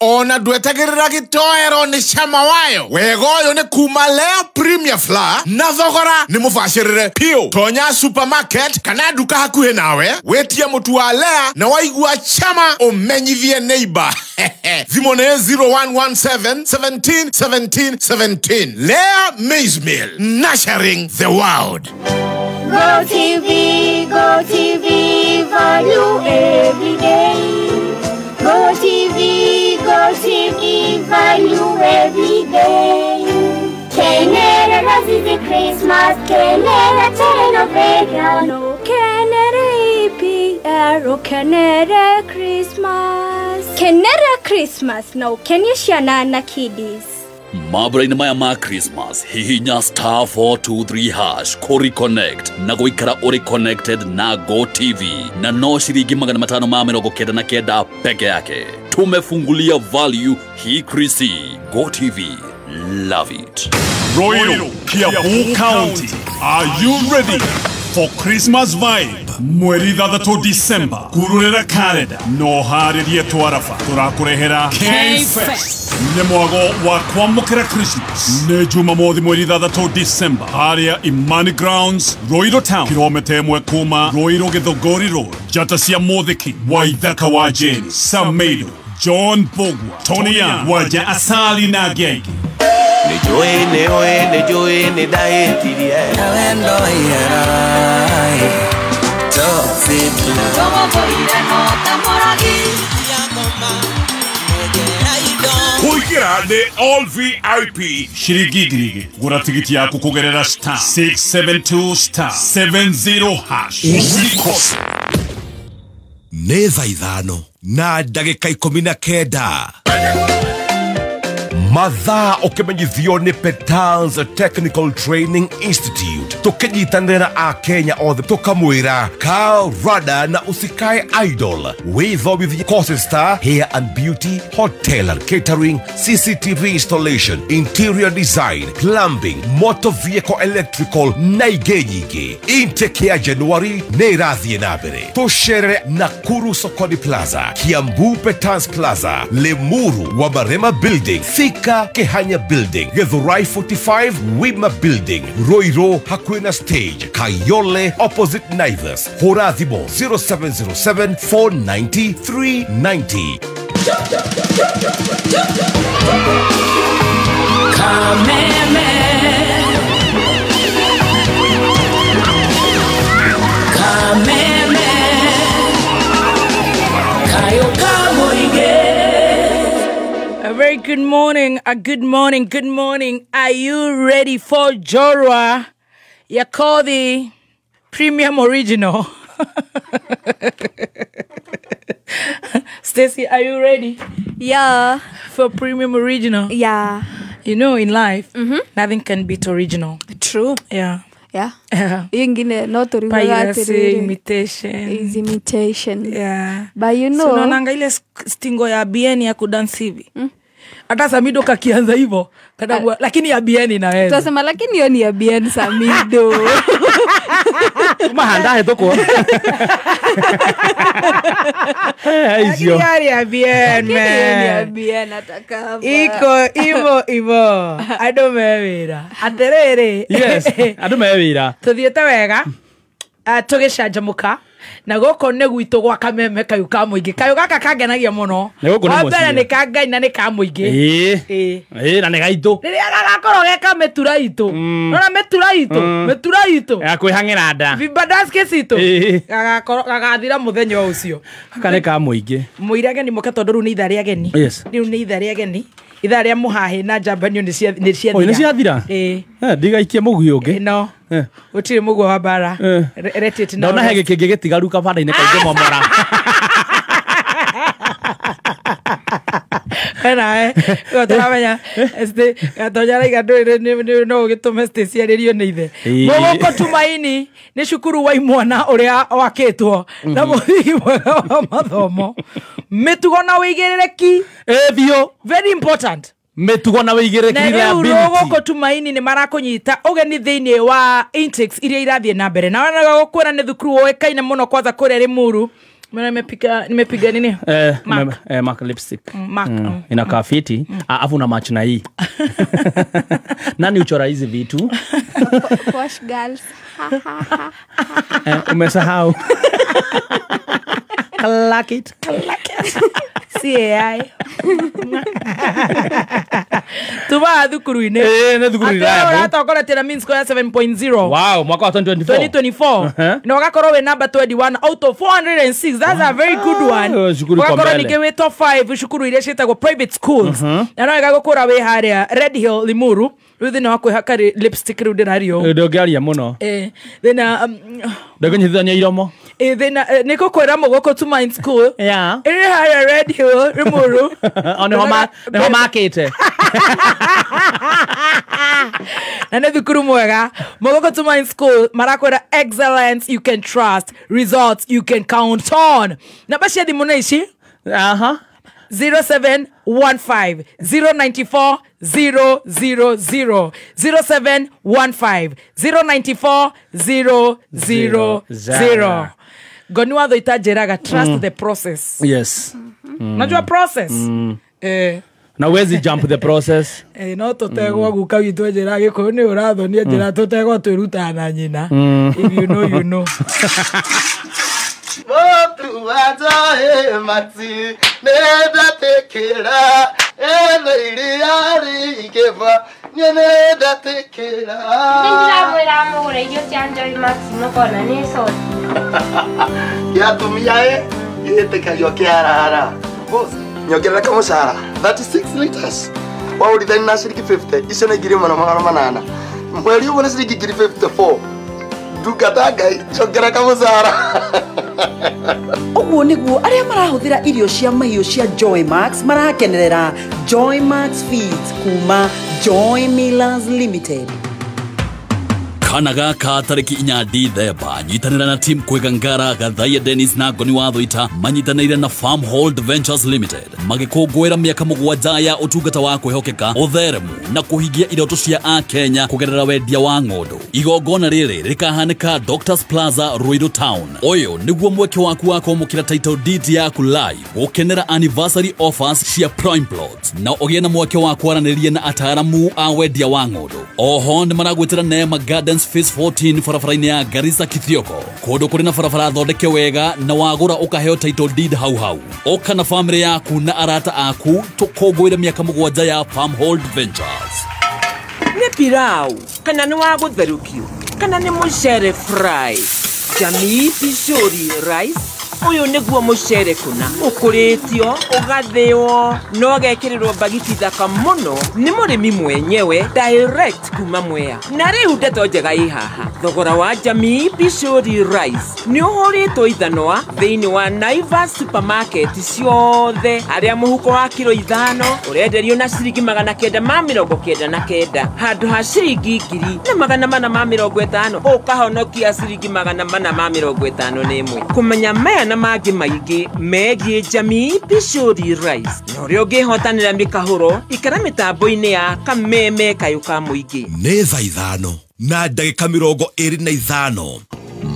Ona ndwetagĩrĩra gĩtoero nĩ cama wayo. Wega ũyũ nĩ kuma Lea Premier Flour na thogora nĩ mũbacĩrĩre piũ. Tonya supermarket kana nduka hakuhĩ nawe, wĩtie mũtu wa Lea na waigua chama ũmenyithie neighbor. Thimũ nĩ 0117 17 17 17. Lea Maize Meal, nurturing the world. Go TV, Go TV, value every day. Go TV, Go TV, value every day. Kenera Razizi Christmas, Kenera Telenovela, Kenera EPR, Kenera Christmas. Kenera Christmas, no Kenya Shana na kiddies. Mabura-inĩ maya ma Christmas, hihinya star 423 hash kũri connect na gũikara ũrĩ connected na Go TV na no ciringi 599 peke yake. Tumefungulia value hii Krisi. Go TV, love it. Royal Kiambu County, are you ready for Christmas vibe? Mweri 6 December, kururera kalenda no harĩrie twarafa tũrakũrehera K-Fest. Nĩ mwago wa kwamũkĩra Christmas. Nĩ Jumamothi mweri 6 December harĩa Imani Grounds, Royal Town, kilomita 1 kuma Royal Githogori Road. Njata cia Mũthiki, Waithaka wa Jane, Samedo, John Bogwa, Tony Young, Waja Asali na Genge. Nĩ njũĩ nĩ njũĩ nĩ ndahĩtirie. Nawe ndoiera. Kuingira nĩ all VIP ciringi 2,000. Gũra tigiti yaku kũgerera star 672 star 70 hash. Usikose. Nĩ thaa 5:19. Mathaa ũkĩmenyithio nĩ Petals Technical Training Institute. Tũkĩnyitanĩra a Kenya othe tũkamwĩra kaa rada na usikae idle. Wĩthomithie courses ta hair and beauty, hotel and catering, CCTV installation, interior design, plumbing, motor vehicle electrical na ingĩ nyingĩ. Intake ya January nĩ ĩrathiĩ na mbere. Tũcerere Nakuru Sokoni Plaza, Kiambu Petals Plaza, Limuru Wamarema Building, Thika Kehanya Building, Githurai 45 Wima Building, Roiro Hakuina Stage, Kayole opposite Naivas. Hũra thimũ 0707 490 390. Kameme. Kameme. Kayo kamuige. A very good morning, a good morning, good morning. Are you ready for Jorwa Yakodi Premium Original? Stacy, are you ready? Yeah. For Premium Original? Yeah. You know, in life, nothing can beat original. True. Yeah. Yeah. Ingine not piracy, imitation. Is imitation. Yeah. But you know, so unaonanga ile stingo ya BN ya kudance hivi. Hata Samido kakianza hivyo, lakini ya BN inaweza. Tunasema lakini hiyo ni ya BN Samido. Mahanda toko. Eh, ya BN man. Ya BN atakava. Iko ivo ivo. Andũ me wĩra. Atĩrĩrĩ. Yes, andũ me wĩra. Tũthiĩte wega. Tũgĩcanjamũka. Na gũkũ nĩ gwitũ gwa Kameme kayũ ka mũingĩ. Kayũ gaka kangenagia mũno. Wa mbere nĩ ka Ngai na nĩ ka mũingĩ. Ĩĩ. Na nĩ gaitũ. Rĩrĩa gagakorwo ge ka mĩtura itũ. Nona mĩtura itũ. Mĩtura itũ. Ya kwĩhang'ĩra nda. Vibadaski citũ. Gagakorwo gagathira mũthenya ũcio. Gaka nĩ ka mũingĩ. Mũire ageni mũke tondũ rĩu nĩ ithaa rĩa ageni. Rĩu nĩ ithaa rĩa ageni. Ithaa rĩa mũhahĩ na njambanio nĩ ciathira. Oi, nĩ ciathira? Ĩĩ. Ndigaikie mũguĩ ũngĩ. No. Gũtirĩ mũguĩ wa mbara. Let it now. Ndona he gĩkĩngĩ gĩtigaru kabanda-inĩ kaingĩ momora. Wena tũramenya Gatonya arauga ndũĩ no ũgĩtũme Stacy arĩrio nĩ ithe. Mũgũkũ Tumaini nĩ cukuru wa imwana ũrĩa wakĩtwo na mũthingi mwega wa mathomo. Mĩtugo na ũigĩrĩrĩki. Ĩ biũ. Very important. Mĩtugo na ũigĩrĩrĩki. Na rĩu rũgũkũ Tumaini nĩ marakũnyita ũgeni thĩinĩ wa intakes iria irathiĩ na mbere. Na wanaga gũkwĩra nĩ thukuru ũĩkaine mũno kwanza kũrĩa Limuru. Nimepiga nini? Mac lipstick. Mac. Inakaa fiti. Afu na match na hii. Nani uchora hizi vitu? Posh girls. Umesahau. Clack it. CAI. Tuba thukuru-inĩ. Nĩ thukuru-inĩ. Ũratongoretie na mean score ya 7.0. Wow, mwaka wa 2024. Na ũgakorwo wĩ number 21 out of 406. That's a very good one. Ũgakorwo ningĩ wĩ top 5 cukuru iria ciĩtagwo private schools. Na no ĩgagũkũra wĩ harĩa Red Hill Limuru. Rĩu thĩna wa kwĩhaka lipstick rĩu ndĩrario. Ndũngĩaria mũno. Thĩna ndũngĩnyitithania iromo. Thĩna nĩ gũkwĩra Mũgũkũ Tumaini School. Yeah. Ĩrĩ harĩa Red Hill Limuru. O nĩho makĩte. Na nĩ thukuru mwega. Mũgũkũ Tumaini School marakwĩra excellence you can trust, results you can count on. Namba cia thimũ nĩ ici. 0715 094 000 0715 094 000. Ngoni watho itanjĩraga trust the process. Yes. Unajua process? Na wezi jump the process. No tũtegwo guka witũ njĩra Gĩkũyũ nĩ ũrathonia njĩra tũtegwo twĩrutaga na nyina. If you know, you know. Motu wajae mati nenda tekera ene iriari ikeva nenda tekera. Ndĩramwĩra mũgũre irio cia Joy Max mũkona nĩ soda. Ya tumia e gĩtĩkagio kĩarara. Boss, nyongerera kamũcara 36 liters. Waũrithani na ciringi 50 icio nĩ 1800. Mweri ũmwe nĩ ciringi 54. Ndungata Ngai njongera kamũcara. Ũguo nĩguo arĩa marahũthĩra irio cia mahiũ cia Joy Max marakenerera Joy Max Feeds kuma Joy Millers Limited. Kana gaka tarĩki 4 Dithemba nyitanĩra na team Kwĩgangara Gathaiya Dennis na Ngoni wa Thũita manyitanĩire na Farmhold Ventures Limited magĩkũngũĩra mĩaka 7 ya ũtungata wa kwĩhokeka ũtheremu na kũhingia iroto cia Akenya kũgerera wendia wa ng'ondu. Igongona rĩrĩ rĩkahanĩka Doctors Plaza Ruiru Town. Ũyũ nĩguo mweke waku wa kwamũkĩra title deed yaku live, gũkenera anniversary offers cia Prime Plots na ũgĩe na mweke wa kwaranĩria na ataaramu a wendia wa ng'ondu. Oho nĩ maragwĩtĩra Neema Gardens Phase 14 barabara-inĩ ya Garissa Kithioko, kũndũ kũrĩ na barabara thondeke wega na wagũra ũkaheo title deed hau hau. Ũka na famĩlĩ yaku na arata aku tũkũngũĩre mĩaka 7 ya Farmhold Ventures. Nĩ pilau kana nĩ wa gũtherũkio kana nĩ mũcere fry, Jamii Pishori rice. Ũyũ nĩguo mũcere kũna ũkũrĩtio ũgathĩo na ũgekĩrĩrwo mbagiti thaka mũno nĩ mũrĩmi mwenyewe direct kuma Mwea. Na rĩu ndeto njega ĩ haha, thogora wa Jamii Pishori rice nĩ ũhũrĩtwo ithanwa thĩinĩ wa Naivas supermarket ciothe, harĩa mũhuko wa kiro 5 ũrenderio na ciringi 999 handũ ha ciringi 1450, ũkahonokia ciringi 451. Kũmenya maya na mangĩ maingĩ megiĩ Jamii Pishori rice na ũrĩa ũngĩhotanĩra mĩkahũro, ikara mĩtambo-inĩ ya Kameme Kayũ ka Mũingĩ. Nĩ thaa 5 na ndagĩka 25.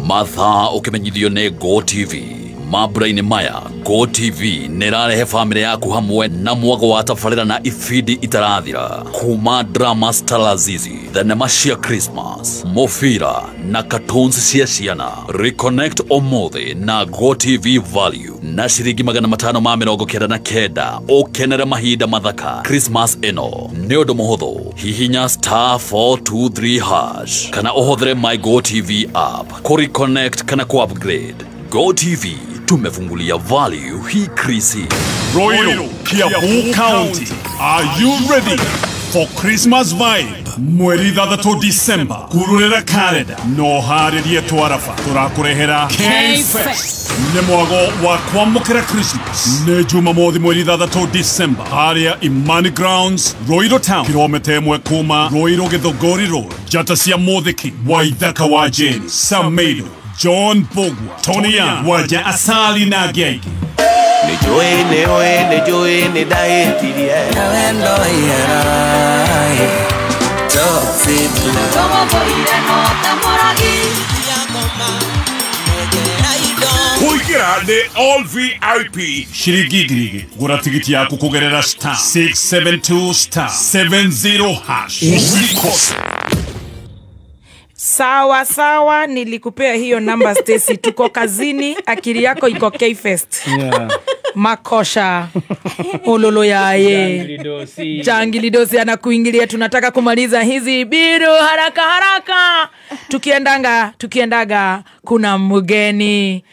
Mathaa ũkĩmenyithio nĩ Go TV. Mambura-inĩ maya Go TV nĩ ĩrarehe famĩlĩ yaku hamwe na mwago wa tabarĩra na ibindi itarathira kuma drama Stalazizi, thenema cia Christmas, mũbira na cartoons cia ciana. Reconnect ũmũthĩ na Go TV Value na ciringi 599 ũkenere mahinda mathaka Christmas ĩno. Nĩ ũndũ mũhũthũ, hihinya *423# kana ũhũthĩre My Go TV app kũreconnect kana kũ-upgrade. Go TV tumefungulia value hii krisi. Ruiru, Kiambu County, are you ready for Christmas vibe? Mweri 6 December kururera kalenda no harĩrie twarafa tũrakũrehera K-Fest. Nĩ mwago wa kwamũkĩra Christmas nĩ Jumamothi mweri 6 December harĩa Imani Grounds, Ruiru Town, kilomita 1 kuma Ruiru Githũngũri Road. Njata cia Mũthiki, Waithaka wa Jane, Samedo, John Bogwa, Tony Young, Waja Asali na Gegi. Nĩ ndaĩtirie. Kũigĩra Kũingĩra nĩ all VIP ciringi 2,000. Gũra tigiti yaku kũgerera star 672 star 70 hash. Usikose. Sawa sawa, nilikupea hiyo namba Stacy. Tuko kazini, akili yako iko K-Fest. Yeah. Makosha ololo yaye Jangilidosi anakuingilia. Tunataka kumaliza hizi biru haraka haraka. Tukiendaga kuna mgeni.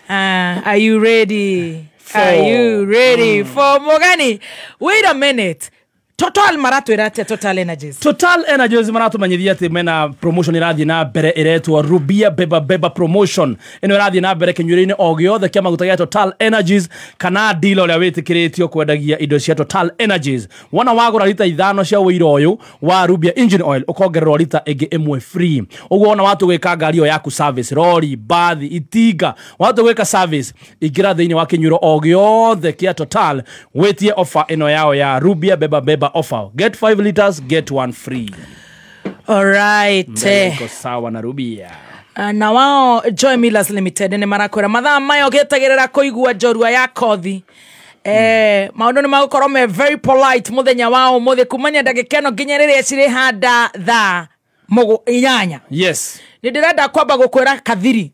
Are you ready? Are you ready for mgeni? Wait a minute. Total maratwira atia Total Energies. Total Energies maratumanyithia ati mena promotion irathie na mbere iretwo Rubia Beba Beba promotion. Ino irathie na mbere kinyurio-ini o giothe kia maguta gia Total Energies kana dealer uria witikiritio kwendagia indo cia Total Energies. Wona wagura lita 5 cia wira uyu wa Rubia engine oil ukongererwo lita ingi imwe free. Uguo wona watu gwika ngari iyo yaku service, lori, bathi, itinga, watu gwika service ingira thiini wa kinyurio o giothe kia Total witie offer ino yao ya Rubia Beba Beba offer. Get 5 liters, get 1 free. All right. Iko sawa na Rubia. Na wao Joy Millers Limited ni marakwira mathaa maya ũgĩetagĩrĩra kũigua njorua ya kothi. Maũndũ nĩ magũkorwo me very polite mũthenya wa ũmũthĩ kumania ndagĩka ĩno nginya rĩrĩa cirĩ handa thaa 8. Yes. Nĩ ndĩrenda kwamba gũkwĩra kathiri.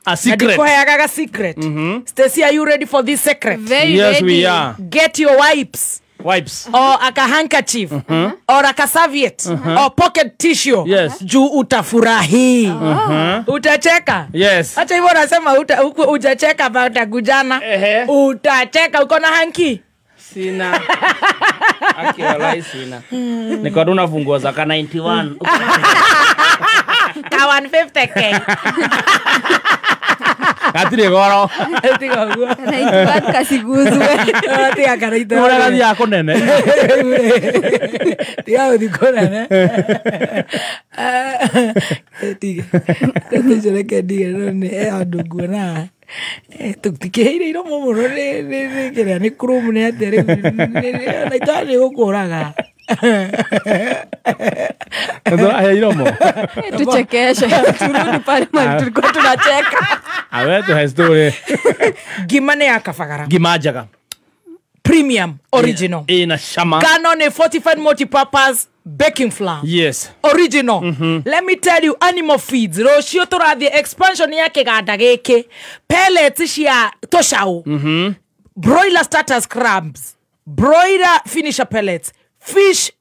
A secret. Ndikuheaga ga secret. Stacy, are you ready for this secret? Very yes, ready. We are. Get your wipes. Wipes. Or aka handkerchief. Or aka serviette. Or pocket tissue. Yes. Juu utafurahi. Utacheka. Yes. Acha hivyo unasema utacheka ba utakujana. Utacheka. Uko na hanki? Sina. Akiwalai sina. Niko duna funguo za ka 91. Ka 150k. Gatire goro. Tiga guo. 91 kasiguzwe. Tiga karaita. Ura gathia kunene. Tiga uthi kunene. Tiga. Tete ndige no ni andu nguona. Tutikiheire iromo muno ni kiria ni chrome ni atia riu na itani gukuraga. Ndio iromo. Tuchekeshe. Turudi pale mali tulikuwa tunacheka. Awe tu story. Ngima nĩ ya kabagara. Ngima njega. Premium original. Ina shama. Ngano nĩ fortified multi-purpose baking flour. Yes. Original. Let me tell you, animal feeds. Rũciũ tũrathiĩ expansion ya kĩganda gĩkĩ. Pellets cia tũcaũ. Broiler starters crabs. Broiler finisher pellets. Fish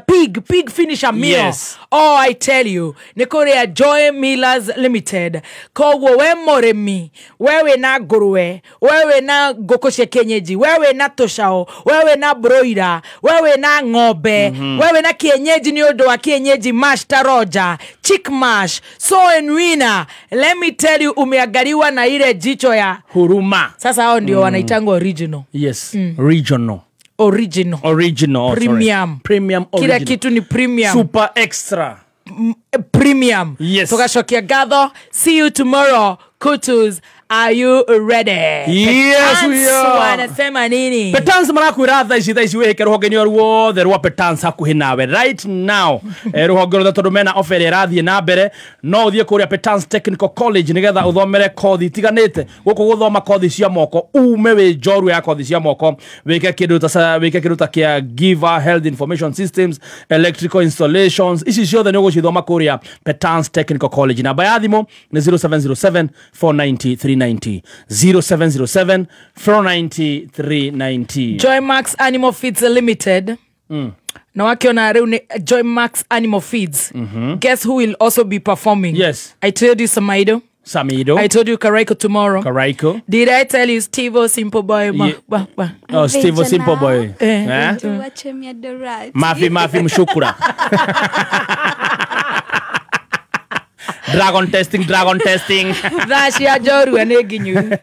Pig. Pig finisher meal. Yes. Oh, I tell you. Nĩ kũrĩa Joy Millers Limited. Koguo we mũrĩmi, we wĩna ngũrwe, we wĩna ngũkũ cia kienyeji, we wĩna tũcaũ, we wĩna broiler, we wĩna ng'ombe, we wĩna kienyeji nĩ ũndũ wa kienyeji mash ta Roger, chick mash, so and winner. Let me tell you, umeangaliwa na ile jicho ya huruma. Sasa hao ndio wanaitangwa original. Yes. Regional. Original. Original. Premium. Sorry. Premium original. Kila kitu ni premium. Super extra. Premium. Yes. Tukachokia gatho. See you tomorrow. Kutus, are you ready? Yes, we are. Wanasema nini? Petans marakwira thaa ici wihike ruhonge-inĩ o ruothe rwa Petans hakuhĩ nawe right now. Ruhonge rothe tondu mena offer ĩrathiĩ na mbere, no ũthiĩ kũrĩa Petans Technical College nĩgetha ũthomere kothi itiganĩte. Gũkũ gũthoma kothi cia moko, ume wĩ njorua ya kothi cia moko, wĩke kĩndũ ta kĩa Giver Health Information Systems, Electrical Installations, ici ciothe nĩ ũgũcithoma kũrĩa Petans Technical College. Namba ya thimũ nĩ 0707 490 390 0707 490 390. Joy Max Animal Feeds Limited. Na wakiona rĩu nĩ Joy Max Animal Feeds. Guess who will also be performing? Yes. I told you Samido. Samido. I told you Karaiko tomorrow. Karaiko. Did I tell you Steve-O Simple Boy? Oh, Steve-O Simple Boy. Mafi Mafi Mshukura. Dragon testing, dragon testing. Thaa cia njorua nĩ nginyu.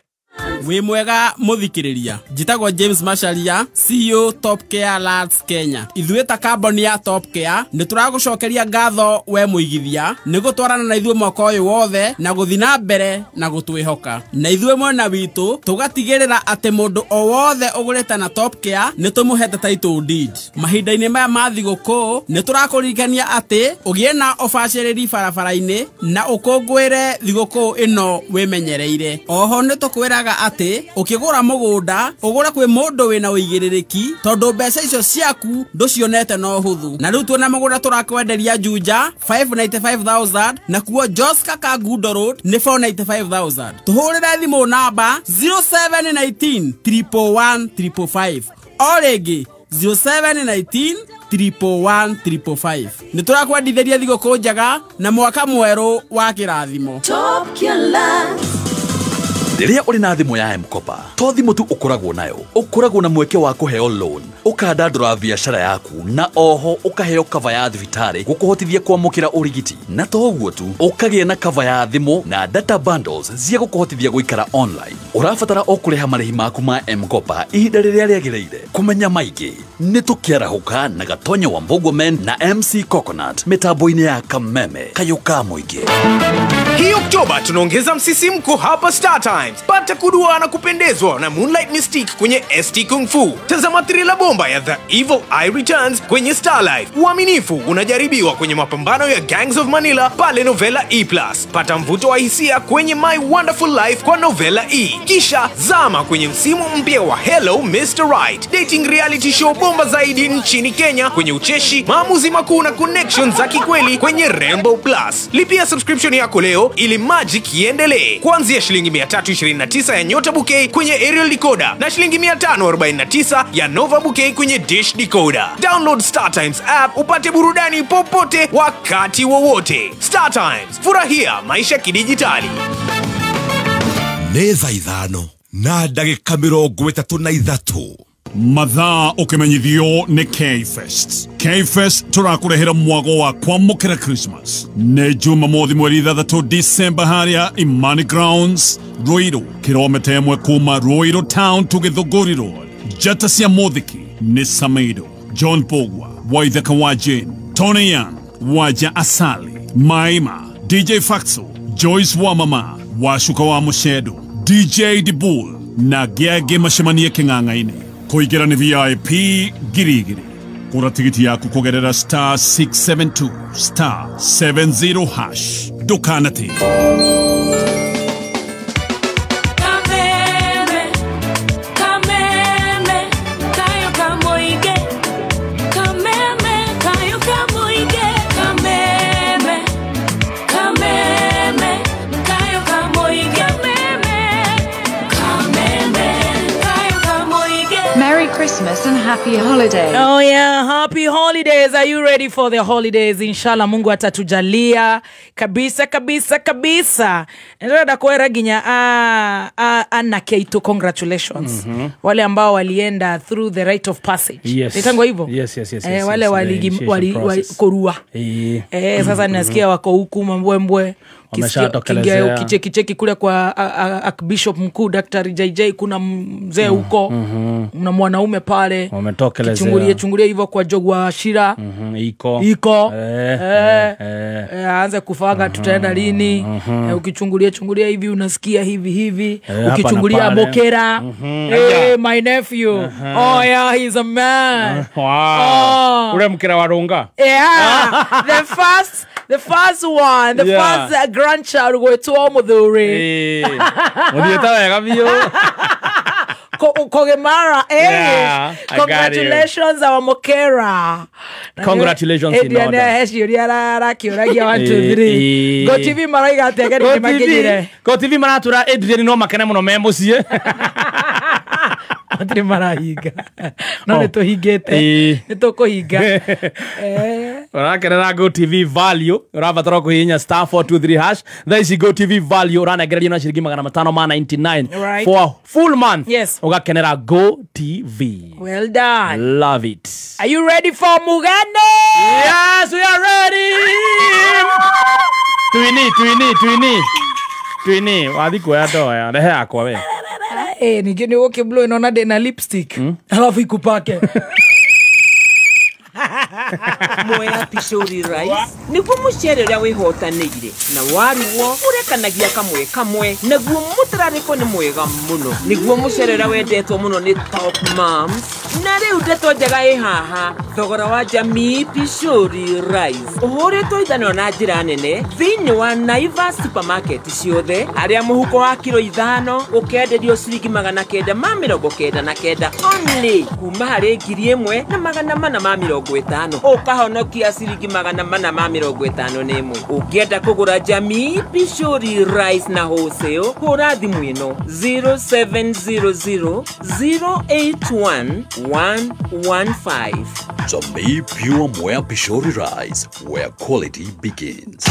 Wĩ mwega mũthikĩrĩria, njĩtagwo James Macharia, CEO Top Care Lands Kenya. Ithuĩ ta kambuni ya Top Care nĩ tũragũcokeria ngatho we mũigithia nĩ gũtwarana na ithuĩ mwaka ũyũ wothe na gũthiĩ na mbere na gũtwĩhoka. Na ithuĩ mwena witũ tũgatigĩrĩra atĩ mũndũ o wothe ũgũrĩte na Top Care nĩ tũmũhete title deed. Mahinda-inĩ maya ma thigũkũ nĩ tũrakũririkania atĩ ũgĩe na ũbacĩrĩri barabara-inĩ na ũkũngũĩre thigũkũ ĩno wĩmenyereire. Oho nĩ tũkwĩraga atĩ ũkĩgũra mũgũnda ũgũre kwĩ mũndũ wĩna ũigĩrĩrĩki tondũ mbeca icio ciaku ndũcionete no hũthũ. Na rĩu tuona mũgũnda tũrakwenderia Juja 595,000 na kuo Joska Kangundo Road nĩ 495,000. Tũhũrĩre thimũ namba 0719 111 555 o rĩngĩ 0719 111 555. Nĩ tũrakwendithĩria thigũkũ njega na mwaka mwerũ wa kĩrathimo. Top Care Lands. Rĩrĩa ũrĩ na thimũ ya M-Kopa, to thimũ tu ũkoragwo nayo, ũkoragwo na mweke wa kũheo loan, ũkandandũra biacara yaku, na oho ũkaheo cover ya thibitarĩ gũkũhotithia kwamũkĩra ũrigiti. Na to ũguo tu, ũkagĩa na cover ya thimũ na data bundles cia gũkũhotithia gũikara online. Ũrabatara o kũrĩha marĩhi maku ma M-Kopa ihinda rĩrĩa rĩagĩrĩire. Kũmenya maingĩ nĩ tũkĩarahũka na Gatonya wa Mbũguomen na MC Coconut mĩtambo-inĩ ya Kameme Kayũ ka Mũingĩ. Hii Oktoba tunaongeza msisimko hapa Star Times. Pata kudua na kupendezwa na Moonlight Mystique kwenye ST Kung Fu. Tazama thriller bomba ya The Evil Eye Returns kwenye Star Life. Uaminifu unajaribiwa kwenye mapambano ya Gangs of Manila pale Novella E+. Pata mvuto wa hisia kwenye My Wonderful Life kwa Novella E. Kisha zama kwenye msimu mpya wa Hello Mr. Right, dating reality show bomba zaidi nchini Kenya kwenye ucheshi, maamuzi makuu na connections za kikweli kwenye Rainbow Plus. Lipia subscription yako leo ili magic iendelee. Kuanzia shilingi 329 ya Nyota Bouquet kwenye aerial decoder na shilingi 549 ya Nova Bouquet kwenye dish decoder. Download Star Times app upate burudani popote wakati wowote. Star Times, furahia maisha kidijitali. Nĩ thaa 5 na ndagĩka 33. Mathaa ũkĩmenyithio nĩ K-Fest. K-Fest tũrakũrehera mwago wa kwamũkĩra Christmas. Nĩ Jumamothi mweri 6 December harĩa Imani Grounds, Ruiru, kilomita 1 kuma Ruiru Town to Githunguri Road. Njata cia mũthiki nĩ Samido, John Pogwa, Waithaka wa Jane, Tony Young, Waja Asali, Maima, DJ Faxo, Joyce Wamama, Washuka wa Mushedo, DJ Dibul na Gĩangĩ macemanie kĩng'ang'a-inĩ. Kũingĩra nĩ VIP 2,000. Kũra tigiti yaku kũgerera star 672 star 70 hash. Ndũkanatĩre. Kameme, kameme, kayo kamoige. Kameme, kayo kamoige. Kameme, kameme, kayo kamoige. Kameme, kameme, kayo kamoige. Merry Christmas and happy holidays. Oh yeah, happy holidays. Are you ready for the holidays? Inshallah Mungu atatujalia kabisa kabisa kabisa. Ndĩrenda kwĩra nginya anake aitũ congratulations. Wale ambao walienda through the rite of passage. Yes. Nitangwa hivyo? Yes. Wale The wali korua. Sasa nasikia wako huku mambwembwe. Wameshatokelezea. Kicheki kule kwa Archbishop mkuu Dr. JJ kuna mzee huko. Na mwanaume pale. Wametokelezea. Chungulie hivyo kwa Jogwa Shira. Iko. Aanze kufaga tutaenda lini. Ukichungulia chungulia hivi unasikia hivi hivi. Ukichungulia Mokera. My nephew. Oh yeah, he's a man. Wow. Ule mkera wa Runga. Yeah. The first one, the first grandchild gwetwo muthuri. Muthiĩte wega biũ. Kogemara, Yeah, I got you. Congratulations our Mokera. Congratulations in order. Ciũria arakĩũragia 1 2 3. Go TV maraiga atĩa ageni nĩmakinyire? Go TV maratura Adrian no makene mũno me mũciĩ. Matirĩ marahinga. No nĩ tũhingĩte. Nĩ tũkũhinga. Ũrakenera Go TV value, ũrabatara kũhihinya star 423 hash. Thaa ici Go TV value ũranengererio na ciringi 599 Right. for a full month. Yes. Ũgakenera Go TV. Well done. Love it. Are you ready for Mugane? Yes, we are ready. Tuini. Tuini, wathi kuoya ndoya, rehe yakwa we. Ningĩ nĩ ũgũkĩblow ĩno na ndĩna lipstick alafu ikupake. Mwea Pishori Rice nĩguo mũcere ũrĩa wĩhotanĩire na waruo ũrekanagia kamwe kamwe naguo mũtararĩko nĩ mwega mũno nĩguo mũcere ũrĩa wendetwo mũno nĩ top moms na rĩu ndeto njega ĩ haha thogora wa Jamii Pishori Rice ũhũrĩtwo ithanwa na njĩra nene thĩinĩ wa Naivas supermarket ciothe harĩa mũhuko wa kiro 5 ũkenderio ciringi 999 only kuma harĩ 1450 ũkahonokia ciringi 451. Ũngĩenda kũgũra Jamii Pishori Rice na wholesale hũra thimũ ĩno 0700 081 115. Jamii Pure Mwea Pishori Rice, where quality begins.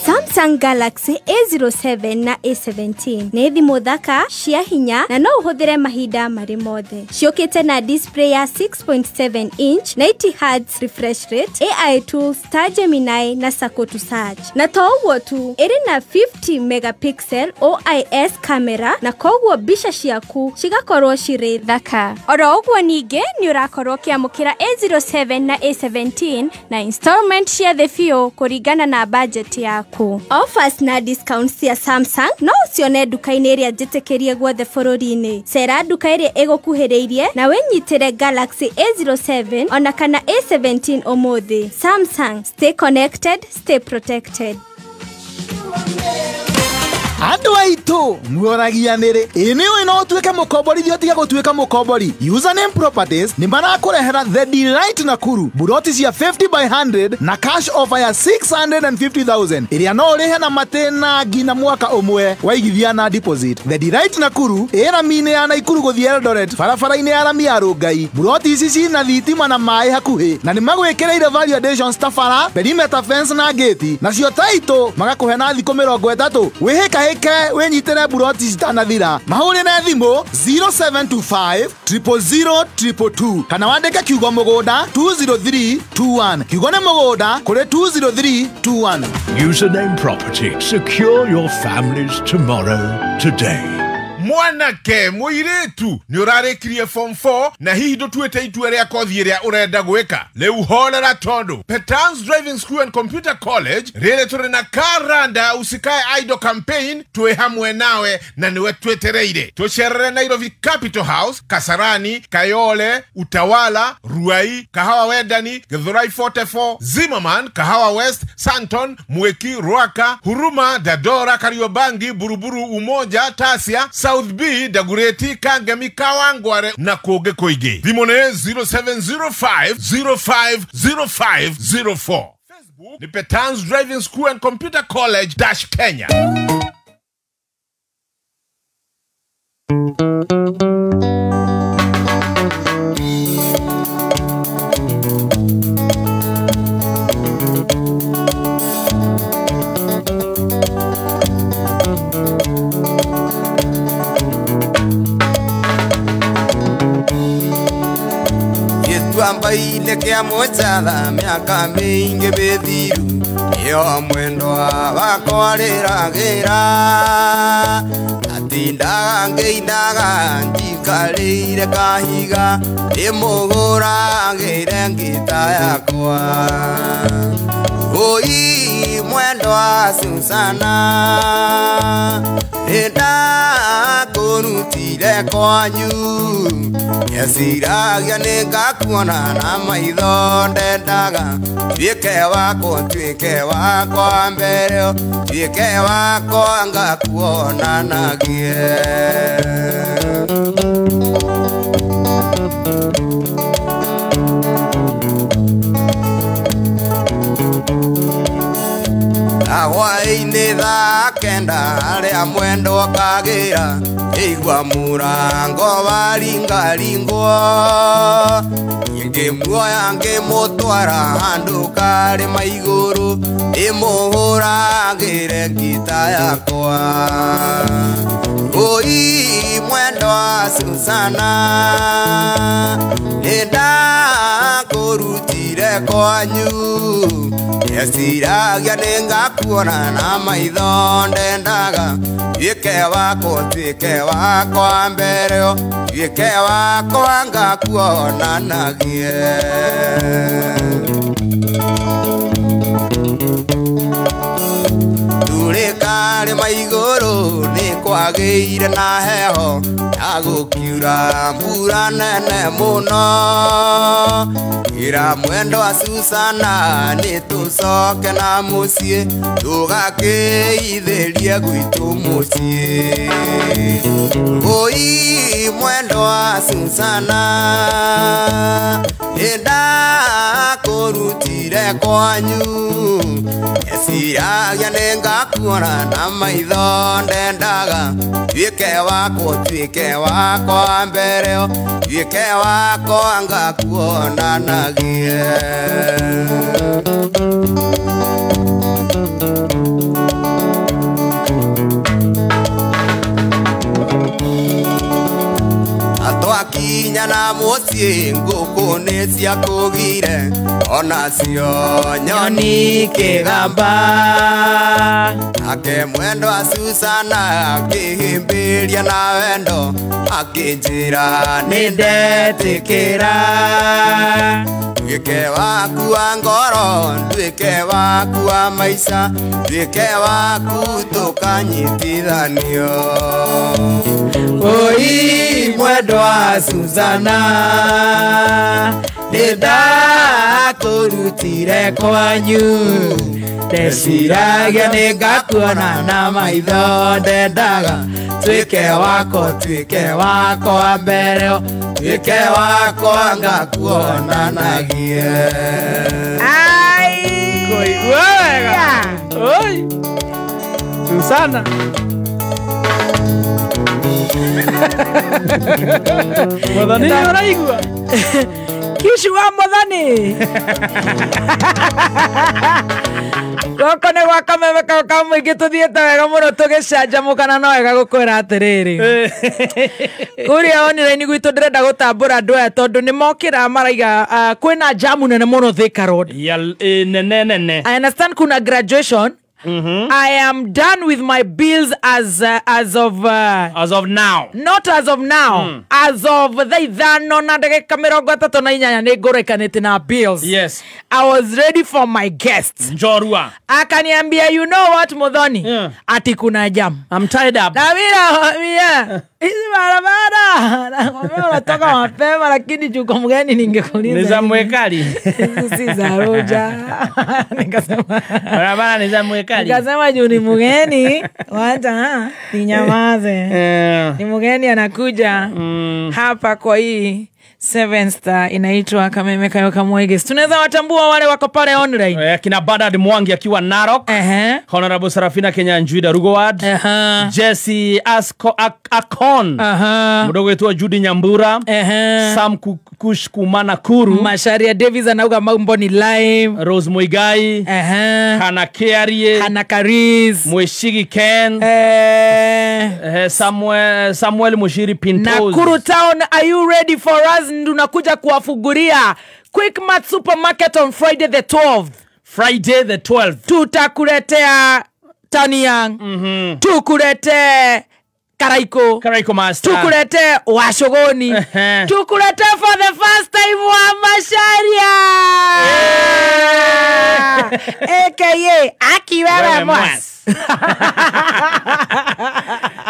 Samsung Galaxy A07 na A17 nĩ thimũ thaka cia hinya na no ũhũthĩre mahinda marĩ mothe. Ciũkĩte na display ya 6.7 inch, 90 Hz refresh rate, AI tools, Star Gemini na Sako to search. Na to ũguo tu, ĩrĩ na 50 megapixel OIS camera na koguo mbica ciaku cigakorwo cirĩ thaka. Oro ũguo ningĩ nĩ ũrakorwo ũkĩamũkĩra A07 na A17 na installment cia thĩ biũ kũringana na budget yaku. Offers na discounts cia Samsung no ucione nduka-inĩ ĩrĩa njĩtĩkĩrie guothe bũrũri-inĩ. Cera nduka ĩrĩa ĩgũkuhĩrĩirie na wĩnyitĩre Galaxy A07 ona kana A17 ũmũthĩ. Samsung, stay connected, stay protected. Andũ aitũ muoragia nĩrĩ ĩ nĩ ũĩ no ũtuĩke mũkombori thĩ ũtige gũtuĩka mũkombori. Username Properties nĩ marakũrehera The Delight Nakuru buroti cia 50 by 100 na cash offer ya 650,000 ĩrĩa no ũrĩhe na matĩna nginya mwaka ũmwe waigithia na deposit. The Delight Nakuru ĩ rami-inĩ ya Naikuru gũthiĩ Eldoret barabara-inĩ ya rami ya Rongai. Buroti ici cina thitima na maĩ hakuhĩ na nĩ magwĩkĩrĩire value additions ta bara, perimeter fence na gate, nacio taitũ magakũhe na thikũ 30. Wĩhĩka hĩke wĩnyitĩre buroti citanathira. Mahũrĩre thimũ 0725 000 222 kana wandĩke kiugo mũgũnda 20321. Kiugo nĩ mũgũnda kũrĩ 20321. Username Property. Secure your family's tomorrow today. Mwanake mũirĩtu nĩ ũrarĩkirie form 4 na hihi ndũtuĩte itua rĩa kothi ĩrĩa ũrenda gwĩka. Rĩu horera tondũ Petans Driving School and Computer College rĩrĩ tũrĩ na Karanda Usikae Idle campaign twĩ hamwe nawe na nĩwe twĩtereire. Tũcerere Nairobi Capital House, Kasarani, Kayole, Utawala, Ruai, Kahawa Wendani, Githurai 44, Zimmerman, Kahawa West, Santon, Mweki, Ruaka, Huruma, Dadora, Kariobangi, Buruburu, Umoja, Tasia, South B, Dagureti, Kangemi, Kawangware na kũngĩ kũingĩ. Thimũ nĩ 0705 050504. Facebook ni Petans Driving School and Computer College dash Kenya. Gĩtuamba-inĩ kĩa mũcatha mĩaka mĩingĩ mĩthiru nĩyo mwendwa wakwa rĩragĩra atindaga ngĩinaga njikarĩire kahiga ndĩmũhũragĩre ngita yakwa. Oi mwendwa Susana nĩndakũrutire kwanyu nyeciragia nĩngakuona na maitho ndendaga tuĩke wakwa tuĩke wakwa mbere tuĩke wakwa ngakuonanagie. Hwaĩ-inĩ thaa kenda arĩa mwendwa kagĩra igua mũrango waringaringwo ngĩmuoya ngĩmũtwara handũ karĩma igũrũ ndĩmũhũragĩre ngita yakwa. Oi mwendwa Susana nĩndakũrutire kwanyu nyeciragia nĩngakuona Ngakuona na maitho ndendaga Tuĩke wakwa tuĩke wakwa mbere Tuĩke wakwa ngakuonanagie Turĩkarĩ maigũrũ nĩ kwagĩire na heho na gũkiura mbura nene mũno Ĩra mwendwa Susana nĩ tũcoke na mũciĩ tũgakĩithĩrie gwitũ mũciĩ Oi mwendwa Susana nĩ ndakũrutire kwanyu Eciragia nĩ ngakuona na maitho ndendaga Tuĩke wakwa tuĩke wakwa mbere Tuĩke wakwa ngakuonanagie Atwakinya na mũciĩ ngũkũ nĩ ciakũgire onacio nyoni kĩgamba Ake mwendwa Susana akĩhĩmbĩria na wendo akĩnjĩra nĩ ndetĩkĩra Tuĩke waku wa ngoro nduĩke waku wa maica nduĩke waku tũkanyitithanio Oi mwendwa Susana nĩ ndakũrutire kwanyu Ndeciragia nĩ ngakuona na maitho ndendaga Tuĩke wakwa mbere Tuĩke wakwa ngakuonanagie Kũigua wega Oi Susana Muthoni nĩ ũraigua Kishu wa Muthoni Gũkũ nĩ gwa Kameme kau ka mũingĩ tũthiĩte wega mũno tũgĩcanjamũkana no wega gũkwĩra atĩrĩrĩ kũrĩa online gwitũ ndĩrenda gũtambũra andũ aya tondũ nĩ mokĩra maraiga kwĩna jamu nene mũno Thika Road nene nene I understand kuna graduation. I am done with my bills as of now. Not as of now. As of thaa ithano na ndagĩka mĩrongo ĩtatũ na inyanya nĩ ngũrĩkanĩte na bills. Yes. I was ready for my guests. Njorua. Akaniambia you know what Muthoni? Yeah. Ati kuna jam. I'm tied up. Na mimi hizi barabara. Nakwambia unatoka mapema lakini juko mgeni ningekuuliza. Ni za mwekali. Hizi si za roja. Nikasema barabara ni za mwekali. Nikasema juu ni mgeni, wacha ninyamaze. Ni mgeni anakuja hapa kwa hii 7 Star inaitwa Kameme Kayo Kamwege. Tunaweza watambua wale wako pale online. Kina Bernard Mwangi akiwa Narok. Honorable Sarafina Kenya Njuida Rugoward. Jesse Asko Akon. Mdogo wetu Judy Nyambura. Sam Kush Kumana Kuru. Masharia Davis anauga mambo ni live. Rose Muigai. Hana Kearie. Hana Karis. Mweshigi Ken. Samuel Mushiri Pintos. Nakuru Town, are you ready for us? Tunakuja kuwafuguria Quickmart Supermarket on Friday the 12th. Friday the 12th. Tutakuletea Taniang. Tukuletee Karaiko. Karaiko Master. Tukuletee Washogoni. Tukuletee for the first time wa Masharia. AKA Akiwewe Mwas.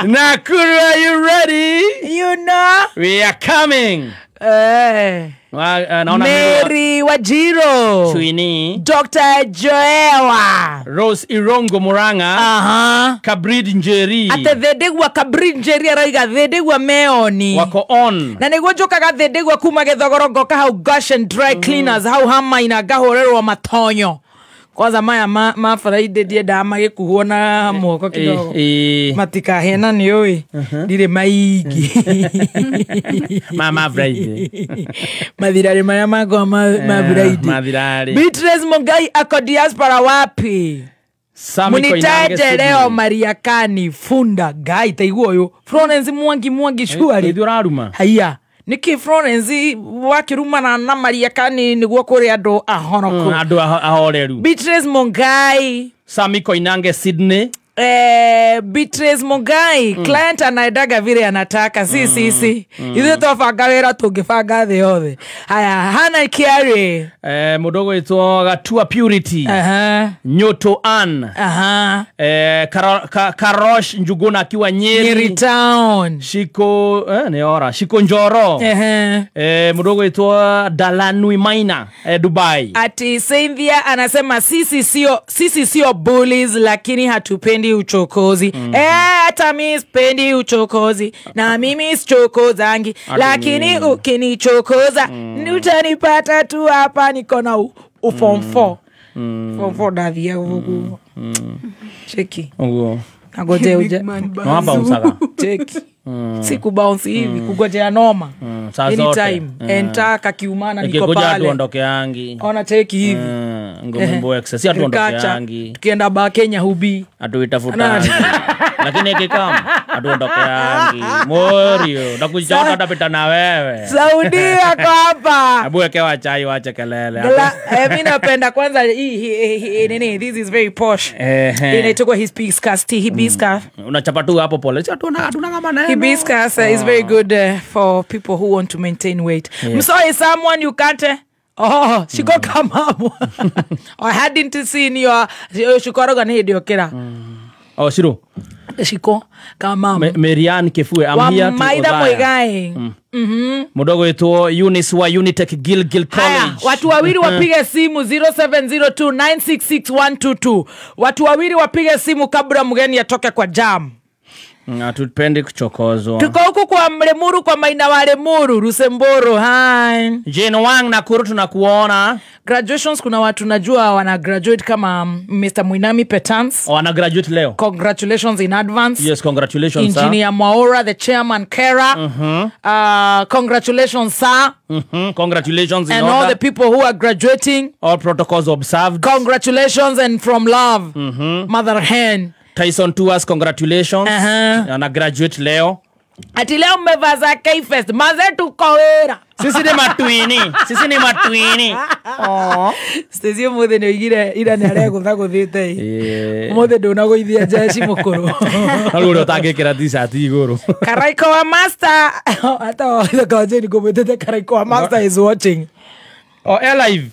Nakuru, are you ready? You know we are coming. Mary Wajiro, Twini, Dr. Joewa, Rose Irongo Muranga, Kabrid Njeri, ate thendegwa Kabrid Njeri araiga thendegwa meoni wako on na niguo njukaga thendegwa kuma githogoro ngoka hau Goshen Dry Cleaners hau hamaina ngahurerwo matonyo. Kwanza maya ma Friday ndiendaga magĩkuhwo na moko kidogo matikahena nĩ ũĩ ndirĩ maingĩ ma Friday mathirarĩ marĩa makwa ma Friday mathirarĩ. Beatrice Mungai ako diaspora wapi? Munitaje leo Mariakani Funda Ngai taigua ũyũ Florence Mwangi Mwangi shuari ithuĩ ũraruma haiya niki Florence wakirumana na Mariakani niguo kuri andu ahoroku andu ahoreru. Beatrice Mungai, Sami Koinange Sydney. Beatrice Mugai, client anaendaga vile anataka, si sisi. Ithuĩ twabanga wĩra tũngĩbanga thĩ yothe. Haya, Hana Kiari. Mũndũ ũgwĩtwo Gatua Purity. Nyoto Ann. Karosh Njuguna akiwa Nyeri. Nyeri Town. Shiko nĩ ora. Shiko Njoro. Mũndũ ũgwĩtwo Dalanui Maina, Dubai. Ati Cynthia anasema sisi sio bullies lakini hatupendi uchokozi. Hata mimi sipendi uchokozi na mimi sichokozangi, lakini ukinichokoza utanipata tu hapa niko na form 4. Form 4 ndathia gugu. Cheki. Uguo. Nagoje uje. No bounce. Cheki. Siku bounce hivi kugojea noma. Anytime. Enter kakiumana niko pale. Atuondokeangi. Ona cheki hivi. Ngombo access atuondokeangi. Tukienda ba Kenya hubi. Atuitafutangi. Lakini ikikam atuondokeangi. Morio ndakuja ndapita na wewe. Saudia kwa hapa. Hebu wekewa chai waache kelele. Mimi napenda kwanza hii nini, this is very posh. Inaitwa hibiscus tea, hibiscus. Unachapa tu hapo pole. Sio tuna kama neno. Hibiscus is very good for people who want to maintain weight. Yeah. So is someone you can't oh, she go come up. I hadn't seen your shikoroga ni idiokera. Oh, shiro. Shiko kama Marian Kefue, I'm here to Maida Moigai. Mudogo wetu Eunice wa Unitec Gilgil College. Haya, watu wawili wapige simu 0702966122. Watu wawili wapige simu kabla mgeni atoke kwa jam. Hatupendi kuchokozwa. Tuko huku kwa Mlemuru, kwa Maina wa Lemuru, Rusemboro. Hi. Jane Wang Nakuru tunakuona. Graduations, kuna watu najua wana graduate kama Mr. Muinami Petans. Wana graduate leo. Congratulations in advance. Yes, congratulations sir. Engineer Mwaora, the chairman Kera. Congratulations sir. Congratulations in and order. All the people who are graduating. All protocols observed. Congratulations and from love. Mother Hen. Tyson Tours, congratulations. Ana graduate leo. Ati leo mmevaa za K-Fest. Mazetu kowera. Sisi ni matuini. Sisi ni matuini. Oh. Stezi muthe ni igire ira ni aregutha guthite. Muthe ndunagũithia jeshi mukuru. Rĩu ũrĩa ũtangĩkĩra t-shirt igũrũ. Karaiko wa master. Hata wa ngũmwĩtĩte Karaiko wa master is watching. Oh, alive.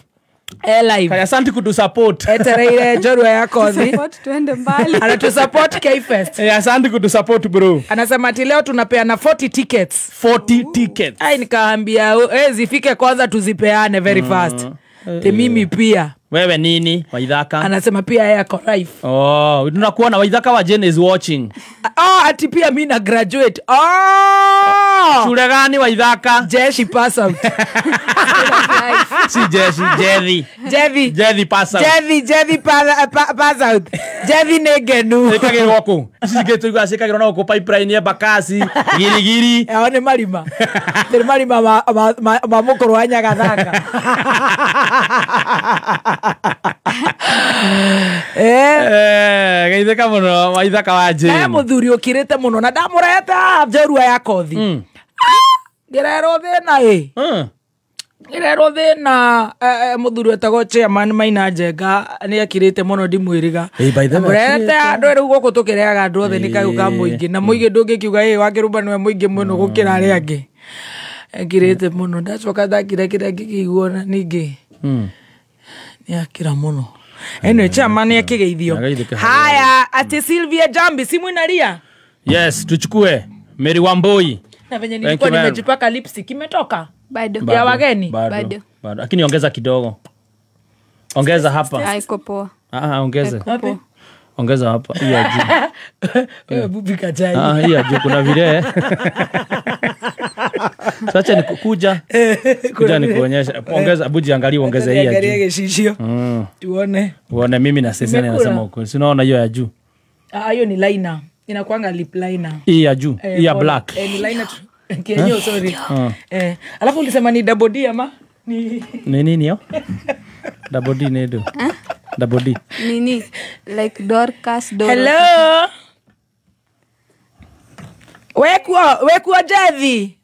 Live. Kaya asante kutusupport. Etereire njorua ya kozi. Support tuende mbali. Anatusupport K-Fest. Asante kutusupport bro. Anasema ati leo tunapeana 40 tickets. 40 tickets. Ai nikaambia zifike kwanza tuzipeane very fast. Te mimi pia. Wewe nini? Waithaka. Anasema pia yeye ako live. Oh, tunakuona Waithaka wa Jane is watching. Oh, ati pia mimi na graduate. Oh! Shule gani Waithaka? Jeshi pass out. Si jeshi, Jerry. Jerry. Jerry pass out. Jerry pass out. Jerry negenu. Ikagirwo kũ? Ici cikagirwo na gũkũ pipeline ya Bakasi, Girigiri. Ao nĩ marima. Nĩ marima ma mũkũrũ wa Nyagathaka. Geithĩka mũno Waithaka wa Jane. Mũthuri ũkirĩte mũno na ndamũrehete haha njorua ya kothi. Ngĩrerwo thĩna ĩ. Ngĩrerwo thĩna mũthuri wetagwo chairman Maina Njenga nĩ akirĩte mũno ndimwĩriga. Mũrehete andũ rĩu gũkũ tũkĩrehaga andũ othe nĩ kayũ ka mũingĩ na mũingĩ ndũngĩkiuga ĩ wakĩrũmba nĩwe mũingĩ mũno gũkĩra arĩa angĩ. Akirĩte mũno ndacoka ndakira kĩrĩa ngĩkĩiguo na ningĩ. Nĩ akira mũno. Anyway, chairman akĩgeithio. Haya, ati Sylvia Jambi simu inalia. Yes, tuchukue Mary Wambui. Na venye nilikuwa nimejipaka lipstick imetoka. Bado. Ya wageni. Bado. Lakini ongeza kidogo. Ongeza hapa. Haiko poa. Ongeza. Ongeza hapa. Hii ya juu. Wewe bubi kachai. Hii ya juu kuna vile. Sasa ni kuja. Kuja nikuonyesha. Ongeza buji angalia ongeza hii ya juu. Angalia geshishio. Tuone. Uone mimi na sasa nasema ukweli. Si unaona hiyo ya juu? Hiyo ni liner. Inakuanga lip liner. Hii ya juu, hii ya black. Ni liner tu. Kenyo sorry. Alafu ulisema ni double D ama ni nini hiyo? Double D ni do. Double D. Nini? Like Dorcas Dorothy. Hello. Wekuo Jethi.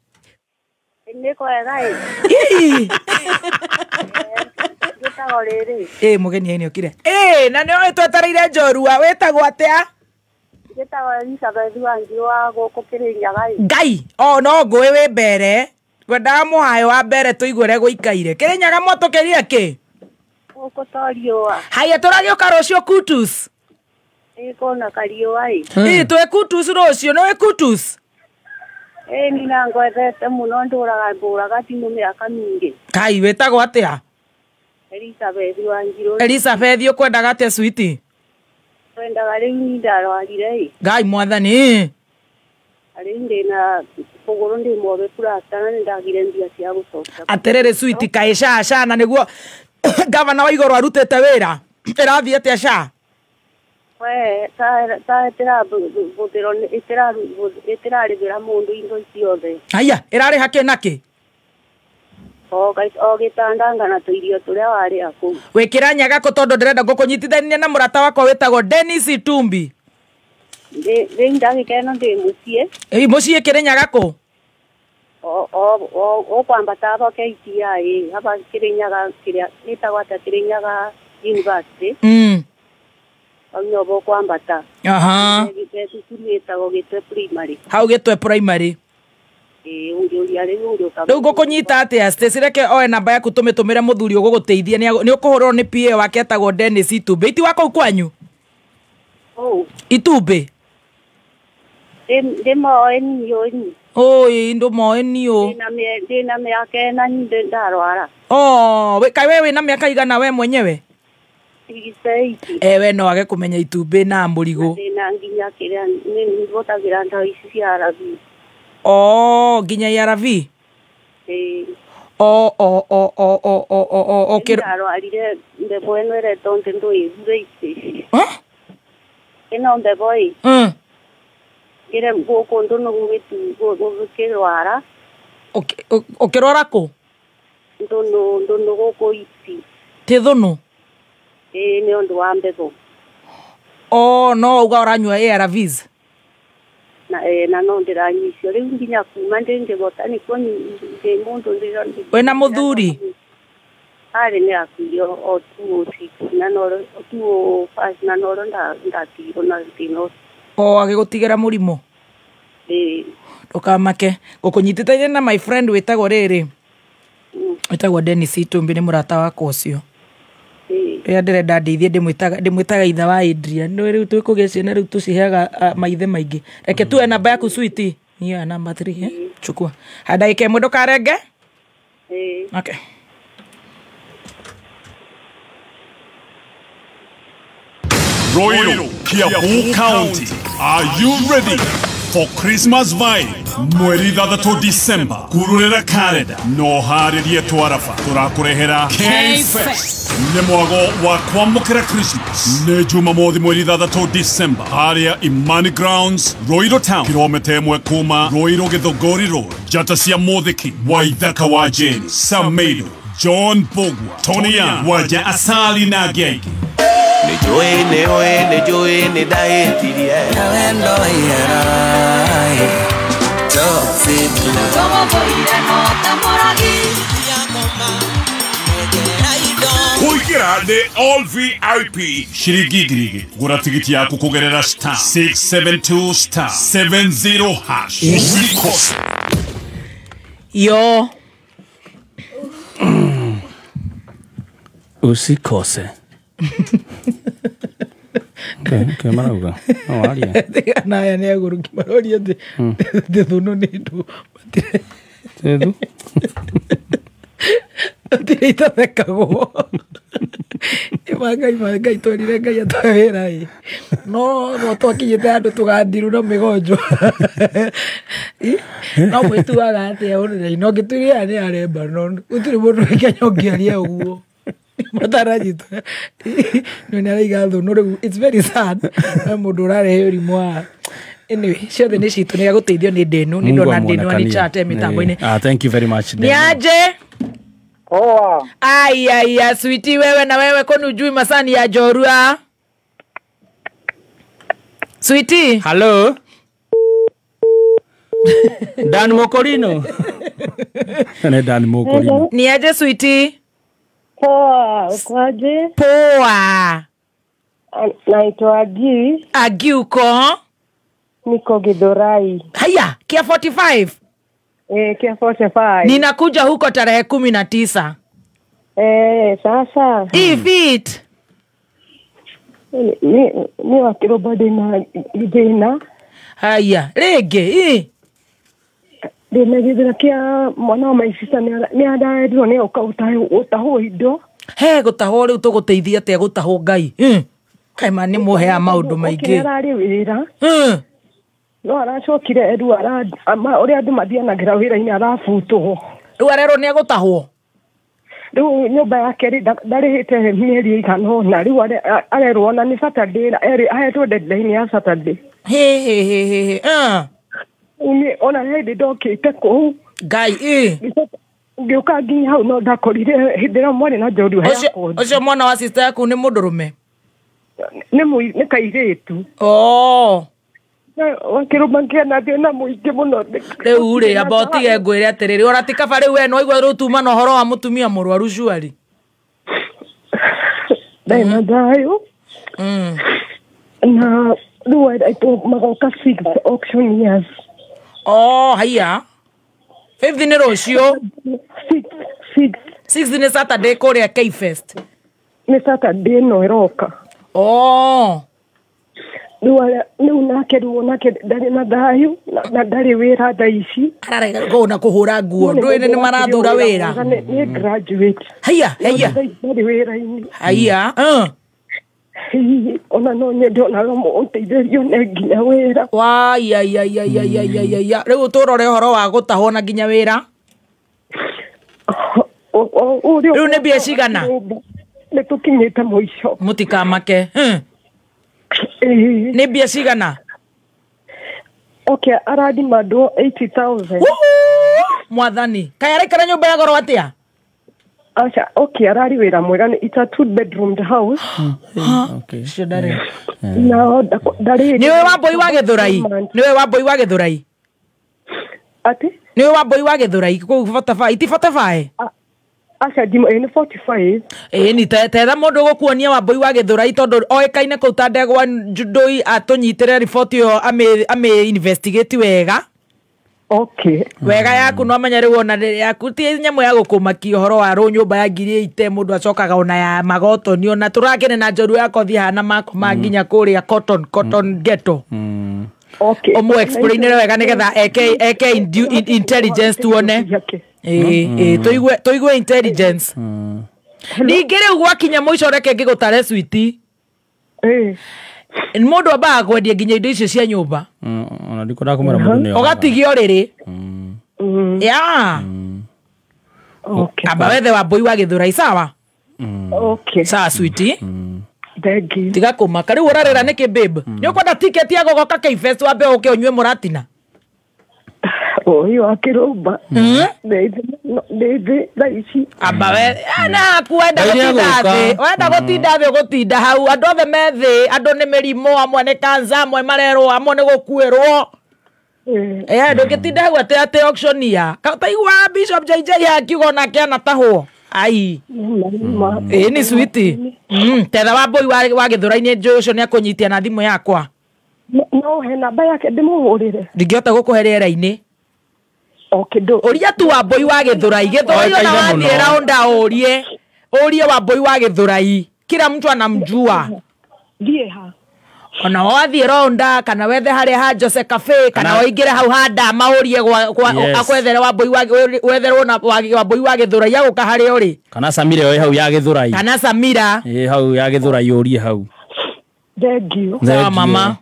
Niko gai. Ngĩtagwo rĩrĩ. Ĩ mũgeni nĩ okire. Ĩ na nĩ ũĩ twetereire njorua wĩtagwo atĩa? Njĩtagwo Elizabeth Wanjiru wa gũkũ Kĩrĩnyaga ĩ. Ngai o no ngũĩ wĩ mbere ngwendaga mũhayo wa mbere tũigue ũrĩa gũikaire. Kĩrĩnyaga mwatũkĩria kĩ? Gũkũ to riũa. Haya tũragĩũka rũciũ Kutus. Ĩ kũna kariũa ĩ. Ĩ twĩ Kutus rũciũ nĩ wĩ Kutus? Ĩ ni na ngwethete mũno ndũraga mbũraga thimũ mĩaka mĩingĩ. Kai wĩtagwo atĩa? Elizabeth Wanjiru. Elizabeth ũkwendaga atĩa switi? Kwendaga rĩu ni ndarwarire ĩ. Ngai mwathani. Rĩu ndĩna kũgũrũ ndĩ muobe plasta na nĩndagire mbia cia gũcoka. Atĩrĩrĩ switi kaĩ SHA SHA na nĩguo gavana wa igũrũ arutĩte wĩra ĩrathiĩ atĩa SHA? We ta ĩtĩrabũthĩrwo ĩtĩrarĩhĩra mũndũ indo ciothe. Haya ĩrarĩha kĩ na kĩ? O gĩtanda na tũirio tũrĩa warĩa kũu. Wĩkĩra nyaga kũ tondũ ndĩrenda ngũkũnyitithania na mũrata wakwa wĩtagwo Dennis Itumbi. Ndĩ ndagĩka ĩno ndĩ mũciĩ. Ĩ mũciĩ Kĩrĩnyaga kũ? O ũkwambata aba KTI aba Kĩrĩnyaga kĩrĩa ĩtagwo atĩa Kĩrĩnyaga University. Hau nĩho ũkwambata. Aha. Cukuru ĩtagwo Gĩtwe Primary. Hau Gĩtwe Primary. Ĩ ũngĩũria rĩu ũngĩũka. Rĩu ngũkũnyita atĩa Stacy reke oe namba yaku tũmĩtũmĩre mũthuri ũgũgũteithia nĩ ũkũhũrwo nĩ PA wake etagwo Dennis Itumbĩ. Iti wa kũu kwanyu? Ũũ. Itumbĩ. Ndĩmoĩ niĩ ni. Oi ndũmoĩ niĩ. Ndĩna mĩaka ĩna niĩ ndarwara. Oh, kaĩ we wĩna mĩaka igana we mwenyewe? 68. We no age kũmenya itumbĩ na mũrigũ. Ndĩna nginya kĩrĩa nĩ hũthagĩra ndawa ici cia ARV. Oh, nginya ARV? Ĩĩ. O o o o o o o o o Ndarwarire mbebo ĩno ĩretwo ndũĩthure ici. Ĩno mbebo ĩ. Kĩrĩa gũkũ ndũnũ gũkĩrwara. Ũkĩrwara kũ? Ndũnũ gũkũ ici. Ti thũnũ? Ĩĩ nĩ ũndũ wa mbebo. Oh, no uga ũranyua ARVs? Na no ndĩranyua icio rĩu nginya kuma ndĩngĩhota nĩkuo ndĩ mũndũ ndĩra. Wĩna mũthuri? Arĩ nĩ akuire o 2006 na no 2005 na no ndatigirwo na thĩna ũcio. O agĩgũtigĩra mũrimũ? Ĩĩ. Ndũkamake ngũkũnyitithania na my friend wĩtagwo rĩrĩ wĩtagwo Dennis Itumbi nĩ mũrata wakwa ũcio. Rĩrĩa ndĩrenda ndeithie ndĩmwĩtaga ithe wa Adrian. Nĩ rĩu twĩkũgĩa ciana rĩu tũciheaga maithe maingĩ. Reke tuoe namba yaku switi. Hiyo ya namba 3 chukua. Haya ndagĩka ĩmwe ndũkarenge. Okay. Royal Kiambu County, are you ready for Christmas vibe? Mweri 6 December kururera kalenda no harĩrie twarafa tũrakũrehera K-Fest nĩ mwago wa kwamũkĩra Christmas nĩ Jumamothi mweri 6 December harĩa Imani Grounds Royal Town kilomita 1 kuma Royal Githogori Road njata cia Mũthiki Waithaka wa Jane Samedo John Bogwa Tony Young Waja Asali na Genge Nĩ njũĩ nĩ njũĩ nĩ ndahĩtirie Kũingĩra nĩ all VIP ciringi 2,000 gũra tigiti yaku kũgerera star 672 star 70 hash usikose. Yo usikose. Ke marauga no waria naya nĩ agũrũki maroria atĩ thũnũ nĩ ndũ Thethu matirĩ itathekagwo. Ngai Ngai twerire Ngai atũhe wĩra ĩ no no twakinyĩte handũ tũgathiru na mĩgonjo no mwĩtuaga atĩa ũrĩra no ngĩtuire nĩ aremba no gũtirĩ mũndũ wĩ Kenya ũngĩaria ũguo mataranyita no nĩ araiga thũnũ rĩu it's very sad no mũndũ ũrarehe ũrimũ wa anyway ciothe nĩ citũ nĩ agũteithio nĩ ndĩnu nĩ ndona ndĩnu nĩ chate mĩtambo-inĩ. Thank you very much. Niaje? Poa. Ai ai ya sweetie wewe na wewe kwani hujui masani ya Jorua? Sweetie. Hello. Dan Mokorino. Ne Dan Mokorino. Niaje sweetie? Poa, ukoaje? Poa. Naitwa Agi. Agi uko? Niko Githurai. Haya, Kia 45. Kia 45. Ninakuja huko tarehe 19. Sasa. Ifit. Ni wakiroba dina. Haya, rege. Ndina githira kia mwana wa my sister ni araerirwo ni oka utahwo indo. He gutahwo riu tuguteithia atia gutahwo Ngai. Kaima ni muhea maundu maingi. Arari wira. No aracokire riu uria andu mathianagira wira-ini arabutwo. Riu arerwo ni egutahwo. Riu nyumba yake ndarihite mieri igana ona riu arerwo ona ni Saturday ahetwo deadline ya Saturday. He he he he. Ona hĩndĩ ndokĩte kũu Ngai ngĩũka nginya hau no ndakorire hĩndĩ ĩrĩa mwarĩ na njorua yakwa. Ũcio mwana wa sister yaku nĩ mũndũrũme? Nĩ kairĩtu. Oh. Wakĩrũma ngĩona thĩna mũingĩ mũno. Rĩu rĩ amba ũtige ngwĩre atĩrĩrĩ ona ti kaba rĩu we no waigua rĩu tuma na ũhoro wa mũtumia mũrwaru cuari. Ndarĩ na thayũ. Na rĩu magoka 6 auction years. Oh, haya. 5 nĩ rũciũ. 6. 6 nĩ Saturday kũrĩa K-Fest. Nĩ Saturday ĩno ĩroka. Oh. Rĩu nake ndarĩ na thayũ na ndarĩ wĩra thaa ici. Ararega na kũhũra nguo. Ndũĩ nĩ marathura wĩra. Nĩ graduate. Haya, haya. Ndarĩ wĩra-inĩ. Haya. Ona no nyende ona no ũnteithĩrie ne nginya wĩra. Wai ai ai ai ai ai ai ai. Rĩu tũrore ũhoro wa gũtahwo na nginya wĩra. Rĩu nĩ mbia cigana? Nĩ tũkinyĩte mũico. Mũtikamake. Nĩ mbia cigana? Okay, arathima andũ 80,000. Mwathani. Kaĩ araikara nyũmba ya goro atĩa? Acha, okay, arari wĩra mwega nĩ it's a 2 bedroomed house. Okay. Cio ndarĩ. No, ndarĩ. Nĩwe Wambui wa Gĩthũrai? Nĩwe Wambui wa Gĩthũrai? Atĩ? Nĩwe Wambui wa Gĩthũrai kũu 45, ti 45? Acha, ndimo nĩ 45. Ĩĩ ni tetha mũndũ ũgũkuonia Wambui wa Gĩthũrai tondũ oĩkaine kũu ta ndegwa ndũi atũnyitĩre riboti ĩyo amĩ investigate wega. Okay. Wega yaku no menya riu ona yaku ti nyamu ya gukumakia uhoro wa ru nyumba ya 80,000 mundu acokaga ona ya magotoni ona turakene na njoru yako thi hana mako ma nginya kuria cotton ghetto. Okay. Omu explain wega nigetha eke intelligence tuone. Tuigue intelligence. Ningĩ rĩu gwakinya mũico reke ngĩgũtare switi. Mũndũ ambaga kwendia nginya indo icio cia nyũmba. Ona ndikwendaga kũmera mũndũ nĩyo. Ũgatigio rĩrĩ. Ya. Okay. Amba wethe Wambui wa Gĩthũrai sawa? Okay. Sawa switi. Thank you. Tiga kũmaka rĩu ũrarĩra nĩkĩ babe? Nĩ ũkwenda tiketi ya gũgoka K-Fest wambe ũke ũnyue mũratina? Ũyũ wa kĩrũmba. Ndĩ thaa ici. Amba we na wenda gũtinda thĩ. Wenda gũtinda thĩ ũgũtinda hau. Andũ othe me thĩ, andũ nĩ mĩrimũ, amwe nĩ cancer, amwe marerwo, amwe nĩ gũkuĩrwo. Ndũngĩtinda hau atĩ auction ya. Taigua Bishop JJ akiuga onake anatahwo. Ai. Ĩĩ ni switi. Tetha Wambui wa Gĩthũrai-inĩ njũĩ ũcio nĩ akũnyitia na thimũ yakwa. No he namba yake ndĩmũhũrĩre. Ndingĩhota gũkũhe rĩera-inĩ. Ũria tu Wambui wa Gĩthũrai. Gĩthũrai ona wathiĩ raunda ũrie. Ũrie Wambui wa Gĩthũrai. Kila mtu anamjua. Thiĩ ha? Ona wathiĩ raunda kana wethe harĩa ha Jose Cafe kana waingĩre hau ha Ndama ũrie akwethere Wambui wa wetherwo na Wambui wa Gĩthũrai agũka harĩa ũrĩ. Kana Samira ĩ hau ya Gĩthũrai. Kana Samira. Ĩ hau ya Gĩthũrai ũrie hau. Thank you. Sawa mama.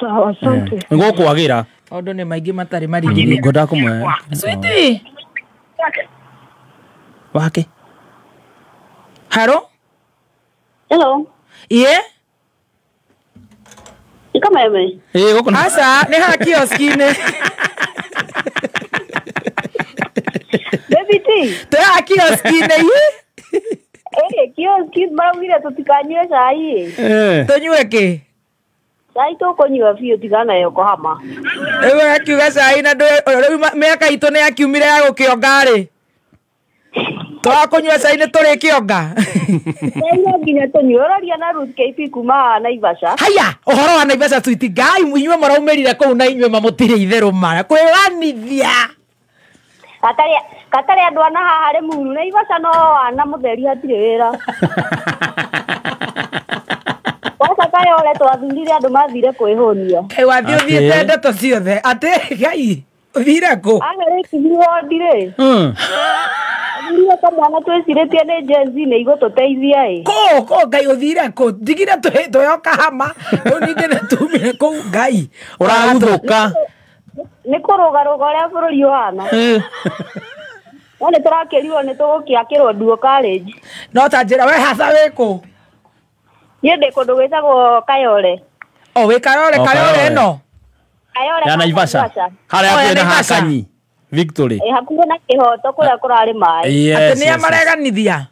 Sawa, asante. Nĩgũkwagĩra. Maũndũ nĩ maingĩ matarĩ marigĩrĩrie. Ngwendaga kũmwe. Switi. Wake. Haro? Hello. Iye? Ikameme. Eh, gũkũ. Aca, nĩ ha kioski-inĩ. Baby T. Twĩ ha kioski-inĩ iye? Kioski maraugire tũtikanyue cai. Tũnyue kĩ? Cai tũkũnyua biũ tigana Yokohama. Rĩu akiuga cai na rĩu mĩaka itũ nĩ yakiumire ya gũkĩonga rĩ. Tũrakũnyua cai nĩ tũrĩ kĩonga. Cai no nginya tũnyue. Ũroria na Ruth KP kuma Naivasha. Haya, ũhoro wa Naivasha switi Ngai inyuĩ mũraumĩrire kũu na inyuĩ mamũtirĩ itherũ mara. Kwĩranithia. Gatarĩ andũ ana haha Rĩmuru. Naivasha no ana mũtheri hatirĩ wĩra. Kwanza kaya ole twathurire andũ mathire kwĩhũnia. Kaĩ wathiĩ ũthiĩte ndeto ciothe atĩ Ngai ũthire kũ? Aga rĩkithi wondi rĩ. Athurire kamwana twĩcirĩtie nĩ Gen Z nĩ igũtũteithia ĩ. Kũ Ngai ũthire kũ? Ndigire twĩyoka hama rĩu ningĩ nĩ tumire kũu Ngai. Ũraguthũka. Nĩ kũrũgarũga ũrĩa bũrũri ũhana. No nĩ tũrakĩrirwo nĩ tũgũkĩakĩrwo Duo College. No ta njĩra we hatha wĩ kũ? Niĩ ndĩ kũndũ gwĩtagwo Kayole. O wĩ Kayole, Kayole ĩno? Kayole ya Naivasha. Harĩa hakuhĩ na Hakanyi Victory. Ĩ hakuhĩ na Kĩhoto kũrĩa kũrarĩ maĩ. Atĩ nĩa mareganithia?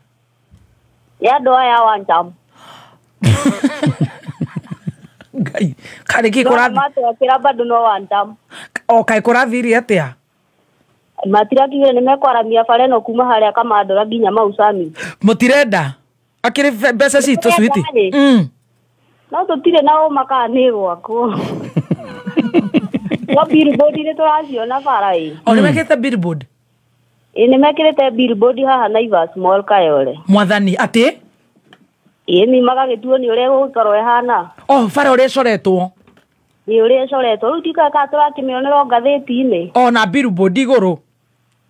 Nĩ andũ aya one term. Ngai, karĩ kĩ kũrathi? Matwakĩra bado no one term. O kaĩ kũrathirie atĩa? Matirakiugire nĩ mekwaramia bara ĩno kuma harĩa Kamandũra nginya Mau Summit. Mũtirenda? Akĩrĩ mbeca citũ switi. No tũtirĩ na ũma kana nĩ gwakwo. No billboard nĩ tũraciona bara ĩ. O nĩ mekĩrĩte billboard? Ĩ nĩ mekĩrĩte billboard haha Naivas Mall Kayole. Mwathani atĩ? Ĩ ni magagĩtuo nĩ ũrĩa ĩgũgĩkorwo ĩhana. O bara ũrĩa ĩcoretwo. Nĩ ũrĩa ĩcoretwo. Rĩu ndikaĩ kana tũrakĩmĩonera o ngathĩti-inĩ. O na billboard igũrũ.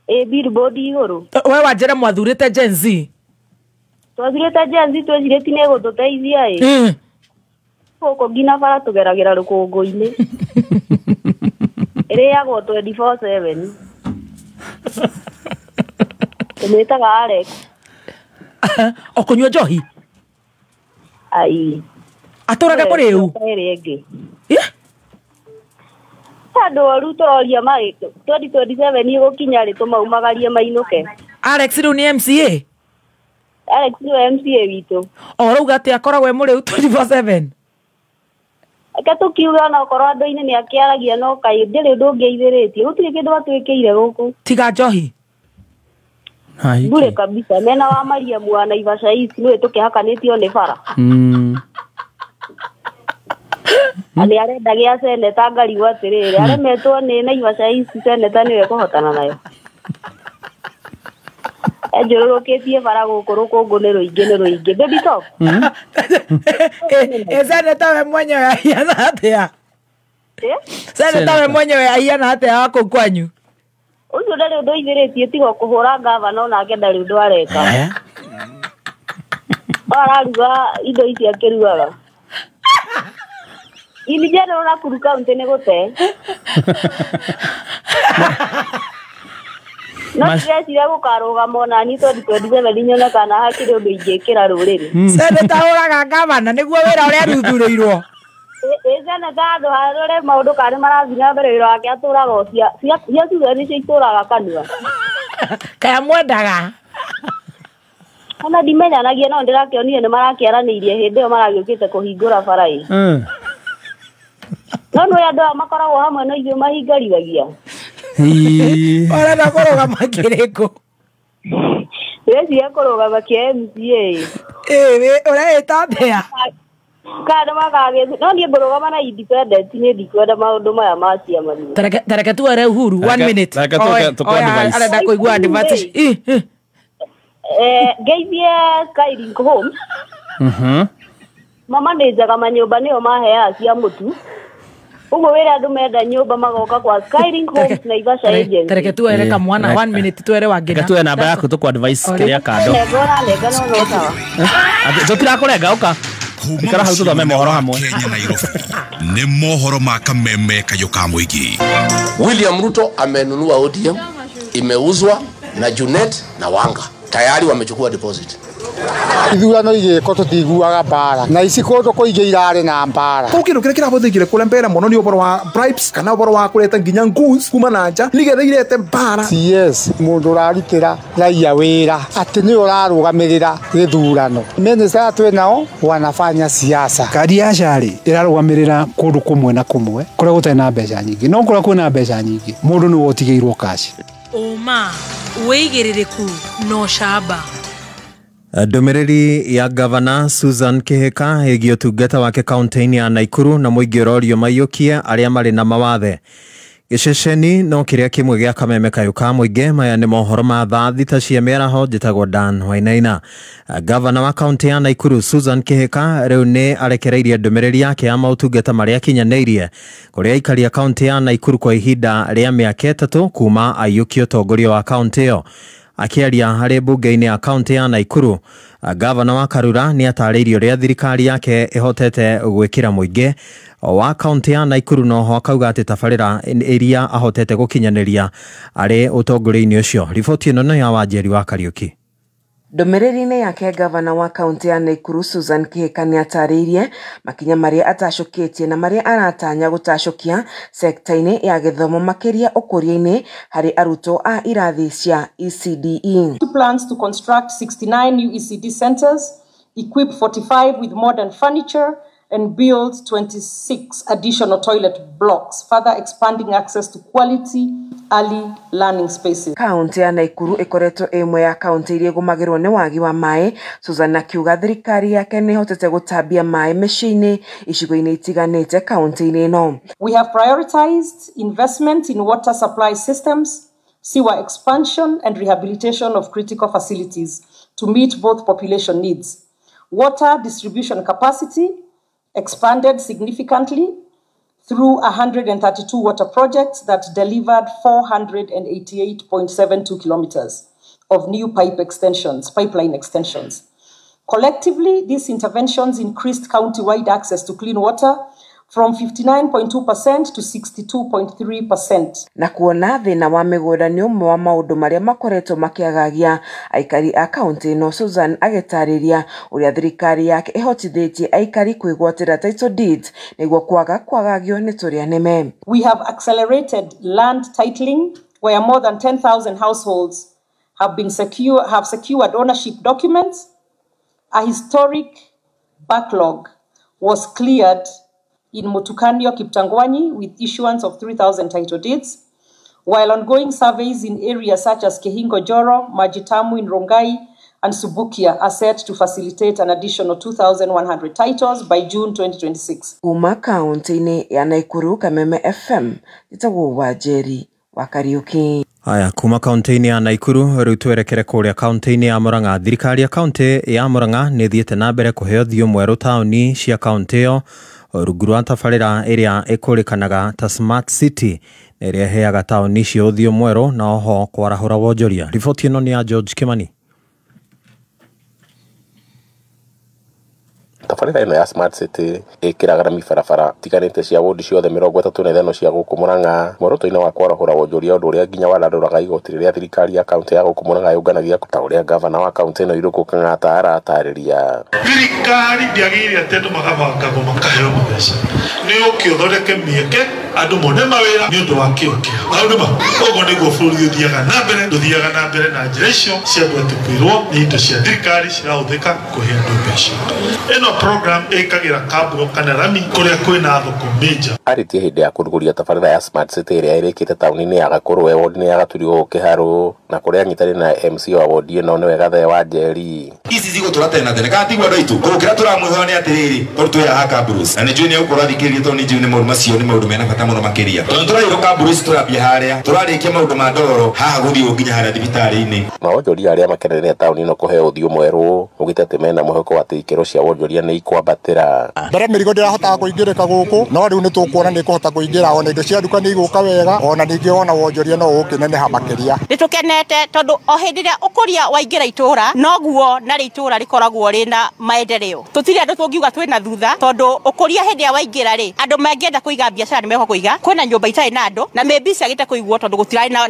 Ĩ billboard igũrũ. We wanjĩre mwathurĩte Gen Z? Twathurĩte Gen Z twĩcirĩtie nĩ ĩgũtũteithia ĩ. Gũkũ nginya bara tũgeragĩra rũkũngũ-inĩ. Ĩrĩagwo 24/7. Tũmĩtaga Alex. O kũnyua njohi? Ai. Atũraga kũrĩu? Ĩrĩa ĩngĩ. Andũ oru tũroria 2027 ĩgũkinya rĩ tũmaumagarie mainũke. Alex rĩu nĩ MCA? Alex nĩwe MCA witũ. O rauga atĩ akoragwo e mũrĩu 24/7? Reke tũkiuge ona okorwo andũ-inĩ nĩ akĩaragia no kaĩ ndĩrĩ ũndũ ũngĩ aithĩrĩtie. Gũtirĩ kĩndũ atwĩkĩire gũkũ. Tiga njohi? Bure kabisa. Mena wa Mariamu wa Naivasha East nĩwe tũkĩhakanĩtio nĩ bara. Nĩ arenda gĩa seneta ngarigwo atĩrĩrĩ aremetwo nĩ Naivasha East seneta nĩwe kũhotana nayo. Enjũrũrũkĩtie bara gũkũ rũkũngũ nĩ rũingĩ nĩ rũingĩ. Baby talk. Ĩ seneta we mwenyewe ahiana atĩa? Seneta we mwenyewe ahiana atĩa wa kũu kwanyu? Ũcio ndarĩ ũndũ aithĩrĩtie tiga kũhũra ngavana onake ndarĩ ũndũ areka. No araruga indo ici akĩrugaga. In general Nakuru County nĩ gũte. No ndĩreciria gũkarũgama onani 2027 nyone kana hakĩrĩ ũndũ ingĩkĩra rũrĩrĩ. Seneta hũraga ngavana nĩguo wĩra ũrĩa aruthurĩirwo. Ĩ seneta handũ harore maũndũ kana nĩ marathiĩ na mbere wĩra wake atũraga o cia ciugo nĩcio itũraga kanua. Kaĩ amwendaga? Ona ndimenyanagia no ndĩrakĩonire nĩ marakĩaranĩirie hĩndĩ ĩyo maragĩũkĩte kũhingũra bara ĩ. No nĩ andũ aya makoragwo hamwe no ithuĩ mahingarithagia. Ũrenda kũrũgama kĩrĩkũ? Ndĩreciria kũrũgama kĩa MCA. Ĩ ũreĩta atĩa? Kana magagĩ no niĩ ngũrũgama na independent niĩ ndikwenda maũndũ maya ma ciama. Tareke tuere Uhuru 1 minute. Arenda kũigua advantage. Ngeithie Skylink Home. Mama nĩnjaga manyũmba nĩo maheaga cia mũtu. Ũguo wĩra andũ menda nyũmba magoka kwa Skylink Homes Naivasha Agency. Tareke tuere kamwana 1 minute tuere wangĩna. Reke tuwe namba yaku tũkũ advice kĩrĩa kando. Nengo no no sawa. Tũtirakũrenga ũka. Ikara hau tũthome mohoro hamwe. Kenya Nairobi. Nĩ mohoro ma kameme kayũ ka mũingĩ. William Ruto amenunua ODM, imeuzwa na Junet na Wanga. Tayari wamechukua deposit. Ithurano igĩkwo tũtiguaga mbara na ici kũndũ kũingĩ irarĩ na mbara. Kũu kĩndũ kĩrĩa kĩrahũthĩkire kũrĩa mbere mũno nĩ ũhoro wa bribes kana ũhoro wa kũreta nginya goons kuma na nja nĩgetha irete mbara. CS mũndũ ũrarutĩra raia wĩra atĩ nĩwe ũrarũgamĩrĩra gĩthurano. Minister twĩ nao wanafanya siasa. Kadi ya SHA rĩ ĩrarũgamĩrĩra kũndũ kũmwe na kũmwe kũrĩa gũtarĩ na mbeca nyingĩ, no kũrĩa kwĩna mbeca nyingĩ mũndũ nĩwe ũtigĩirwo cash. Ũma, wĩigĩrĩrĩku na ũcamba. Ndũmĩrĩri ya Gavana Susan Kihika ĩgiĩ ũtungata wake kaunti-inĩ ya Naikuru na mũingĩ ũrorio maiyũkie arĩa marĩ na mawathe. Gĩceceni no kĩrĩa kĩmwe gĩa kameme kayũ ka mũingĩ. Maya nĩ mohoro ma thaa 6 cia mĩaraho. Njĩtagwo Dan Wainaina. Gavana wa kaunti ya Naikuru Susan Kihika rĩu nĩ arekereirie ndũmĩrĩri yake ya maũtungata marĩa akinyanĩirie kũrĩ aikari a kaunti ya Naikuru kwa ihinda rĩa mĩaka 3 kuma aiyũkie ũtongoria wa kaunti ĩyo. Akĩaria harĩ mbunge-inĩ ya kaunti ya Naikuru, gavana wa Karura nĩ atarĩirie ũrĩa thirikari yake ĩhotete gwĩkĩra mũingĩ wa kaunti ya Naikuru, noho akauga atĩ tabarĩra iria ahotete gũkinyanĩria arĩ ũtongoria-inĩ ũcio. Riboti ĩno nĩ ya Wanjeri wa Kariũki. Ndũmĩrĩri-inĩ yake, gavana wa kaunti ya Naikuru Susan Kihika nĩ atarĩirie makinya marĩa atacũkĩtie na marĩa aratanya gũtacũkia sekta-inĩ ya gĩthomo, makĩria ũkũria-inĩ harĩ arutwo a irathi cia ECDE. Plans to construct 69 new ECD centers, equip 45 with modern furniture, and build 26 additional toilet blocks, further expanding access to quality early learning spaces. Kaunti ya Naikuru ĩkoretwo ĩmwe ya kaunti iria ĩgũmagĩrwo nĩ wagi wa maĩ. Susan akiuga thirikari yake nĩ ĩhotete gũtambia maĩ mĩciĩ-inĩ icigo-inĩ itiganĩte kaunti-inĩ ĩno. We have prioritized investment in water supply systems, sewer expansion, and rehabilitation of critical facilities to meet both population needs. Water distribution capacity expanded significantly through 132 water projects that delivered 488.72 kilometers of new pipeline extensions. Collectively, these interventions increased county-wide access to clean water from 59.2% to 62.3%. Na kuona thĩna wa mĩgũnda nĩ ũmwe wa maũndũ marĩa makoretwo makĩagagia aikari a kaunti ĩno, Susan agĩtarĩria ũrĩa thirikari yake ĩhotithĩtie aikari kwĩgwatĩra title deeds nĩguo kwaga kwagagio nĩ tũrĩa nĩme. We have accelerated land titling where more than 10,000 households have secured ownership documents. A historic backlog was cleared in Mutukanio, Kiptangwanyi, with issuance of 3,000 title deeds, while ongoing surveys in areas such as Kehingo Joro, Majitamu in Rongai, and Subukia are set to facilitate an additional 2,100 titles by June 2026. Kuma kaunti-inĩ ya Naikuru, Kameme FM, njĩtagwo Wanjeri wa Kariũki. Aya, kuma kaunti-inĩ ya Naikuru rĩu twerekere kũrĩa kaunti-inĩ ya Murang'a. Thirikari ya kaunti ya Murang'a nĩ ĩthiĩte na mbere kũheo ũthiũ mwerũ taũni cia kaunti ĩyo rungu rwa tabarĩra ĩrĩa ĩkũrĩkanaga ta Smart City na ĩrĩa ĩheaga taũni icio ũthiũ mwerũ na oho kwarahũra wonjoria. Riboti ĩno nĩ ya George Kimani. Tabarĩra ĩno ya Smart City ĩkĩraga rami barabara tiganĩte cia wodi ciothe 35 cia gũkũ Murang'a muoroto-inĩ wa kwarahũra wonjoria, ũndũ ũrĩa nginya wararũraga igoti rĩrĩa thirikari ya kaunti ya gũkũ Murang'a yũnganagia, ta ũrĩa gavana wa kaunti ĩno Irũngũ Kang'ata aratarĩria. Thirikari ndĩagĩrĩire atĩ andũ magabangagwo makaheo mbeca, nĩ ũke ũthondeke mĩeke andũ mone mawĩra nĩ ũndũ wa kĩo kĩao. Hau nĩma ũguo nĩguo bũrũri ũthiaga na mbere. Ndũthiaga na mbere na njĩra icio cia andũ atĩ kwĩrwo nĩ indo cia thirikari cirahũthĩka kũhe andũ mbeca. Ĩno program ĩkagĩra kamburo kana rami kũrĩa kwĩna thoko major. Arĩtie hĩndĩ ya kũrugũria tabarĩra ya Smart City ĩrĩa ĩrĩkĩte taũni-inĩ ya Gakũrwe, wodi-inĩ ya Gaturi gũkũ Kĩharũ, na kũrĩa anyitanĩire na MC wa wodi ĩno nĩwe Gathee wa Njeri. Ici cigũtũra tene na tene kana tiguo andũ aitũ kũrĩa tũramwĩhoya nĩ atĩrĩrĩ, tondũ twĩ haha Kabros na nĩ njũĩ nĩ egũkorwo athikĩrĩrie, tondũ nĩ njũĩ nĩ maũndũ macio nĩ maũndũ mena bata mũno makĩria, tondũ tũrairwo Kabros tũrambia harĩa tũrarĩkia maũndũ ma ndoro haha gũthiĩ nginya harĩa thibitarĩ-inĩ. Na wonjoria arĩa makeneire taũni ĩno kũheo ũthiũ mwerũ ugĩte atĩ mena mwĩhoko atĩ ikĩro cia wonjoria nĩ ikwambatĩra. Mbere mĩrigo ndĩrahotaga kũingĩrĩka gũkũ, no rĩu nĩ tũkuona nĩ ĩkũhota kũingĩra, ona indo cia nduka nĩ igũka wega, ona ningĩ ona wonjoria no ũkĩneneha makĩria. Nĩ tũkenete tondũ o hĩndĩ ĩrĩa ũkũria waingĩra itũra noguo narĩ itũra rĩkoragwo rĩna maendeleo. Tũtirĩ andũ tũngiuga twĩna thutha, tondũ ũkũria hĩndĩ ĩrĩa waingĩra rĩ, andũ mangĩenda kũiga biacara nĩ mekũhota kũiga. Kwĩna nyũmba itarĩ na andũ na maybe ciagĩte kũigwo tondũ gũtirarĩ na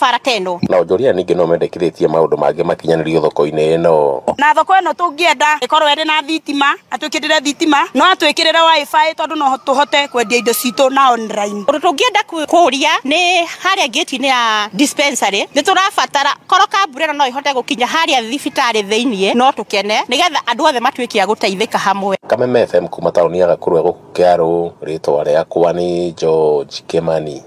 bara ta ĩno. Na wonjoria ningĩ no mendekithĩtie maũndũ mangĩ makinyanĩrio thoko-inĩ ĩno. Na thoko ĩno tũngĩenda ĩkorwo ĩrĩ na thitima, atwĩkĩrĩre thitima, no atwĩkĩrĩre wifi tondũ no tũhote kwendia indo citũ na online. Ũndũ tũngĩenda kũria nĩ harĩa gate-inĩ ya dispensary nĩ tũrabatara korwo kambura ĩno no ĩhote gũkinya harĩa thibitarĩ thĩiniĩ, no tũkene nĩgetha andũ othe matuĩke a gũteithĩka hamwe. Kameme FM kuma taũni ya Gakũrwe gũkũ Kĩharũ, rĩtwa rĩakwa nĩ George Kimani.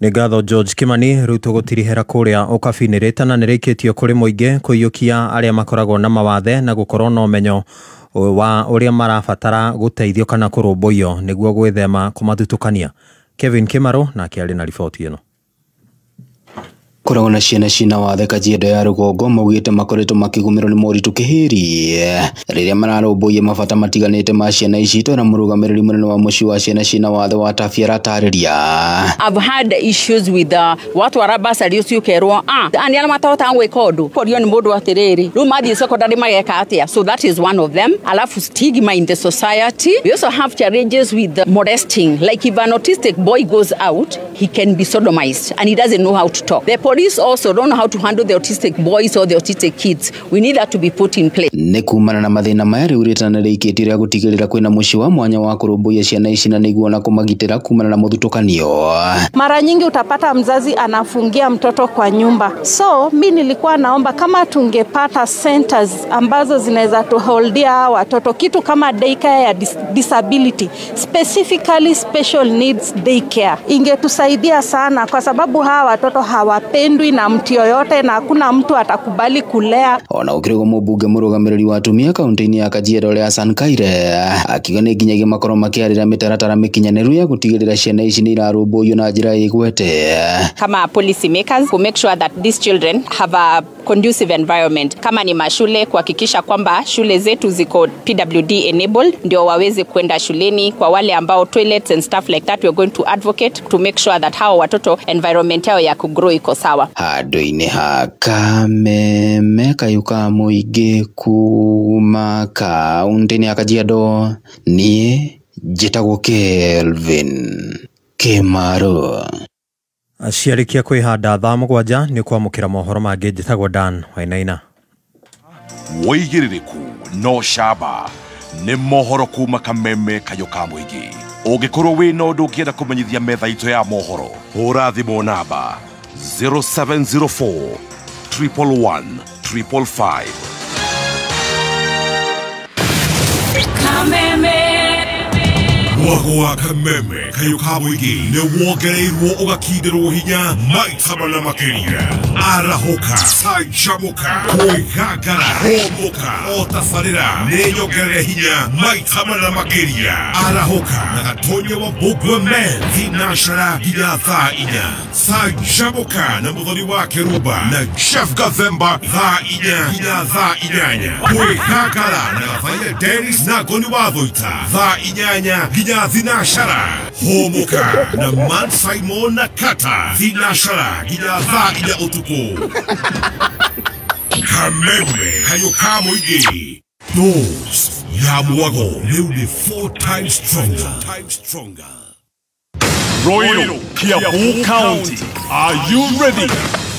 Nĩ ngatho George Kimani. Rĩu tũgũtirihĩra kũrĩa ũkabi-inĩ. Rĩtana nĩ rĩikĩtio kũrĩ mũingĩ kũiyũkia arĩa makoragwo na mawathe na gũkorwo na ũmenyo wa ũrĩa marabatara gũteithio kana kũrũmbũiyo nĩguo gwĩthema kũmathutũkania. Kevin Kimaro nake arĩ na riboti ĩno. Koragwo na ciana cina wathe Kajiado ya rũgongo maugĩte makoretwo makĩgũmĩrwo nĩ moritũ kĩhĩri rĩrĩa mararũmbũiya mabata matiganĩte ma ciana ici na mũrũgamĩrĩri mũnene wa mũciĩ wa ciana cina wathe wa Tafi aratarĩria. I've had issues with watwara basari ũcio ũkerwo ani arĩa matahotaga gwĩka ũndũ korio nĩ mũndũ atĩrĩrĩ rĩu mathiĩ secondary mageka atĩa. So that is one of them. Alafu stigma in the society. We also have challenges with the molesting, like if an autistic boy goes out he can be sodomized and he doesn't know how to talk. The police also don't know how to handle the autistic boys or the autistic kids. We need that to be put in place. Nĩ kumana na mathĩna maya rĩu rĩtana rĩikĩtio rĩa gũtigĩrĩra kwĩna mũciĩ wa mwanya wa kũrũmbũiya ciana ici na nĩguo na kũmagitĩra kumana na mũthutũkanio. Mara nyingi utapata mzazi anafungia mtoto kwa nyumba. So mi nilikuwa naomba kama tungepata centers ambazo zinaweza tuholdia watoto, kitu kama daycare ya disability, specifically special needs daycare, ingetusaidia sana kwa sababu hawa watoto hawapendwi na mtu yoyote na hakuna mtu atakubali kulea. Ona ukirego mũmbunge mũrũgamĩrĩri wa atumia kaunti-inĩ ya Kajiado Lea Hassan Kaire akiuga nĩ nginyagia makorwo makĩarĩra mĩtaratara mĩkinyanĩru ya gũtigĩrĩra ciana ici nĩ irarũmbũiyo na njĩra ĩgwete. Kama policy makers to make sure that these children have a conducive environment. Kama ni mashule, kuhakikisha kwamba shule zetu ziko PWD enabled ndio waweze kwenda shuleni. Kwa wale ambao toilets and stuff like that, we are going to advocate to make sure that hao watoto environment yao ya kugrow iko sawa. Handũ-inĩ ha Kameme kayũ ka mũingĩ kuma kaunti-inĩ ya Kajiado, niĩ njĩtagwo Kelvin Kimaro. Ciarĩkia kwĩhanda thaa 7 nĩ kwamũkĩra mohoro mangĩ. Njĩtagwo Dan Wainaina. Wĩigĩrĩrĩku no camba nĩ mohoro kuma Kameme kayũ ka mũingĩ. Ũngĩkorwo wĩna ũndũ ũngĩenda kũmenyithia metha itũ ya mohoro, hũra thimũ namba 0704 111 555. Kameme. Mwago wa Kameme kayũ ka mũingĩ nĩ wongereirwo ũgakindĩrwo hinya maita mana makĩria. Arahũka, canjamũka, kwĩgangara, hũmũka, o tabarĩra nĩ nyongerere hinya maita mana makĩria. Arahũka na Gatonya wa Mbũgua Men thinashara nginya thaa 4. Canjamũka na Mũthoni wa Kĩrumba na Jeff Gathemba thaa 4 nginya thaa 8. Kwĩgangara na Gathaia Dennis na Ngoni wa Thũita thaa 8 nginya thinashara. Hũmũka na Man Simon na Kata thinashara nginya thaa 4 ũtukũ. Kameme kayũ ka mũingĩ. Dose ya mwago rĩu nĩ 4 times stronger. Royal Kiambu County, are you ready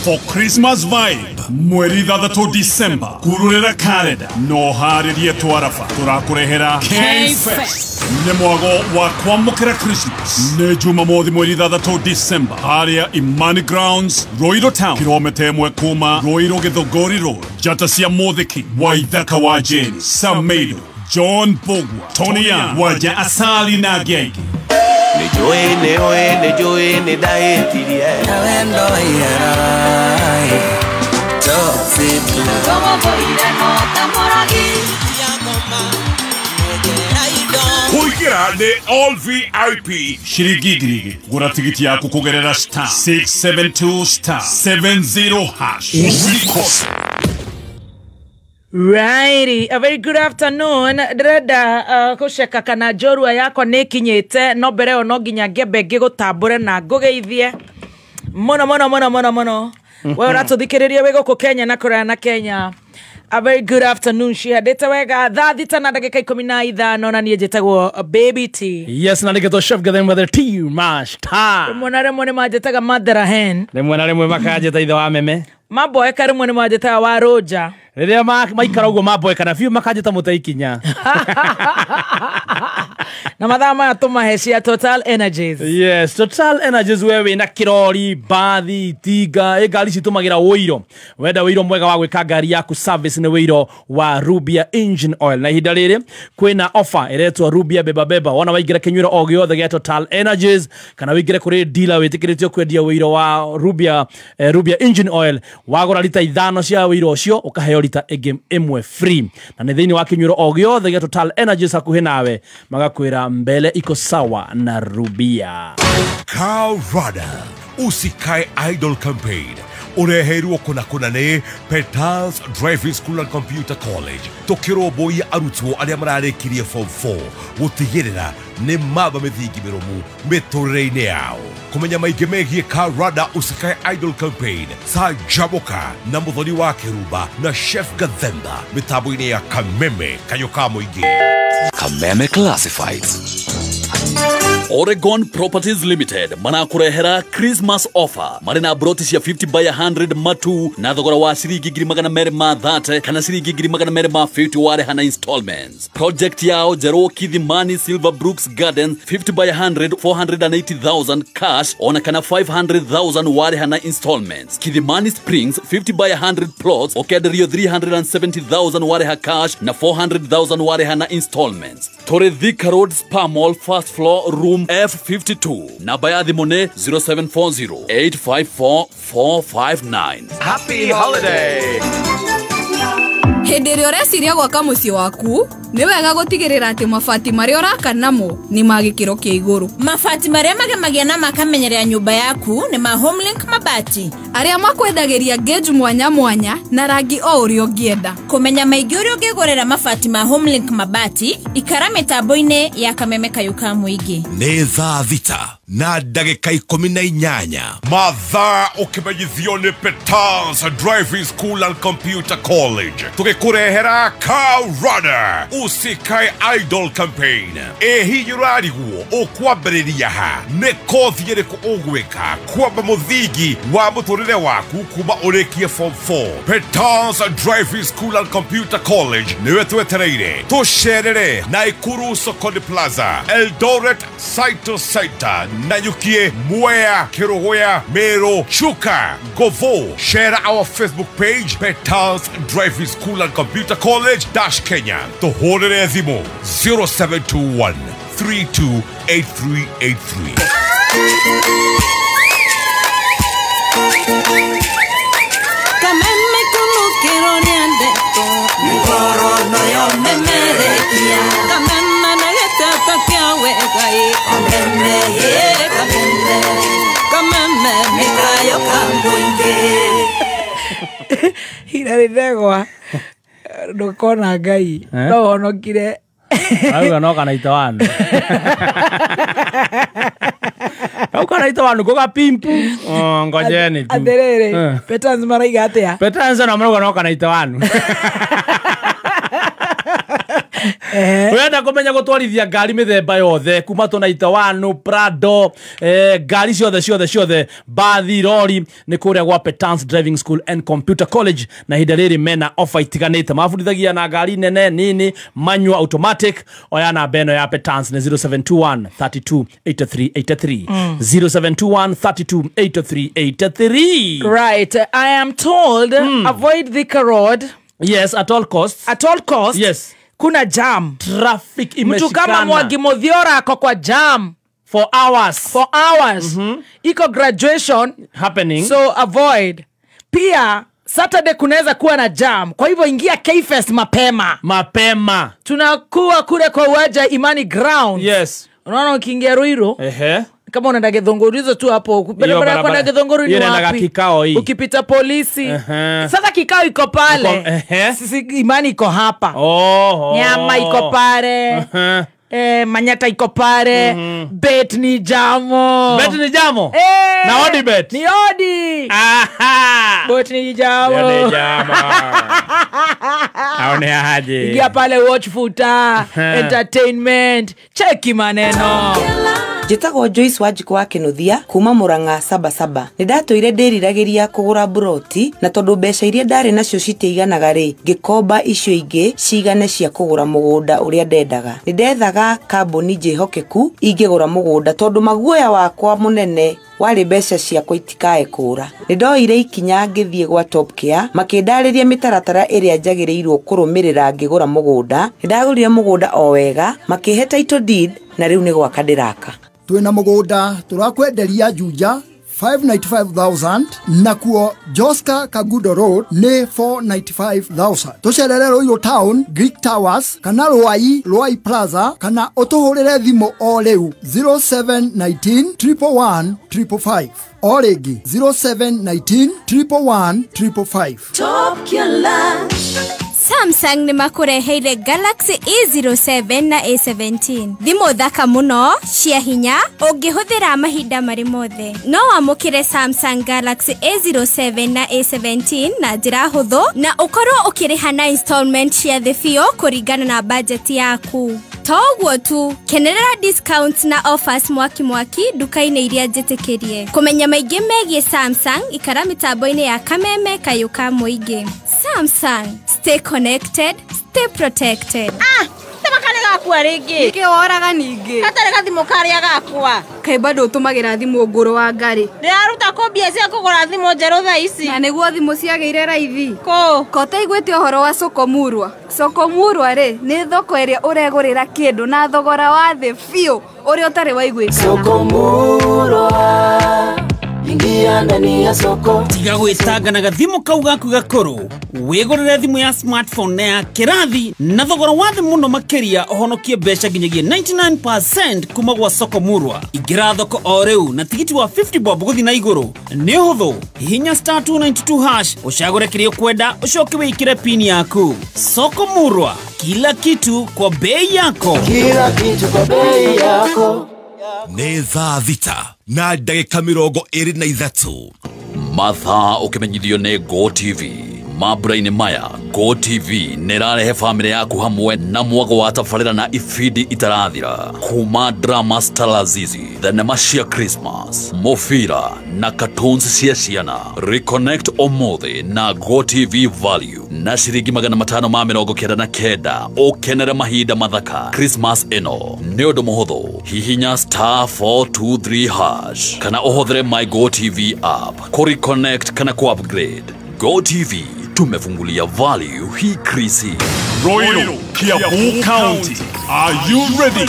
for Christmas vibe? Mweri 6 December kururera kalenda no harĩrie twarafa tũrakũrehera K-Fest. Nĩ mwago wa kwamũkĩra Christmas nĩ Jumamothi mweri 6 December harĩa Imani Grounds, Royal Town, kilomita 1 kuma Royal Githogori Road. Njata cia Mũthiki, Waithaka wa Jane, Samedo, John Bogwa, Tony Young, Waja Asali na Genge. Nĩnjũĩ nĩũĩ nĩnjũĩ nĩndahĩtirie na wendo ierai Kũingĩra nĩ all VIP Shiringi 2,000. Gũra tigiti yaku kũgerera star 672 star 70 hash. Usikose. Righty, a very good afternoon. Ndĩrenda gũceka kana njorua yakwa nĩ ĩkinyĩte no mbere ĩyo no nginya ngĩambe ngĩgũtambũre na ngũgeithie mũno mũno mũno mũno mũno. We ũratũthikĩrĩria wĩ gũkũ Kenya na kũraya na Kenya. A very good afternoon. Cihandĩte wega thaa 6:15 na niĩ njĩtagwo Baby T. Yes, na nĩgetwo Chef Gathemba the T Master. Rĩmwe na rĩmwe nĩ manjĩtaga Mathera Hen. Rĩmwe na rĩmwe makanjĩta ithe wa meme. Mamboeka rĩmwe nĩ manjĩtaga wa Roja. Rĩrĩa maikara ũguo mamboekana biũ makanjĩta mũteikinya. Na mathaa maya tũmahe cia Total Energies. Yes, Total Energies we wĩna kĩrori, mbathi, itinga, ĩ ngari citũmagĩra ũiro. Wenda ũiro mwega wa gwĩka ngari yaku service nĩ ũiro wa Rubia Engine Oil. Na ihinda rĩrĩ kwĩna offer ĩretwo Rubia Beba Beba. Wona waingĩra kĩnyuĩro o gĩothe gĩa Total Energies kana wĩingĩre kũrĩ dealer wĩtĩkĩrĩtio kwendia ũiro wa Rubia, Rubia Engine Oil, wagũra lita 5 cia ũiro ũcio ũkaheo lita ĩngĩ 1 free. Na nĩ thĩinĩ wa kĩnyuĩro o gĩothe gĩa Total Energies hakuhĩ nawe magakwĩra mbele iko sawa na Rubia. Car Rada Usikae Idol Campaign ureheirwo kuna kuna nĩ Petals Driving School and Computer College tũkĩrũmbũiya arutwo arĩa mararĩkirie form 4 gũtigĩrĩra nĩ mamba mĩthingi mĩrũmu mĩtũrĩre-inĩ yao. Kũmenya maingĩ megiĩ Car Rada Usikae Idol Campaign canjamũka na Mũthoni wa Kĩrumba na Chef Gathemba mĩtambo-inĩ ya Kameme kayũ ka mũingĩ. Kameme Classifieds. Oregon Properties Limited manakurehera Christmas offer marĩ na broti cia 50 by 100 matu na thogora wa ciringi 230 kana ciringi 250 warĩha na installments. Project yao njerũ Kithimani Silver Brooks Gardens 50 by 100 480,000 cash ona kana 500,000 warĩha na installments. Kithimani Springs 50 by 100 plots ũkenderio 370,000 warĩha cash na 400,000 warĩha na installments. Tũrĩ Thika Road Spa Mall first floor room F52. Namba ya thimũ nĩ 0740 854 459. Happy holiday. Hĩndĩ ĩrĩa ũreciria gwaka mũciĩ waku nĩ wega gũtigĩrĩra atĩ mabati marĩa ũraka namo nĩ ma gĩkĩro kĩa igũrũ. Mabati marĩa magemagia na makamenyerera nyũmba yaku nĩ ma Homelink mabati arĩa makwendagĩria gauge mwanya mwanya na rangi o ũrĩa ũngĩenda. Kũmenya maingĩ ũrĩa ũngĩgũrĩra mabati ma Homelink mabati, ikara mĩtambo-inĩ ya Kameme kayũ ka mũingĩ. Nĩ thaa 6:18 mathaa ũkĩmenyithio nĩ Petals Driving School and Computer College tũgĩkũrehera Car Rada Usikae Idol Campaign. Ĩ hihi ũrarigwo ũkwambĩrĩria ha? Nĩ kothi ĩrĩkũ ũgwĩka kwamba mũthingi wa mũtũrĩre waku kuma ũrĩkie form 4? Petals Driving School and Computer College nĩwe twetereire. Tũcerere Naikuru Sokoni Plaza, Eldoret Saito Center, Nanyukie, Mwea, Kerogoya, Meru, Chuka, Govo. Share our Facebook page Petals Driving School and Computer College - Kenya. Tũhũrĩre thimũ 0721 328383. Kameme kunukiro nĩandĩtwo mĩgoro noyo memerekia kameme na gĩteto kĩa wega ĩ kameme ĩ kameme kameme mĩkayo ka mũingĩ. Hira rĩthegwa ndũkona Ngai no ũhonokire. Auga no kana itawanu. Kau kana itawanu koga pimpu. Ngojeni tu. Atĩrĩrĩ, Petans maraiga atĩa? Petans na marauga no kana itawanu. Wenda kũmenya gũtwarithia ngari mĩthemba yothe kuma tũna itawanu, Prado, ngari ciothe ciothe ciothe, bathi, rori nĩ kũrĩa gwa Petans Driving School and Computer College. Na ihinda rĩrĩ mena offer itiganĩte, mabundithagia na ngari nene nini, manual, automatic. Oya namba ĩno ya Petans nĩ 0721 32 83 83 0721 32 83 83. Right, I am told avoid Thika Road. Yes, at all costs. At all costs. Yes. Kuna jam. Traffic imeshikana. Mtu kama Mwangi Muthiora ako kwa jam for hours. For hours. Iko graduation happening. So avoid. Pia Saturday kunaweza kuwa na jam. Kwa hivyo ingia K-Fest mapema. Mapema. Tunakuwa kule kwa uwanja Imani Ground. Yes. Unaona ukiingia Ruiru? Ehe. Kama unaenda Githunguri tu hapo. Barabara kwenda Githunguri ni wapi? Kikao hii. Ukipita polisi. Sasa kikao iko pale. Sisi Imani iko hapa. Oh. Nyama iko pale. Manyata iko pale. Bet ni jamo. Bet ni jamo? Na odi bet. Ni odi. Aha. Bet ni jamo. Bet ni jamo. Aone aje. Ingia pale watch futa, entertainment, cheki maneno. Njĩtagwo Joyce Wanjikũ wa Kĩnuthia kuma Murang'a Sabasaba. Nĩ ndatũire ndĩriragĩria kũgũra mburoti na tondũ mbeca iria ndarĩ nacio citiiganaga rĩ, ngĩkomba icio ingĩ cigane cia kũgũra mũgũnda ũrĩa ndendaga. Nĩ ndethaga kambuni njĩhokeku ingĩgũra mũgũnda tondũ maguoya wakwa mũnene warĩ mbeca ciakwa itikae kũra. Nĩ ndoire ikinya ngĩthiĩ gwa Top Care makĩndarĩria mĩtaratara ĩrĩa njagĩrĩirwo kũrũmĩrĩra ngĩgũra mũgũnda. Nĩ ndagũrire mũgũnda o wega makĩhe title deed na rĩu nĩ gwaka ndĩraka. Twĩna mũgũnda tũrakwenderia Juja 595,000 nakuo Joska Kagudo Road nĩ 495,000. Tũcerere Ruiru Town, Greek Towers kana Ruai, Ruai Plaza kana ũtũhũrĩre thimũ o rĩu 0719 111 555. O rĩngĩ 0719 111 555. Top Killer. Samsung nĩ makũreheire Galaxy A07 na A17. Thimũ thaka mũno cia hinya ũngĩhũthĩra mahinda marĩ mothe. No wamũkĩre Samsung Galaxy A07 na A17 na njĩra hũthũ na ũkorwo ũkĩrĩha na installment cia thĩ biũ kũringana na budget yaku. To ũguo tu, kenerera discounts na offers mwaki mwaki nduka-inĩ iria njĩtĩkĩrie. Kũmenya maingĩ megiĩ Samsung ikara mĩtambo-inĩ ya Kameme Kayũ ka Mũingĩ. Samsung, stay connected, stay protected. Ah, tabakane gakwa rĩngĩ. Nĩkĩ woraga ningĩ? Gatarĩ gathimũ karĩa gakwa. Kaĩ bado ũtũmagĩra thimũ ngũrũ wa ngarĩ. Ndĩraruta kũ mbia cia kũgũra thimũ njerũ thaa ici? Na nĩguo thimũ ciagĩire raithi. Kũ? Ko ũtaiguĩte ũhoro wa Sokomurwa? Sokomurwa rĩ, nĩ thoko ĩrĩa ũregũrĩra kĩndũ na thogora wa thĩ biũ ũrĩa ũtarĩ waiguĩkana. Sokomurwa, ingia ndani ya soko. Tiga gwĩtanga na gathimũ kau gaku gakũrũ. Wĩgũrĩre thimũ ya smartphone na ya kĩrathi na thogora wa thĩ mũno makĩria ũhonokie mbeca nginyagia 99% kuma gwa Sokomurwa. Ingĩra thoko o rĩu na tigiti wa 50 bob gũthiĩ na igũrũ. Nĩ ũhũthũ, hihinya star 292 hash ũcagũre kĩrĩa ũkwenda ũcoke wĩkĩre pin yaku. Sokomurwa, kila kitu kwa bei yako. Kila kitu kwa bei yako. Nĩ thaa 6 na ndagĩka 23. Mathaa ũkĩmenyithio nĩ Go TV. Mambura-inĩ maya Go TV nĩ ĩrarehe bamĩrĩ yaku hamwe na mwago wa tabarĩra na ibindi itarathira kuma drama Stalazizi, thenema cia Christmas, mũbira na cartoons cia ciana. Reconnect ũmũthĩ na Go TV Value na ciringi 599 ũkenere mahinda mathaka Christmas ĩno. Nĩ ũndũ mũhũthũ, hihinya star 423 hash kana ũhũthĩre my Go TV app kũ reconnect kana kũ upgrade. Go TV tumefungulia value hii krisi. Ruiru, Kiambu County. Are you ready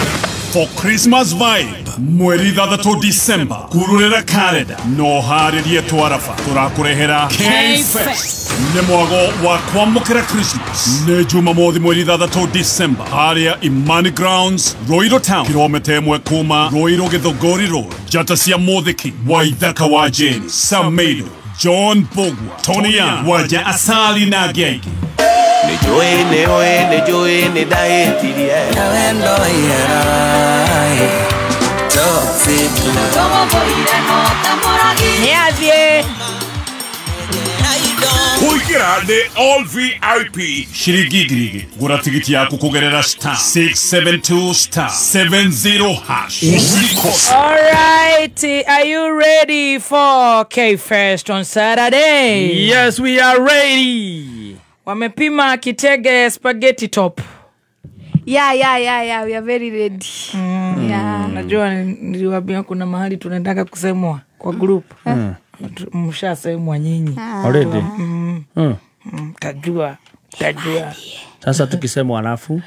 for Christmas vibe? Mweri 6 December kururera kalenda no harĩrie twarafa tũrakũrehera K-Fest. Nĩ mwago wa kwamũkĩra Christmas. Nĩ Jumamothi mweri 6 December harĩa Imani Grounds, Ruiru Town, kilomita 1 kuma Ruiru Githũngũri Road. Njata cia Mũthiki, Waithaka wa Jane, Samedo, John Bogwa, Tony Young, Waja Asali na Genge. Nĩnjũĩ nĩũĩ nĩnjũĩ nĩndahĩtirie. Na wendo ihera toxic Nĩathiĩ. Kũingĩra nĩ all VIP. Ciringi 2,000. Gũra tigiti yaku kũgerera star 672 star 70 hash. Usikose. All right, are you ready for K-Fest on Saturday? Yes, we are ready. Wamepima kitege spaghetti top. Yeah, we are very ready. Yeah. Najua niliwaambia kuna mahali tunataka kusemwa kwa group. Mshasemwa nyinyi. Already. Tajua. Sasa tukisemwa alafu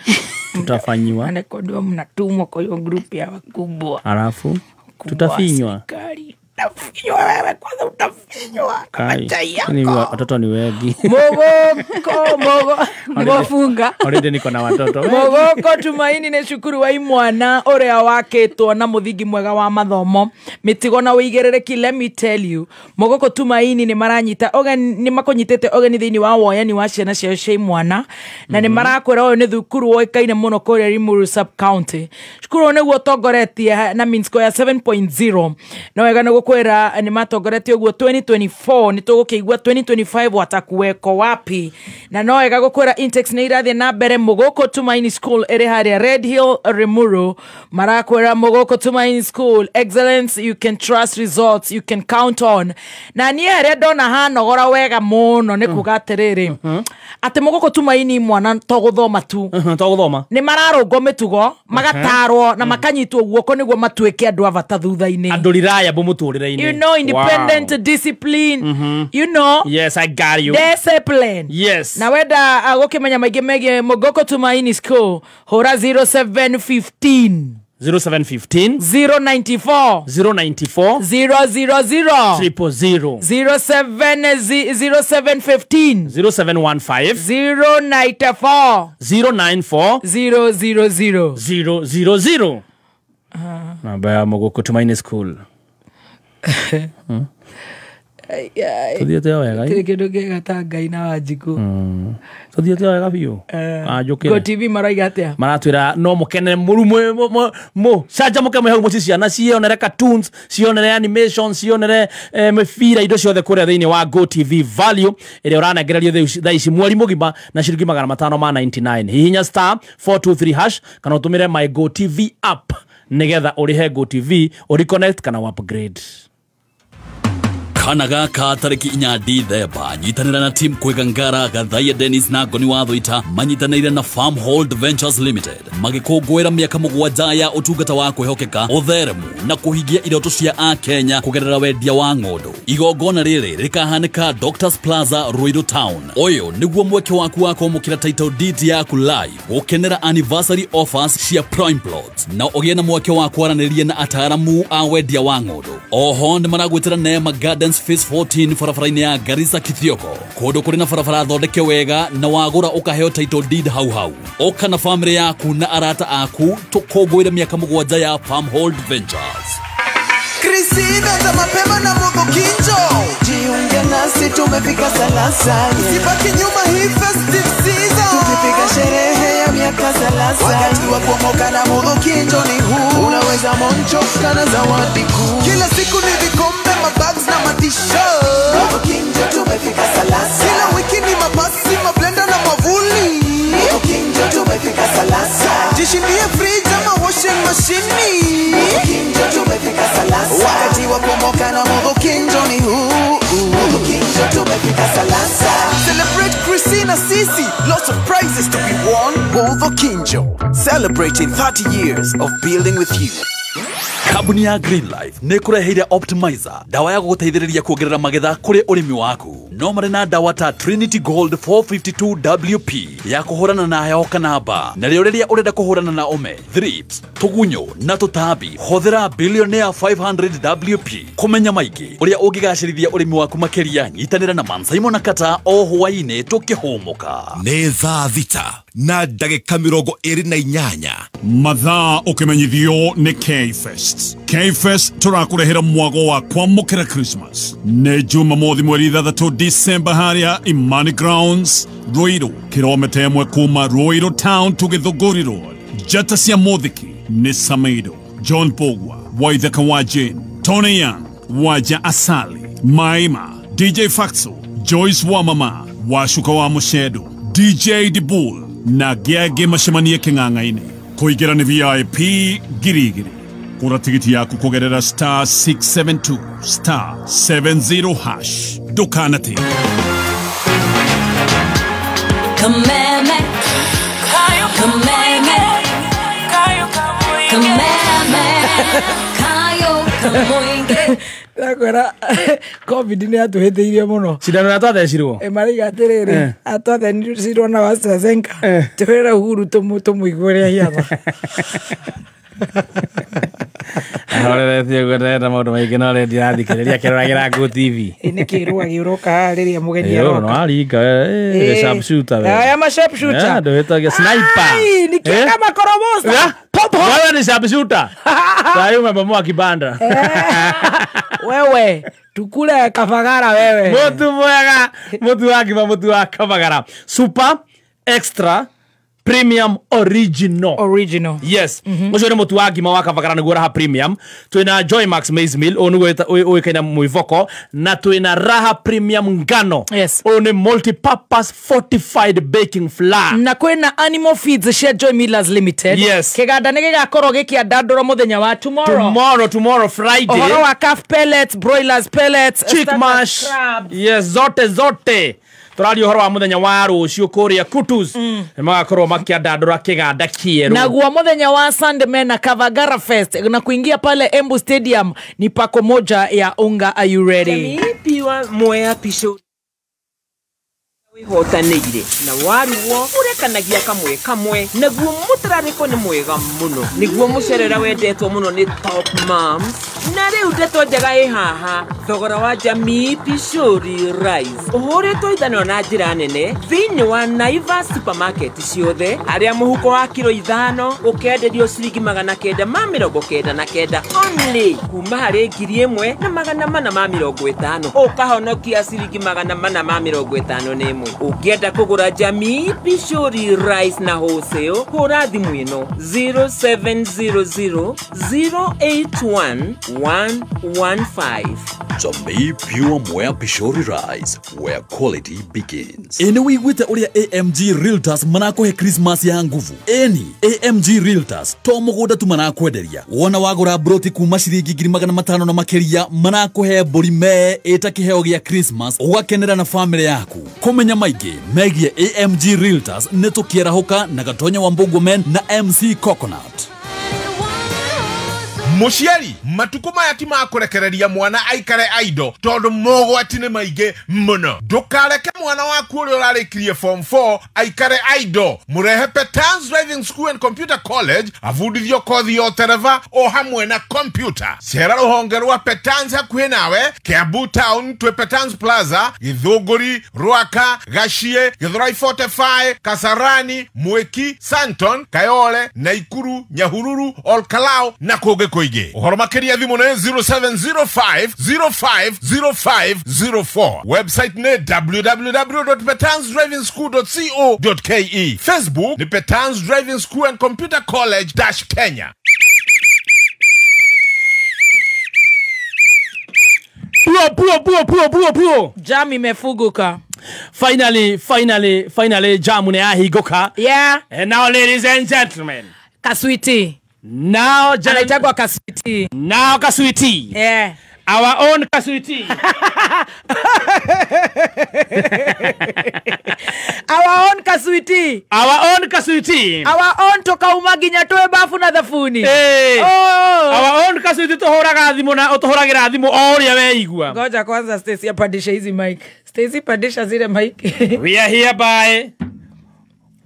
tutafanyiwa. Anakodwa mnatumwa kwa hiyo group ya wakubwa. Alafu tutafinywa. Utafinywa wewe kwanza utafinywa. Ni watoto ni wengi. Mogo mbofunga. Already niko na watoto. Mogoko Tumaini nĩ cukuru wa imwana ũrĩa wakĩtwo na mũthingi mwega wa mathomo mĩtigo na ũigĩrĩrĩki. Let me tell you, Mogoko Tumaini nĩ maranyita ũgeni, nĩ makũnyitĩte ũgeni thĩinĩ wa woyani wa ciana ciao cia imwana na nĩ marakwĩra ũyũ nĩ thukuru ũĩkaine mũno kũrĩa Limuru sub county. Cukuru ũyũ nĩguo ũtongoretie na mean score ya 7.0. No wega nĩ Ngũkwĩra nĩ matongoretie ũguo 2024 nĩ tũgũkĩigua 2025 watakuweko wapi. Na no wega gũkwĩra intakes nĩ irathiĩ na mbere Mũgũkũ Tumaini School ĩrĩ harĩa Red Hill Limuru. Marakwĩra Mũgũkũ Tumaini School, excellence you can trust, results you can count on. Na niĩ harĩa ndona hanogora wega mũno nĩ kuga atĩrĩrĩ, atĩ Mũgũkũ Tumaini mwana to gũthoma tu, to gũthoma, nĩ mararũngwo mĩtugo, magatarwo na makanyitwo guoko nĩguo matuĩke andũ a bata thutha-inĩ, andũ reliable mũtũrĩre-inĩ, you know, independent. Wow. Discipline. You know. Yes, I got you. Discipline. Yes. Na wenda gũkĩmenya maingĩ megiĩ Mũgũkũ Tumaini School, hũra 0715 0715 094 094 000 000 07 0715 0715 094 094 000 000. Namba ya Mũgũkũ Tumaini School. Tuthiĩte o wega. Tirĩ kĩndũ kĩega ta Ngai na Wanjikũ. Tuthiĩte o wega biũ. Anjũkĩre. Go TV maroiga atĩa? Maratwĩra no mũkene mũru canjamũke mwĩ hau mũciĩ, ciana cionere cartoons, cionere animation, cionere mĩbira, indo ciothe kũrĩa thĩinĩ wa Go TV Value ĩrĩa ũranengererio thaa ici mweri mũgima na ciringi 599. Hihinya star 423 hash kana ũtũmĩre My Go TV app nĩgetha ũrĩhe Go TV, ũreconnect kana upgrade. Kana gaka tariki 4 Dithemba nyitanĩra na team Kwĩgangara, Gathaiya Dennis na Ngoni wa Thũita manyitanĩire na Farmhold Ventures Limited magĩkũngũĩra mĩaka 7 ya ũtungata wa kwĩhokeka, ũtheremu na kũhingia iroto cia Akenya kũgerera wendia wa ng'ũndũ. Igongona rĩrĩ rĩkahanĩka Doctors Plaza, Ruiru Town. Ũyũ nĩguo mweke waku wa kwamũkĩra title deed yaku live, gũkenera anniversary offers cia Prime Plots na ũgĩe na mweke wa kwaranĩria na ataaramu a wendia wa ng'ũndũ. Oho nĩ maragwĩtĩra Neema Gardens Phase 14 barabara-inĩ ya Garissa Kithioko, kũndũ kũrĩ na barabara thondeke wega na wagũra ũkaheo title deed hau hau. Ũka na famĩlĩ yaku na arata aku tũkũngũĩre mĩaka 7 ya Farmhold Ventures. Kristina mapema na Mũgũkinjo, jiunge nasi tumefika salasa, usibaki nyuma hii festive season, tukipiga sherehe ya miaka 30. Wakati wa kuomoka na Mũgũkinjo ni huu, unaweza moncho kana zawadi kuu, kila siku ni vikombe, mabags na matisho. Mũgũkinjo tumefika salasa, kila wiki ni mapasi, mablender na mavuli. Mũgũkinjo tumefika salasa, jishindie fridge ama washing machine. Mũgũkinjo tumefika salasa, wakati wa kuomoka na Mũgũkinjo ni huu. Mũgũkinjo tumefika salasa. Celebrate Christina Sisi, lots of prizes to be won. Mũgũkinjo, celebrating 30 years of building with you. Kambuni ya Greenlife nĩ ĩkũreheire Optimizer, dawa ya gũgũteithĩrĩria kuongerera magetha kũrĩ ũrĩmi waku. No marĩ na dawa ta Trinity Gold 452 WP ya kũhũrana na heho kana mbaa, na rĩo rĩrĩa ũrenda kũhũrana na ũme, thrips, tũgunyũ na tũtambi, hũthĩra Billionaire 500 WP. Kũmenya maingĩ ũrĩa ũngĩgacĩrithia ũrĩmi waku makĩria, nyitanĩra na Mansaimo na Kata o hwaĩ-inĩ tũkĩhũmũka. Nĩ thaa 6:28. Mathaa ũkĩmenyithio nĩ K-Fest. K-Fest tũrakũrehera mwago wa kwamũkĩra Christmas. Nĩ Jumamothi mweri 6 December harĩa Imani Grounds, Ruiru, kilomita 1 kuma Ruiru Town to Githũngũri Road. Njata cia Mũthiki nĩ Sameido, John Pogwa, Waithaka wa Jane, Tony Young, Waja Asali, Maima, DJ Faxo, Joyce Wamama, Washuka wa Mushedo, DJ Dibul na gĩangĩ macemanie kĩng'ang'a-inĩ. Kũingĩra nĩ VIP 2,000. Kũra tigiti yaku kũgerera star 672 star 70 hash. Ndũkanate. Kameme, kameme, kameme, kayo kamoinge. Ndakwĩra COVID nĩ yatũhĩtĩirie mũno. Cindano ĩrĩa twathecirwo. Marauga atĩrĩrĩ, atwathecirwo na AstraZeneca, twĩre Uhuru tũmũigue ũrĩa ahiana. Ahoreretie ũguo ndĩrenda maũndũ maingĩ no rĩu ndirathikĩrĩria kĩroragĩra Go TV. Nĩ kĩrũa gĩũroka haha rĩrĩa mũgeni aroka. No waringa we, sharpshooter we. I am a sharpshooter. Ndũhĩtagia sniper. Ai, nikienda makoromosa. Pop pop. Wewe ni sharpshooter. Sasa umebomoa kibanda. Wewe tukule kafagara wewe. Mutu mwega, mutu wa kiba, mutu wa kafagara. Super extra Premium Original. Original. Yes. Ucio nĩ mũtu wa ngima wa Kavagara nĩguo Raha Premium. Twĩna Joymax maize meal, ũyũ nĩguo ũĩkaine mwĩvoko, na twĩna Raha Premium ngano. Yes. Ũyũ nĩ multi-purpose fortified baking flour. Na kwĩna animal feeds cia Joy Millers Limited. Yes. Kĩganda nĩ gĩgakorwo gĩkĩandandũrwo mũthenya wa tomorrow. Tomorrow Friday. Ũhoro wa calf pellets, broilers pellets, chick mash. Yes, zote zote. Tũraria ũhoro wa mũthenya wa rũciũ kũrĩa Kutus. Nĩ magakorwo makĩandandũra kĩganda kĩerũ. Naguo mũthenya wa Sunday mena Kavagara Fest na kuingia pale Embu Stadium ni pako moja ya unga. Are you ready? Piwa Mwea Pisho wihotanĩire na waruo ũrekanagia kamwe kamwe naguo mũtararĩko nĩ mwega mũno nĩguo mũcerera wendetwo mũno nĩ top moms na rĩu ndeto njega ĩ haha thogora wa Jamii Pishori Rice ũhũrĩtwo ithanwa na njĩra nene thĩinĩ wa Naivas supermarket ciothe harĩa mũhuko wa kiro 5 ũkenderio ciringi 999 only kuma harĩ 1450 ũkahonokia ciringi 451 Ũngĩenda kũgũra Jamii Pishori Rice na wholesale hũra thimũ ĩno 0700 081 115. Jamii Pure Mwea Pishori Rice, where quality begins. Ĩnĩ wĩiguĩte ũrĩa AMG Realtors marakũhe Christmas ya nguvu. Ĩni AMG Realtors to mũgũnda tu marakwenderia. Wona wagũra broti kuma ciringi 500,000 na makĩria marakũhe mbũri mee ĩta kĩheo gĩa Christmas ũgakenera na family yaku. Kũmenya maingĩ megiĩ AMG Realtors nĩ tũkĩarahũka na Gatonya wa Mbũguo Men na MC Coconut. Mũciari matukũ maya ti ma kũrekereria mwana aikare aido tondũ mogwati nĩ maingĩ mũno. Ndũkareke mwana waku ũrĩa ũrarĩkirie form 4 aikare aido. Mũrehe Petans Driving School and Computer College abundithio kothi ya ũtereva o hamwe na computer. Cera rũhonge rwa Petans hakuhĩ nawe Kiambu Town twĩ Petans Plaza, Githũngũri, Rwaka, Gachie, Githurai 45, Kasarani, Mwiki, Santon, Kayole, Naikuru, Nyahururu, Olkalou na kũngĩ kũingĩ. Ũhoro makĩria thimũ nĩ 0705 050504. Website nĩ www.petansdrivingschool.co.ke. Facebook ni Petans Driving School and Computer College -Kenya. Puo puo puo puo puo puo. Jam imefuguka. Finally, finally, finally jamu nĩ yahingũka. Yeah. And now ladies and gentlemen, Kaswiti. Now anaitagwa Kaswiti. Now Kaswiti. Yeah. Our own Kaswiti. Our own Kaswiti. Our own Kaswiti. Our own tokauma nginya twe bafu na thabuni. Hey. Oh. Our own Kaswiti tuhuraga thimu na utuhuragira thimu o uria weigua. Ngoja kwanza Stacy apandishe hizi mic. Stacy pandisha zile mic. We are hereby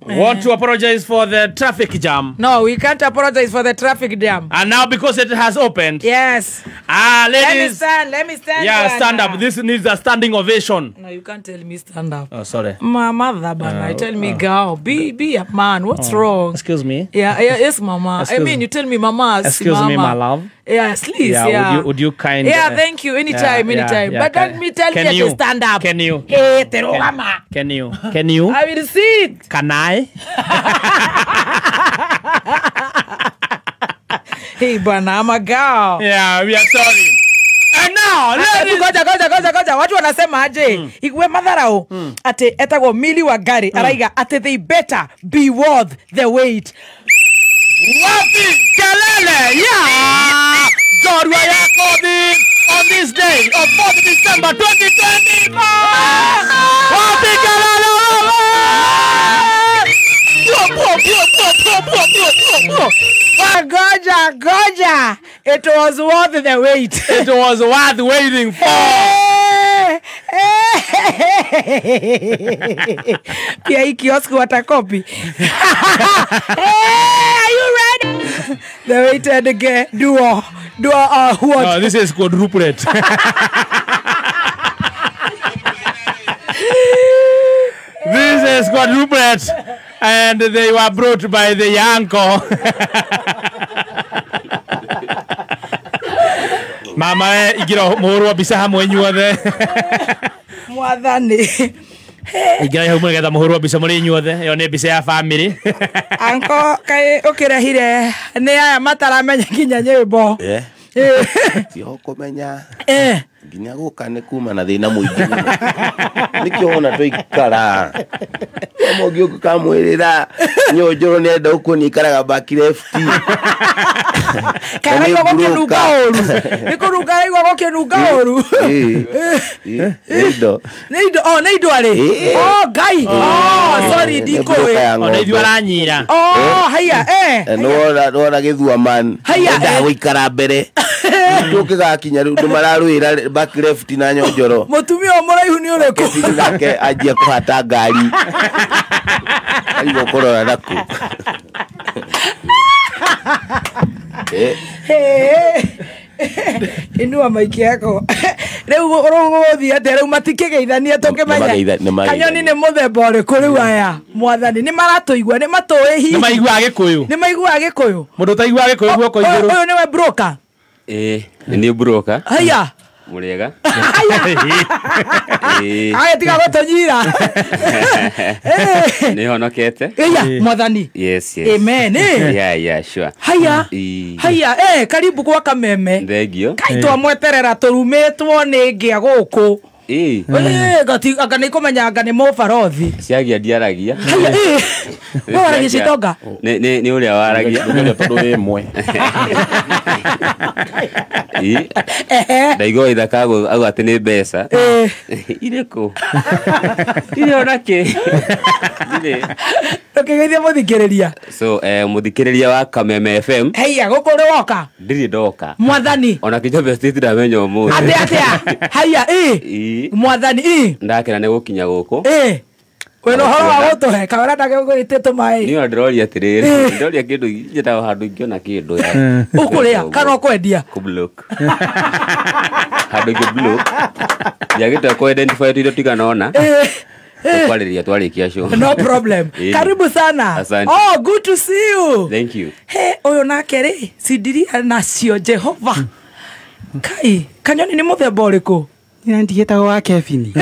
want to apologize for the traffic jam. No, we can't apologize for the traffic jam. And now because it has opened. Yes. Ah, ladies. Let me stand. Yeah, stand up. This needs a standing ovation. No, you can't tell me stand up. Oh, sorry. My mother, bana. Tell me, girl, be a man. What's wrong? Excuse me. Yeah, yes, mama. Excuse I mean, you tell me, mama. Excuse mama. me, my love. Yeah, please. Yeah, yeah. Would you kind? Yeah, thank you. Anytime, yeah, anytime. Yeah, but don't me tell me to stand up. Can you? Hey, mama. Can you? Can you? I will sit. Can I? Hey, bana, I'm a girl. Yeah, we are sorry. And now, ladies. Goja. Watu wanasema aje? Igwe madharau. Ate etagwo Mili wa gari. Araiga ate they better be worth the wait. Wapi kelele ya Jorwa Yakobi on this day of 4th December 2024. Wapi kelele. Goja, goja. It was worth the wait. It was worth waiting for. Pia hii kiosk watakopi. Hey, are you ready? The waited again. Duo. What? No, this is quadruplet. This is quadruplet. And they were brought by the uncle. Mama, igira muhuru wa mbica hamwe inyuothe. Mwathani. Ingĩrai hau mũrĩ getha mũhũrwo mbica mũrĩ inyuothe. Ĩyo nĩ mbica ya family. Anko kaĩ ũkĩrehire nĩ aya mataramenya nginya nyĩmbo. Tiho kũmenya nginya gũka nĩ kuma na thĩna mũingĩ mũno. Nĩkĩo wona twaikara mũngĩ ũkamwĩrĩra nyonjoro nĩenda ũkuonia ikaraga back left. Karaigua gũkĩnunga ũru. Nĩ kũnunga araigua gũkĩnunga ũru. Nĩ indo. Nĩ indo, oh, nĩ indo arĩ. Oh, Ngai. Oh, sorry, ndikũĩ. Ona ithuĩ aranyira. Oh, haya, eh. Nĩwona gĩthua man endaga gũikara mbere tũkĩgakinya rĩu mararũĩra back left na nyonjoro. Mũtumia ũyũ mũraihu nĩ ũrĩkũ? Nake anjia kũhata ngari arigwo kũrora nakũ. Inua maiki yako. Rĩu rũgũthiĩ atĩa? Rĩu matikĩgeithania tũkĩmenya Kanyoni nĩ mũthemba ũrĩkũ rĩu aya mwathani nĩ maratũigua nĩ matũĩ hihi. Nĩ maiguaga Gĩkũyũ. Nĩ maiguaga Gĩkũyũ. Mũndũ ũtaiguaga Gĩkũyũ guoko igũrũ. Ũyũ nĩwe broker. Nĩ niĩ broker. Haya. Mũrĩega. Aya tiga gũtũnyira. Nĩ honokete. Iya mwathani. Yes, yes. Amen. Yeah, yeah, sure. Haya. Haya, karibu kwa Kameme. Thengio. Kai twamweterera tũrumĩtwo nĩ ngĩa gũkũ. Anga nĩ kũmenya anga nĩ mũbarothi. Ciagia ndiaragia. Haya, we waragia citonga? Nĩ ũrĩa waragia. Tondũ wĩ mwe. Ndaigua ithaka auga atĩ nĩ mbeca. Irĩkũ? Irĩ ona kĩ? Ndirĩ. Ndũkĩgeithie mũthikĩrĩria. So, mũthikĩrĩria wa Kameme FM. Haya, gũkũ ũrĩ woka? Ndirĩ ndoka. Mwathani. Ona Kĩnjombe Estate ndamenya ũmũthĩ. Atĩa atĩa? Haya, mwathani. Ndakena nĩ gũkinya gũkũ. Wĩna ũhoro wa gũtũhe kawĩra ndagĩgũgĩte tũmaĩ. Niĩ ona ndĩroria atĩrĩrĩ, ndĩroria kĩndũ njĩtaga handũ ingĩona kĩndũ. Ũkũrĩa kana ũkwendia? Kũblock. Handũ ingĩblock. Ndiagĩte kũ identify tũindo tiganona. Tũkwarĩria twarĩkia show. No problem. Karibu sana. Asante. Oh, good to see you. Thank you. He, ũyũ nake rĩ, cindiria nacio Jehova. Kai, Kanyoni nĩ mũthemba ũrĩkũ? Nĩ ndigĩtagwo wa Kevin.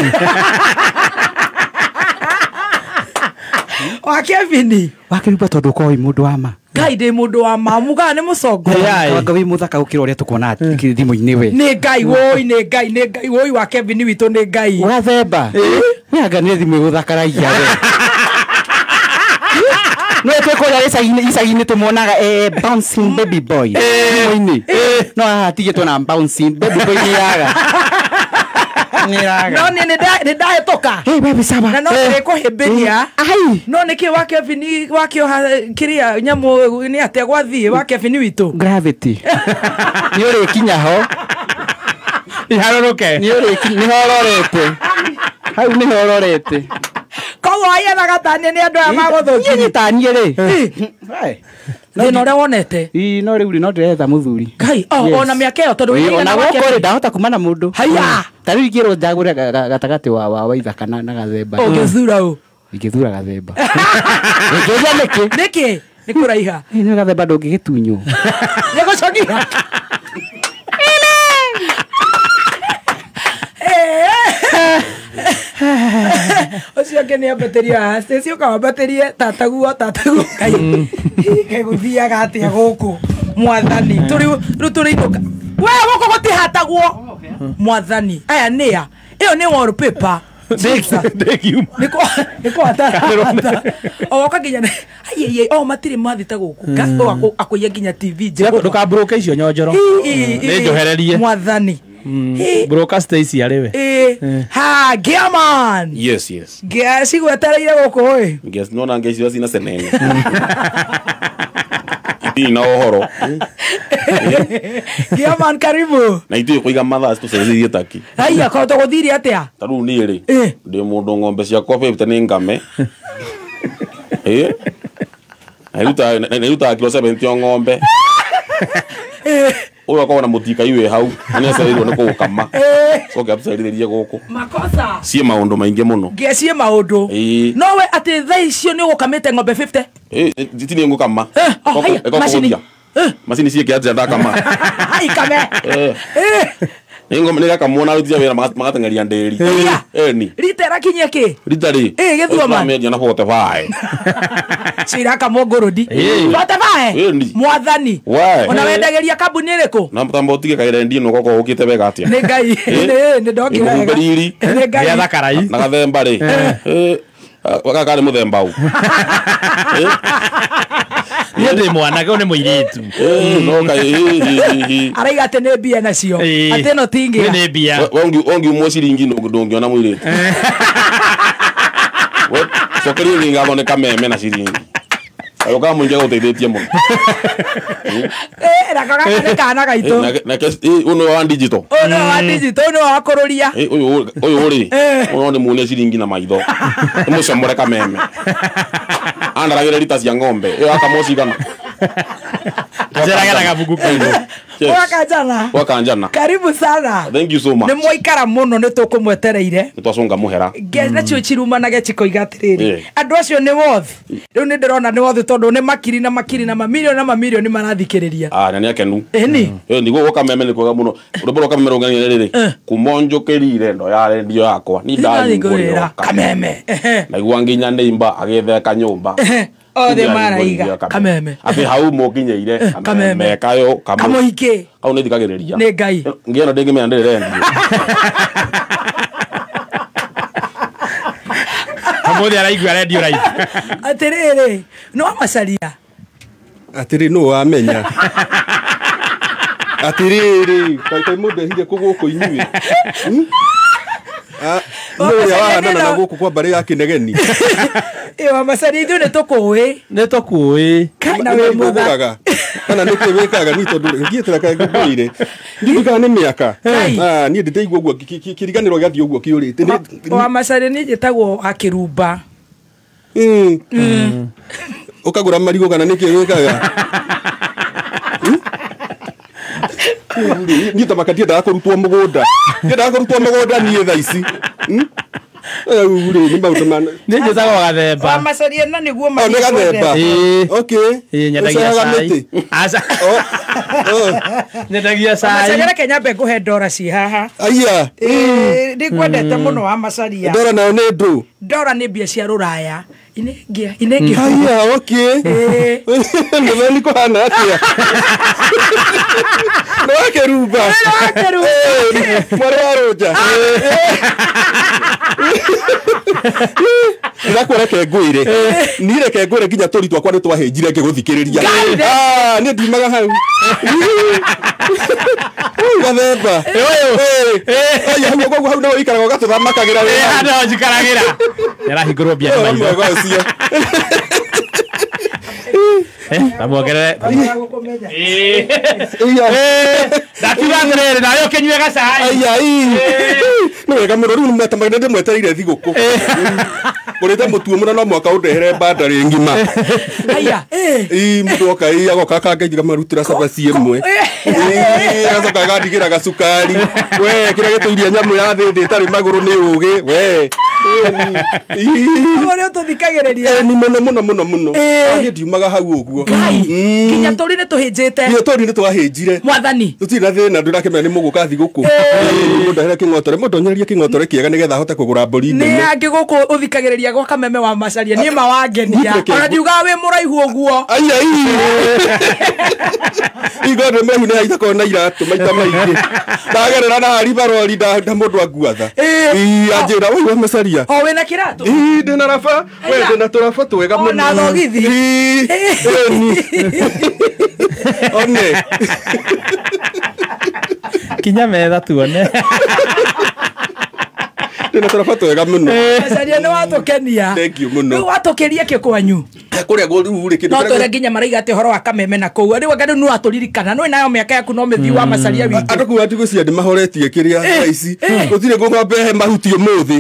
Wa Kevin. Wa Kevin tondũ ũkoragwo wĩ mũndũ wa ma. Ngai ndĩ mũndũ wa ma, mugaga nĩ mũcongo. Anga wĩ mũthaka gũkĩra ũrĩa tũkuona thimũ-inĩ we. Nĩ Ngai woi, nĩ Ngai, nĩ Ngai woi wa Kevin witũ nĩ Ngai. Wathemba. We anga nĩ thimũ ĩgũthakaragia we. No twĩkũrĩa icagi-inĩ tũmuonaga bouncing baby boy thimũ-inĩ. No haha tigĩtwo na bouncing baby boy nĩ yaga. No nĩ ndahĩtũka. Na no ndĩkũhĩmbĩria. No nĩkĩ wa Kevin wakĩoha kĩrĩa nyamũ nĩ atĩa gwathiĩ wa Kevin witũ? Gravity. Nĩ ũrĩkinya ho. Iharũrũke. Nĩ ũrĩkinya, nĩho ũrorete. Hau nĩho ũrorete. Koguo aianaga tanie nĩ andũ aya magũthũkia. Niĩ tanie rĩ. Thĩna ũrĩa wonete? Ii no rĩu rĩ no ndĩretha mũthuri. Ngai, ona mĩaka ĩyo tondũ ona gũkũ rĩ ndahota kuma na mũndũ. Haya. Ta rĩu ingĩrwo njagũre gatagatĩ wa Waithaka na Gathemba. Ũngĩthura ũ? Ingĩthura Gathemba. Ingĩũria nĩkĩ? Nĩkĩ? Nĩ kũraiha. Nĩ Gathemba ndũngĩgĩtunywo. Nĩ gũcokia. Ũcio ũngĩ nĩ ambatĩrio haha. Stacy ũka wambatĩrie tataguo tataguo. Ngai, kaĩ gũthiaga atĩa gũkũ mwathani. Rĩu tũrĩ inũka. We gũkũ gũtihatagwo mwathani. Aya nĩ a? Ĩyo nĩ wallpaper. Nĩ kũhata. O woka nginya ai o matirĩ mathita gũkũ. Akũiya nginya TV njega. Ndũkambũrũke icio nyonjoro. Nĩ njohererie. Mwathani. Broker Stacy arĩ we. Ha, Gearman. Yes, yes. Ngea cigwetereire gũkũ ĩ. Ngea nona ngea icio cina senene. Itirĩ na ũhoro. Gearman karibu. Na ithuĩ kũiga mathaa tũcenjirie taki. Haiya, ko tũgũthire atĩa? Ta rĩu niĩ rĩ, ndĩ mũndũ ng'ombe ciakwa 50 nĩ ngame. Na irutaga kilo 70 o ng'ombe. Ũyũ akoragwo na mũtikai wĩ hau na nĩacereirwo nĩ kũũkama. Coke atũcerithĩrie gũkũ. Makosa. Ciĩ maũndũ maingĩ mũno. Ngea ciĩ maũndũ. No we atĩ thaa icio nĩ ũgũkamĩte ng'ombe 50? Ti niĩ ngũkama. Macini. Macini ciĩke atĩa ndakama? Ikame. Nĩ ngoma nĩ gakamwona aruti a wĩra magateng'eria ndĩri. Ĩni. Rita ĩrakinyia kĩ? Rita rĩ. Gĩthua Mamendia na 45. Ciraka mũngũrũndi. 45? Mwathani. Ona wendagĩria kambuni ĩrĩkũ? Na mtambo utige kaire ndino goko ukite wega atia. Nĩ Ngai. Nĩ ndokire wega. Nĩ Ngai. Gĩa thakarai. Na gathemba rĩ. Gaka nĩ mũthemba ũ. Niĩ ndĩ mwanake, ũyũ nĩ mũirĩtu. No kai. Araiga atĩ nĩ mbia nacio. Atĩ ĩno ti ngĩa. Nĩ mbia. We ũngiumwo ciringi ndũngĩona mũirĩtu. We cokeria rĩngĩ ngatho nĩ kameme na ciringi. Ayo ka mũingĩ agũteithĩtie mũno. Nako gaka nĩ kana gaitũ. Nake ũyũ nĩ wa digital. Ũyũ nĩ wa digital, ũyũ nĩ wa kũrũria. Ũyũ rĩ, ũyũ nĩ muone ciringi na maitho. Nĩ mũcomore kameme. Andaragĩra rita cia ng'ombe. Ĩyo akamwo cigana. Aceragĩra gabuku kau. Wakanjana. Wakanjana. Karibu sana. Thank you so much. Nĩ mwaikara mũno nĩ tũkũmwetereire. Nĩ twacũnga mũhera. Nacio cirumanage cikoiga atĩrĩrĩ. Andũ acio nĩ woth. Rĩu nĩ ndĩrona nĩ woth tondũ nĩ makiri na makiri na mamirioni na mamirioni marathikĩrĩria. Na nĩ akenu. Ĩni. Nĩguo gũka meme nĩ kwega mũno. Rwĩmbo rwa kameme rũng'ang'ire rĩrĩ. Kuma njũkĩrire ndo ya rendio yakwa. Ni ndahingũrĩra kameme. Naigua nginya nĩimba agĩtheka nyũmba. Othe maraiga kameme. Atĩ hau mũkinyĩire kameme kayo kamũingĩ. Kau nĩ thikagĩrĩria. Nĩ Ngai. Ngĩona ndĩngĩmenya ndĩrĩ rendio. Kamũthĩ araigua rendio raithi. Atĩrĩrĩ, no macaria. Atĩrĩ nũ wamenya. Atĩrĩrĩ, kaĩ mũndũ ehire kũ gũkũ inyuĩ. Nũ ũrĩa wahanana na gũkũ kwa mbarĩ ya Kĩnegeni. Wa macaria ithuĩ nĩ tũkũĩ. Nĩ tũkũĩ. Kana wĩ mũthaka. Kana nĩ kĩ wĩkaga niĩ tondũ ngiĩtĩra kaĩ ngũire. Ndiũĩ kana nĩ mĩaka. Niĩ ndĩtaigua ũguo kĩriganĩro gĩathiĩ ũguo kĩũrĩte. Wa macaria niĩ njĩtagwo wa Kĩrumba. Ũkagũra marigũ kana nĩ kĩ wĩkaga? Niĩ ta maka ndiendaga kũrutwo mũgũnda. Ndiendaga kũrutwo mũgũnda niĩ thaa ici. Rĩu nĩ maũndũ ma Niĩ njĩtagwo Gathemba. Wa macaria na nĩguo nĩ Gathemba. Okay. Nyendagia cai. Aca. Nyendagia cai. Macaria reke nyambe ngũhe ndora ci haha. Aya. Nĩngwendete mũno wa macaria. Ndora nayo nĩ ndũ. Ndora nĩ mbia cia rũraya. Inengia, inengia. Aya, okay. Mũthoni kũhana atĩa? Nĩ wa Kĩrumba. Nĩ wa Kĩrumba. Mwarĩ wa Rũnja. Ndĩrakwĩra reke ngwĩre. Niĩ reke ngwĩre nginya tũri twakwa nĩ twahĩnjire ngĩgũthikĩrĩria. Niĩ ndiumaga hau. Gathemba. Aya, hau koguo hau no ũikaraga ũgatũthamakagĩra wĩ hau. No njikaragĩra. Nĩarahingũrwo mbia nĩ maitho. Mwega ũcio. Tamuongerere. Ndakiuga atĩrĩrĩ, nawe ũkĩnyue gacai. Aya, nĩ wega mũno rĩu nĩ ndĩmwetereire thigũkũ. Ngũrĩte mũtu mũno no mwaka ũndehere bandarĩ ng'ima. Aya. Mũndũ oka agoka akangeithia ngamarutĩra cabaci ĩmwe. Agacoka agandigĩra gacukari. We kĩrĩa gĩtũirie nyamũ ya thĩ ĩtarĩ magũrũ nĩ ũgĩ. We. Ũguo nĩ ũtũthikagĩrĩria. Ni mũno mũno mũno mũno. Niĩ ndiumaga hau ũguo. Nginya tũri nĩ tũhĩnjĩte. Nginya tũri nĩ twahĩnjire. Mwathani. Tũtirĩ na thĩna ndũrakĩmenya nĩ mũgũka thigũkũ. Mũndũ kĩng'otore, mũndũ onyererie kĩng'otore kĩega nĩgetha ahote kũgũra mbũri Nĩ nene. angĩ gũkũ ũthikagĩrĩria gwa kameme wa macaria niĩ ma wangenia. Ona ndiugaga wĩ mũraihu ũguo. Aya Igo ndĩ mũraihu nĩ haitakorwo na iratũ maita maingĩ. Ndagerera na haribarori nda mũndũ anguatha. Anjĩra woi wa macaria. O wĩna kĩratũ? Ndĩna raba. We ndĩna tũraba twega mũno. Ona thogithi. One. Kinya metha tuone. Ndĩna tũraba twega mũno. Macaria nĩ watũkenia. Thank you mũno. Rĩu watũkĩria kĩ kwanyu? Kũrĩa rĩu rĩ kĩndũ No twĩre nginya maraiga atĩ ũhoro wa kameme na kũu. Rĩu anga rĩu nĩ watũririkana. Nĩ nayo mĩaka yaku no mĩthiu wa macaria witũ. Andũ kũu atigũcia nĩ mahoretie kĩrĩa thaa ici. Gũtirĩ ng'ombe he mahuti ũmũthĩ.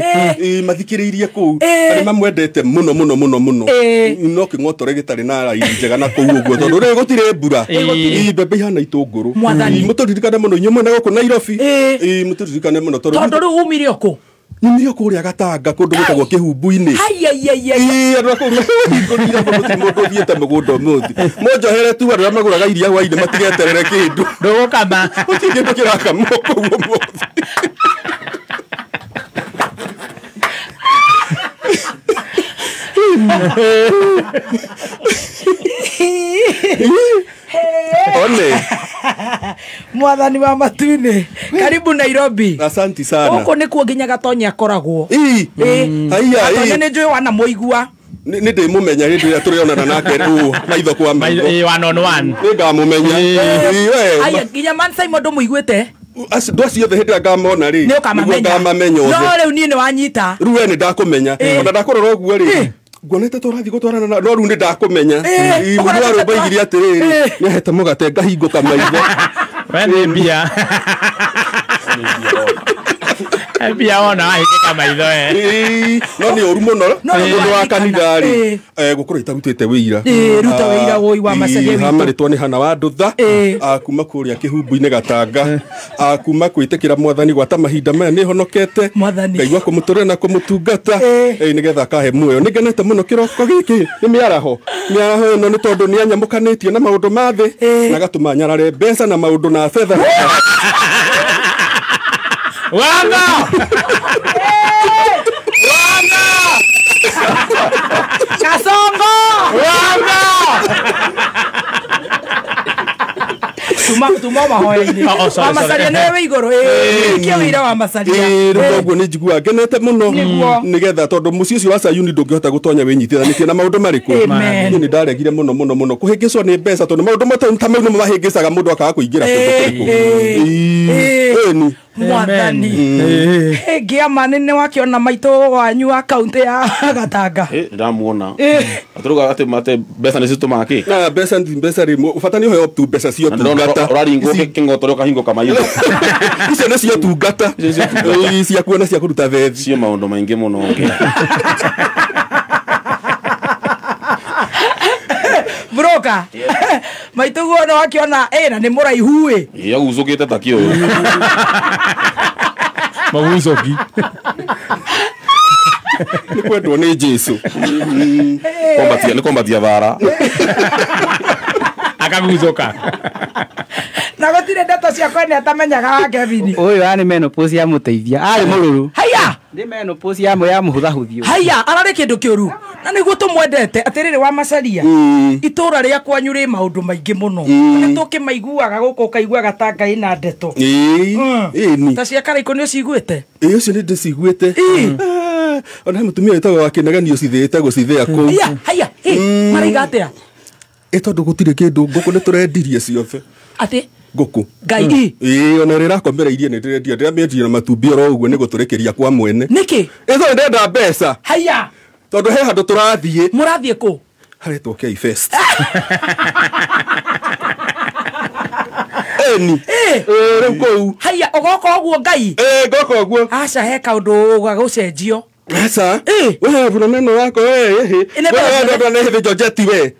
Mathikĩrĩirie kũu. Na nĩ mamwendete mũno mũno mũno mũno. No kĩng'otore gĩtarĩ na raini njega na kũu ũguo tondũ rĩu gũtirĩ mbura. Mbembe ihana itũngũrũ. Mũtũririkane mũno inyuĩ mwena gũkũ Nairobi. Mũtũririkane mũno tondũ rĩu umire o kũ? Nyumire kũrĩa Gatanga kũndũ gwĩtagwo Kĩhumbu-inĩ. Ĩĩ, andũ a kũu mahingũrire gũtirĩ mũndũ ũthiĩte mũgũnda ũmũthĩ. Mũnjohere tu andũ arĩa magũraga iria hwainĩ matigeterere kĩndũ. Ndũgũkama. Gũtirĩ kĩndũ kĩrakamwo kũu ũmũthĩ. One. Mwathani wa matu-inĩ, karibu Nairobi. Asanti sana. Gũkũ nĩkuo nginya Gatonya akoragwo. Ĩĩ. Haiya, Gatonya ĩĩ. nĩ njũĩ wanamũigua. Nĩ ndĩmũmenya hĩndĩ ĩrĩa tũrĩonana nake rĩu maitho kwa maitho. Ĩĩ, one on one. Nĩ ngamũmenya. Ĩĩ, we. Aya, nginya Man Simon ndũmũiguĩte? Andũ acio othe hĩndĩ ĩrĩa ngamona rĩ, Nĩ ũkamamenya. nĩguo ngamamenya othe. No rĩu niĩ nĩ wanyita. Rĩu we nĩ ndakũmenya. Ona ndakũrora ũguo rĩ, nguonete tũrathiĩ gũtwarana na no rĩu nĩ ndakũmenya. Ĩĩ, Mũndũ wa rwĩmbo aigire atĩrĩrĩ, nĩ ahete mũgate ngahingũka maitho. We nĩ mbia. Mbia wona wahingũka maitho we. Ĩĩ, no nĩ ũru mũno No nĩ mũndũ wa kanitha rĩ, Ĩĩ. gũkorwo itarutĩte wĩira. Ĩĩ, ruta wĩira wũi wa Macharia witũ. Marĩtwa nĩ Hana wa Ndũtha, kuma kũrĩa Kĩhumbu-inĩ Gatanga, kuma gwĩtĩkĩra mwathani gwata mahinda maya nĩ honokete. Ngaigua kũmũtũrĩra na kũmũtungata, nĩgetha akahe muoyo. Nĩ ngenete mũno kĩroko gĩkĩ nĩ mĩaraho. Mĩaraho ĩno nĩ tondũ nĩ anyamũkanĩtie na maũndũ ma thĩ, na agatũma nyarare mbeca na maũndũ na betha. Wanga! Wanga! Kasongo! Wanga! Tuma mahoya-inĩ. Oh, sorry, Wa Macharia sorry. nĩwe wĩ igũrũ. Ĩĩ, kĩo wĩira wa Macharia. Ĩĩ, rĩu koguo nĩ njiguaga ngenete mũno nĩgetha tondũ mũciĩ ũcio wa Sayuni ndũngĩhota gũtonya wĩnyitithanĩtie na maũndũ marĩkũ. Amen. Niĩ nĩ ndaregire mũno mũno mũno kũhĩngĩcwo nĩ mbeca tondũ maũndũ ta mau nĩmo mahĩngĩcaga mũndũ akaga kũingĩra kũndũ kũrĩkũ. Ĩĩ, ĩni. Mwathani. Ngĩama nĩ wakĩona maitũ wanyu wa kaunti ya Gatanga. Ĩ, ndamuona. Ĩ. Atũruga atĩ mate mbeca nĩcio tũmaga kĩ? Na mbeca rĩ, bata nĩ ũheo tu mbeca cia ũtungata. Ũraringwo kĩng'oto ũkahingũka maitho. Icio nĩ cia ũtungata. Ĩĩ, cia kuona cia kũruta thethi. Cio maũndũ maingĩ mũno. Broka. Maitũ guo nĩ wakĩona na nĩ mũraihu ĩ. Ĩ, agucũkĩte ta kĩũyũ. Magucũki. Nĩ kwendwo nĩ Jesũ. Nĩ kwambatia thara. Akagucũka. Na gũtirĩ ndeto cia kwene atamenyaga wa Kevin. Ũyũ arĩ menopause ya mũteithia. Arĩ mũrũrũ. Haiya! Nĩ menopause ya mũhũthahũthio. Haiya, ararĩ kĩndũ kĩũru. Na nĩguo tũmwendete atĩrĩrĩ wa Macharia. Itũra rĩa kwanyu rĩ maũndũ maingĩ mũno. Nĩ tũkĩmaiguaga gũkũ ũkaigua Gatanga ĩna ndeto. Ĩĩ, ĩni. Ta cia Karaikũ nĩ ũciguĩte? Ĩĩ, ũcio nĩ ndĩciguĩte. Ona he mũtumia wĩtagwo wa Kĩnegeni ũcithĩĩte gũcithĩa kũu. Haiya, haiya, maraiga atĩa? Ĩ tondũ gũtirĩ kĩndũ ngũkũ nĩ tũrendirie ciothe. Atĩ? Ngũkũ. Ngai. Ĩĩ, ona ĩrĩa ĩrakomereirie nĩ ndĩrendia. Ndĩramĩendirie na matumbĩ oro ũguo nĩ gũtũrĩkĩria kwa mwene. Nĩkĩ? Ĩ tondũ ndĩrenda mbeca. Haiya. Tondũ he handũ tũrathiĩ. Mũrathiĩ kũ? Haretwo K-Fest. Ĩni. Ĩ, rĩu kũu. Haiya, ũgoka ũguo Ngai? Ĩ, ngoka ũguo. Aca, he kaũndũ gagũcenjio. Aca. We burana ĩno yako we. Ĩnĩ We we nĩ Heavy Georgette we.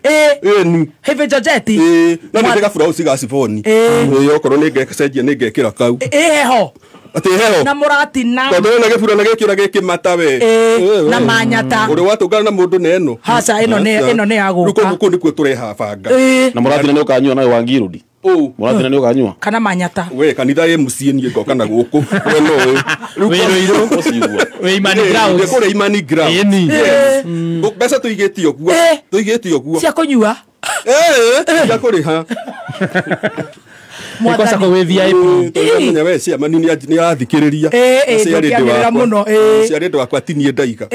Ĩni. Heavy Georgette. Ĩ, no nĩ ndĩgabura ga ciboni. Ĩ, okorwo nĩ ngecenjia nĩ ngekĩra kau. Ĩ heho. Atĩ heho. Na mũratina. Tondũ wĩna gĩburana gĩkĩ ũrĩa gĩkĩmata we. Ĩ, na manyata. Ũrĩ watũngana na mũndũ na ĩno. Haca, ĩno nĩ ya gũka. Rĩu kũu nĩkuo tũrehabanga. Na mũratina nĩ ũkanyua nayo wa Ngirudi. Mũratina nĩ ũkanyua. Kana manyata. We kanitha ĩ mũciĩ niĩ ngoka na gũkũ. We no ũĩ. Rĩu Wĩ Wĩ Imani Grounds. Ndĩ kũrĩa Imani Grounds. Ĩni. Yes. Mbeca tũigĩte ũguo. Tũigĩte ũguo. Cia kũnyua. Cia kũrĩha. Nĩkosa kũ wĩ VIP. Tondũ we ciamani nĩ arathikĩrĩria. Ndũkĩanĩrĩra mũno. Ciarĩ andũ akwa ti niĩ ndaiga.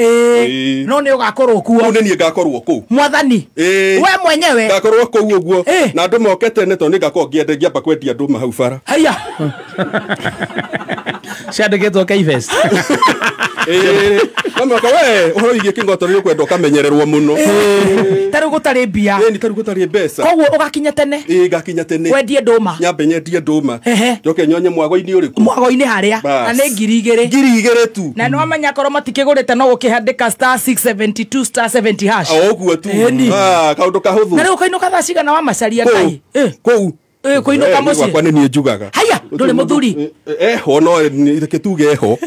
No nĩ ũgakorwo kuo. Kũu nĩ niĩ ngakorwo kũu. Mwathani. We mwenyewe. Ngakorwo kũu ũguo. Na andũ moke tene tondũ nĩ ngakorwo ngĩamba kwendia ndũma hau bara. Haiya. Ciandĩkĩtwo K-Fest. No mũhaka we ũhoro wĩgiĩ kĩng'oto nĩ ũkwenda ũkamenyererwo mũno. Ta rĩu gũtarĩ mbia. Ĩni ta rĩu gũtarĩ mbeca. Koguo ũgakinya tene. Ĩĩ ngakinya tene. Wendie ndũma. Nyambe nyendie ndũma. Njoke nyonye mwago-inĩ ũrĩkũ? Mwago-inĩ harĩa. Na nĩ 2,000. 2,000 tu. Na nĩ wamenya korwo matikĩgũrĩte no gũkĩhandĩka *672 *70#. O ũguo tu. Ĩni. Kaũndũ kahũthũ. Na rĩu ũkainũka thaa cigana wa Macharia Ngai? Kũu. Kũinũka mũciĩ? Gwakwa nĩ niĩ njugaga. Haya, ndũrĩ mũthuri? Eho no reke tuge eho.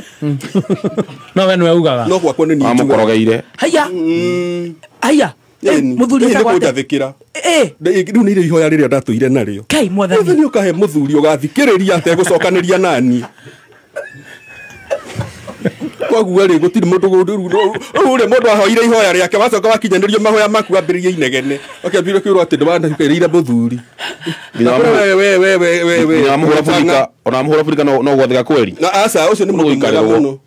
No we nĩwe ugaga. No gwakwa nĩ niĩ njugaga. Amũkorogeire. Haya. Haya. Mũthuri etagwo atĩa? Nĩkũnjathĩkĩra. Rĩu nĩ ihoya rĩrĩa ndatũire narĩo. Kai mwathani. Mwathani ũkahe mũthuri ũgathikĩrĩria ategũcokanĩria nani. Koguo rĩ gũtirĩ mũndũ rĩu rĩ mũndũ ahoire ihoya rĩake wacoka wakinyanĩrio mahoya maku ambĩrĩria inegene. Ũkĩambĩrĩria kwĩrwo atĩ ndũwanahikĩrĩire mũthuri. We. Ona mũhũra burika no gwathĩka kweri. Na aca ũcio nĩ mũndũ mwega mũno.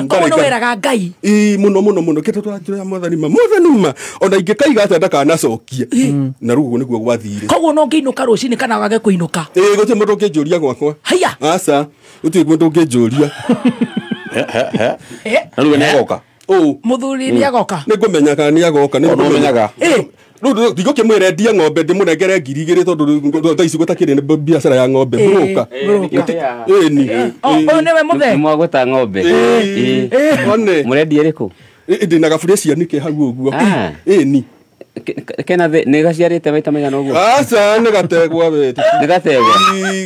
Koguo nĩ wĩraga Ngai. Ĩ mũno mũno mũno kĩndũ tũranjĩra mwathani ma mwathani ma ona ingĩkaiga atĩa ndakanacokie. Na rĩu ũguo nĩguo gwathire. Koguo no ũngĩinũka rũcinĩ kana wage kũinũka. Ĩ gũtirĩ mũndũ ũngĩnjũria gwakwa. Haya. Aca gũtirĩ mũndũ ũngĩnjũria. Na rĩu nĩ agoka. Mũthuri nĩ agoka. Nĩ ngũmenya kana nĩ agoka nĩ ngũmenyaga. Rĩu ndigũkĩmwĩra endie ng'ombe ndĩmũnengere 2,000 tondũ thaa ici gũtakĩrĩ nĩ biacara ya ng'ombe mũrũka. Ĩni. Ũyũ nĩwe mũthee? Nĩ mwagũta ng'ombe. One. Mũrendia ĩrĩkũ? Ndĩna gaburia cianĩke hau ũguo. Ĩni. Kena nĩ gaciarĩte maita maigana ũguo? Aca nĩ gategwa we. Nĩ gategwa.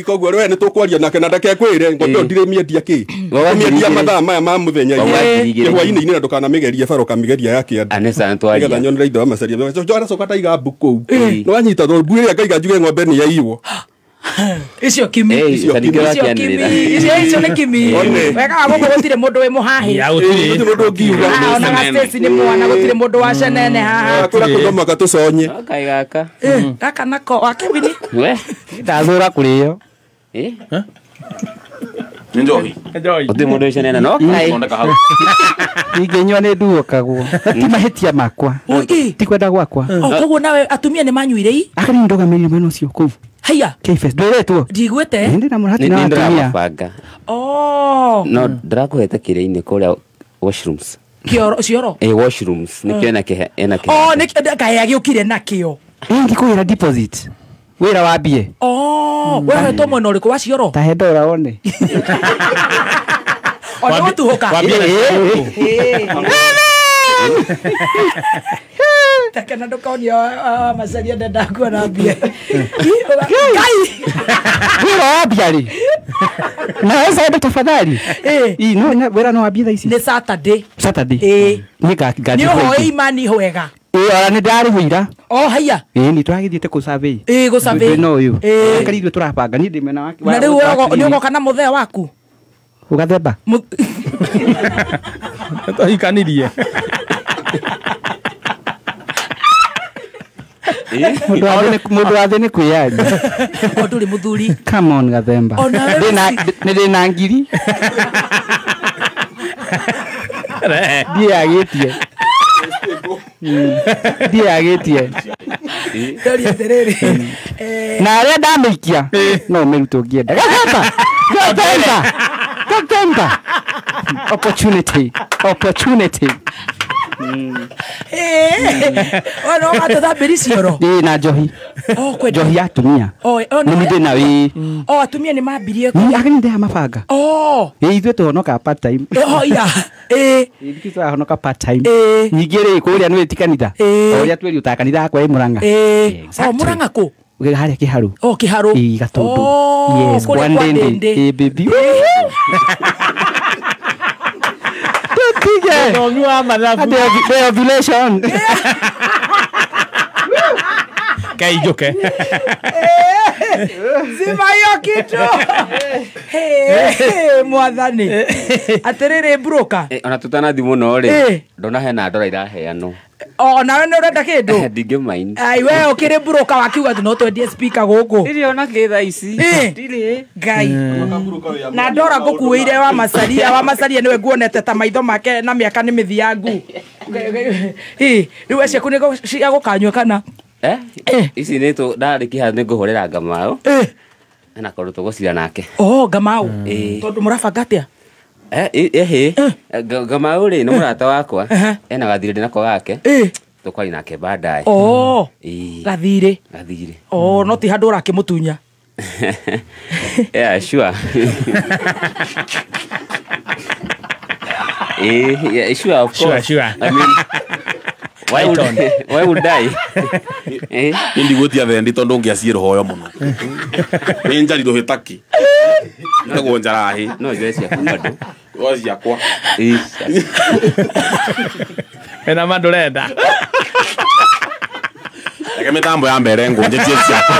Koguo we nĩ tũkwaria nake na ndakekwĩre ng'ombe ĩyo ndirĩmĩendia kĩ. Mĩendia mathaa maya ma mũthenya. Hwainĩ-inĩ na ndũkanamĩgerie bara ũkamĩgeria ya kĩanda. Anesa nĩtwaria. Nĩgetha nyonere indo wa macaria. Aracoka ndaiga mbu kũu. Nĩ wanyita tondũ mbu ĩrĩa ngaiga njuge ng'ombe nĩ yaiywo. Icio kimi. Icio kimi. Icio nĩ kimi. Wega wa gũkũ gũtirĩ mũndũ wĩ mũhahĩ. Gũtirĩ mũndũ ũngiuga. Ona ga Stacy nĩ mwana gũtirĩ mũndũ wa cenene haha. Kũrĩa kũndũ mwaka tũconye. Kai gaka. Gaka nako wa Kevin. We. Ndathũra kũrĩo. Nĩ njohi. Gũtirĩ mũndũ wĩ cenene no kai. Ingĩnyua nĩ nduũkagwo. Ti mahĩtia makwa. Ti kwenda gwakwa. Koguo nawe atumia nĩ manyuire i? Aka nĩ ndũgamĩrĩire mwena ũcio kũu. Haya. Kfs ndwĩrĩtwo? Ndiguĩte. Nĩ ndĩna mũrati na atumia. Nĩ No ndĩrakũhete kĩrĩa-inĩ kũrĩa washrooms. Kĩoro cioro? Washrooms nĩkĩo ena kĩhe ena kĩhe. Nĩ kahea gĩũkire nakĩo. Ndikũgĩra deposit. Wĩra wambie. Wehetwo mwena ũrĩkũ wa cioro? Ta he ndora wone. Ona gũtuhũka. Takena ndũkonio macaria ndenda kuona mbia. Ngai. Wĩra wambia rĩ? Naweza enda tafadhali? No wĩra no wambie thaa ici. Nĩ Saturday. Saturday. Nĩ Nĩ ũhoe imani wega. Ora nĩ ndarĩhwo ira. Haya. Nĩ tũragĩthiĩte kũ survey. Gũ survey. No ũyũ. Kari ithuĩ tũrabanga niĩ ndĩ mwena wake. Na rĩu nĩ ũgoka na mũthee waku? Ũgathemba. Tũhikanirie. Mũndũ wa thĩ nĩ kwĩyaria. Ndũrĩ mũthuri. Come on Gathemba. Nĩ ndĩna ngiri. Ndiagĩtie. Ndiagĩtie. Ndoria atĩrĩrĩ. Na arĩa ndamĩikia no mĩrute ũngĩenda. Gathemba. Gathemba. Gathemba. Opportunity. Opportunity. Ona ũgatũthambĩria cioro? Ĩ na njohi. Njohi ya atumia. Nĩ ndĩna wĩ. Atumia nĩ mambirie. Aka nĩ ndĩha mabanga. Ĩ ithuĩ tũhonokaga part time. Ya. Ithuĩ tũrahonoka part time. Ningĩ rĩ kũrĩa nĩ wĩti kanitha. O ũrĩa twĩriũtaga kanitha yakwa ĩ Mũrang'a. Mũrang'a kũ? Harĩa Kĩharũ. Kĩharũ. Ĩ Gatũndũ. Yes, kũrĩa kwa Ndĩndĩ. Ĩ baby. Mũthomi wa mathabu. The ovulation. Kai njuke. Zima hiyo kitu. Mwathani. Atĩrĩrĩ broker. Ona tũtanathi mũno rĩ. Ndona hena ndora iraheanwo. Nawe nĩ ũrenda kĩndũ? Ndingĩ mind. Ai we ũkĩrĩ broker wakiuga atĩ no twendie speaker gũkũ. Ndirĩ ona kĩ thaa ici. Ndirĩ. Ngai. Na ndora ngũkuĩire wa macaria, wa macaria nĩwe nguonete ta maitho make na mĩaka nĩ mĩthiangu. Rĩu ciaku nĩ cia gũkanyua kana? Ici nĩ tũ ndarĩkia nĩ ngũhũrĩra Ngamau. Ena kaũndũ tũgũcira nake. Ngamau. Tondũ mũrabanga atĩa? Ngamau rĩ nĩ mũrata wakwa. Ena gathirĩ ndĩ nako gake. Tũkwaria nake baadaye. Gathirĩ. Gathirĩ. No ti handũ ũrakĩmũtunya. Yeah, sure. Yeah, sure, of course. Sure. I mean, Why would I? Ni ndigwĩtia thendi tondũ ngĩaciĩ rũhoyo mũno. Nĩ njari rũhĩtaki. Njagwo njarahi. No njoe ciaku bado. Oe ciakwa. Ena ma ndũrenda. Reke mĩtambo ya mbere ngũnjĩtie ciakwa.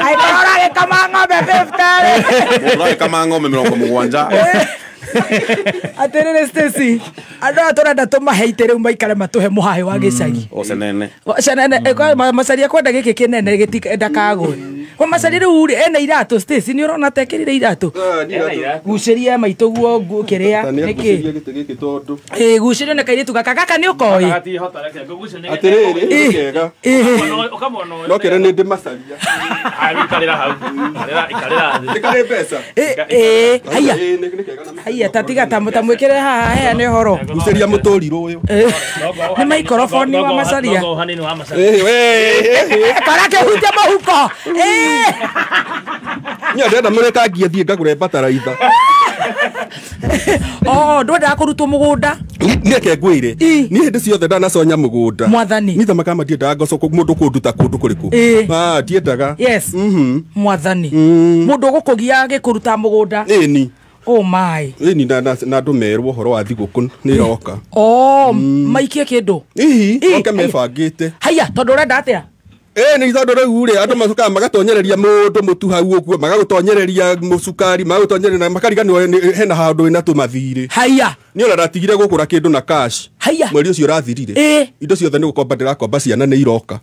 Aikorwo ũragĩkama ng'ombe 50. Mũndũ agĩkama ng'ombe 70. Atĩrĩrĩ Stacy, andũ aya tũrenda tũmahe itĩ rĩu maikare matũhe mũhahĩ wa gĩcagi. Ocenene. Cenene, Macaria kwenda gĩkĩ kĩnene ndakagwe. Kwa Macaria rĩu rĩ ena iratũ Stacy nĩ ũrona ta ekĩrire iratũ. Gucĩria maitũ guo kĩrĩa nĩkĩ? Gĩtĩ gĩkĩ tondũ. Ĩ gucĩrio nĩ kairĩtu gaka gaka nĩ ũkoĩ. Atĩrĩrĩ nĩ kega. No kĩrĩ nĩ ndĩ Macaria. Ikarĩra hau. Ikarĩra thĩ. Nĩ karĩ mbeca. Ĩ haiya. Haiya tatiga ta mwĩkĩre haha heane ũhoro. Gucĩria mũtũrirũ ũyũ. Nĩ maikoroboni wa Macaria. Kora kĩhutia mũhuko. Niĩ ndĩrenda mũrekangie thiĩ ngagũre bataraitha. Oh, ndwendaga kũrutwo mũgũnda. Niĩ reke ngwĩre. Niĩ hĩndĩ ciothe ndanaconya mũgũnda. Mwathani. Niĩ thamaka ma ndiendaga ngoco mũndũ kũnduta kũndũ kũrĩkũ. Ah, ndiendaga. Yes. Mwathani. Mũndũ ũgũkũgia agĩkũruta mũgũnda. Ĩni. Oh my. Ĩni na andũ merwo ũhoro wa thigũkũ nĩ ĩroka. Oh, maikie kĩndũ. Ihi, oke mebangĩte. Haiya, tondũ ũrenda atĩa? Nĩ tondũ rĩu rĩ andũ macokaga magatonyereria mũndũ mũtu hau ũguo, magagũtonyereria mũcukari, magagũtonyereria makariganĩrwo hena handũ wĩna tũmathirĩ. Haiya. Niĩ ona ndatigire gũgũra kĩndũ na cash. Haiya. Mweri ũcio ũrathirire. Indo ciothe nĩ gũkomba ndĩrakomba ciana nĩ iroka.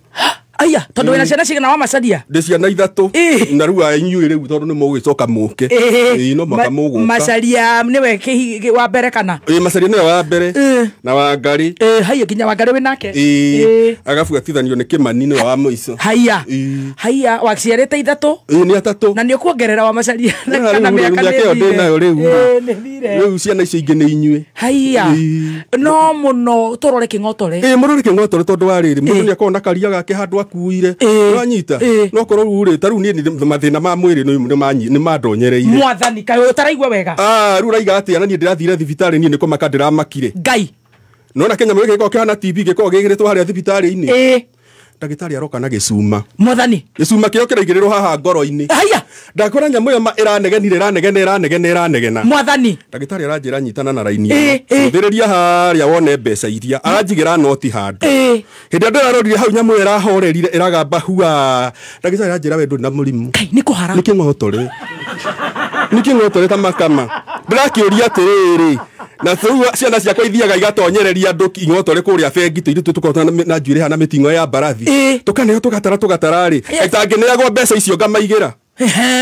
Aya, tondũ wĩna ciana cigana wa Macaria? Ndĩ ciana 3. Na rĩu aya inyuĩ rĩu tondũ nĩ mũgũgĩcoka mũke. Ĩĩ no mũhaka mũgũka. Macaria nĩwe wa mbere kana? Ĩĩ Macaria nĩwe wa mbere. Na Wangari. Haiya nginya Wangari wĩ nake? Ĩĩ. Agabuatithanio nĩ Kĩmani nĩwe wa mũico. Haiya. Haiya waciarĩte 3? Ĩĩ nĩ 3. Na nĩ ũkuongerera wa Macaria kana mĩaka nĩ ĩyo ndĩ nayo rĩu. Ĩĩ nĩ thire. Rĩu ciana icio ingĩ nĩ inyuĩ. Haiya. No mũno tũrore kĩng'otore. Ĩĩ mũrore kĩng'otore tondũ wa rĩrĩ mũndũ nĩ akoragwo na karia gake handũ akuire. Ũranyita? No korwo rĩu rĩ ta rĩu niĩ mathĩna ma mwĩrĩ nĩ mandonyereire. Mwathani kaĩ ũtaraigua wega? Ah, rĩu ũraiga atĩa na niĩ ndĩrathire thibitarĩ niĩ nĩ kũmaka ndĩramakire. Ngai. Nona kĩnyamũ gĩkĩ gĩkoragwo kĩhana TB gĩkoragwo gĩkĩrĩtwo harĩa thibitarĩ-inĩ. Ndagĩtarĩ aroka na gĩcuma. Mwathani. Gĩcuma kĩo kĩraigĩrĩrwo haha ngoro-inĩ. Haiya. Ndakora nyamũ ĩyo ĩranegenire ĩranegena ĩranegena ĩranegena. Mwathani. Ndagĩtarĩ aranjĩra nyitana na raini ĩno. Thĩrĩria harĩa wone mbeca iria. Aranjigĩra noti handũ. Hĩndĩ ĩrĩa ndĩrarorire hau nyamũ ĩyo ĩrahorerire ĩragamba hua. Ndagĩtarĩ aranjĩra we ndũrĩ na mũrimũ. Nĩ kũhara. Nĩ kĩng'otore. Nĩ kĩng'otore ta makama. Ndĩrakĩũria atĩrĩrĩ. Na rĩu ciana ciakwa ithiaga igatonyereria andũ ing'otore kũrĩa bengi tũirĩtu tũkoragwo na njuĩrĩ hana mĩting'o ya mbarathi. Tũkaneo tũgatara tũgatara rĩ. Itangĩneagwo mbeca icio ngamaigĩra.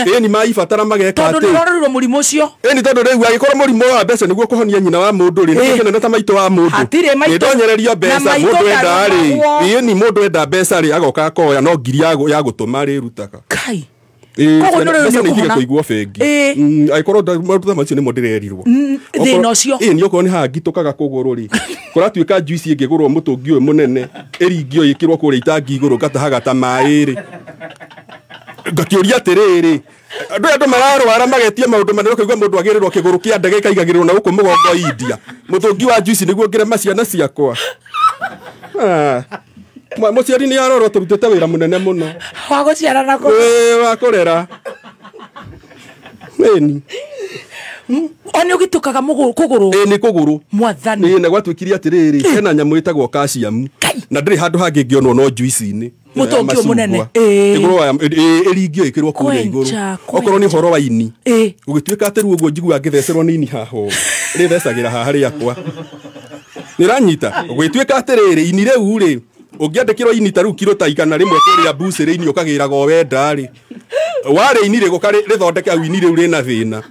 Ĩni maibatara mageka Tondũ atĩ. nĩ ũrorirwo mũrimũ ũcio. Ĩni tondũ rĩu angĩkorwo mũrimũ wa mbeca nĩguo kũhonia nyina wa mũndũ rĩ, nĩ kĩnene ta maitũ wa mũndũ. Hatirĩ maitũ. Nĩndonyererio mbeca Na maitũ mũndũ enda rĩ. ndarũmagwo. Ĩni mũndũ enda mbeca rĩ agoka akoya no ngiri ya gũtũma rĩ rutaga. Kai. Koguo nĩ ũrĩ Mbeca nĩ itige ũkũhona. kũigwo bengi. Angĩkorwo maũndũ ta macio nĩmo ndĩrerirwo. Thĩna ũcio. Ĩni okorwo nĩ haha ngitũkaga kũgũrũ rĩ. Kũratuĩka juice ĩngĩgũrwo mũtũngi ũyũ mũnene ĩringio ĩkĩrwo kũrĩa itangi igũrũ ngatahaga ta maĩ rĩ. Ngakĩũria atĩrĩrĩ andũ aya andũ mararwara magetia maũndũ manene ũkaigua mũndũ agĩrĩrwo kĩgũrũ kĩa ndege ĩkaigagĩrĩrwo na gũkũ mũgongo India. Mũtũngi wa juice nĩguo ngĩrema ciana ciakwa. Mũciari nĩ arorwo tũrutĩte wĩra mũnene mũno. Wa gũciara na kũ. Ĩĩ wa kũrera. Ĩni. O nĩ ũgĩtũkaga kũgũrũ. Ĩĩ nĩ kũgũrũ. Mwathani. Ĩĩ na gwatuĩkire atĩrĩrĩ hena nyamũ ĩtagwo calcium. Na ndĩrĩ handũ hangĩ ĩngĩonwo no juice-inĩ. Mũtũngi ũyũ mũnene. Ĩringio ĩkĩrwo kũrĩa igũrũ. Okorwo nĩ ũhoro wa ini. Ũgĩtuĩka atĩ rĩu ũguo njiguaga ngĩthecerwo nĩ ini haha ũũ. Rĩthecagĩra haha rĩakwa. Nĩũranyita? Ũgĩtuĩka atĩrĩrĩ ini rĩu rĩ ũngĩandĩkĩrwo ini ta rĩu kiro ta 100 kũrĩa mbucĩrĩ-inĩ ũkagĩraga o wenda rĩ. Warĩ ini rĩgũka rĩthondeke au ini rĩu rĩna thĩna.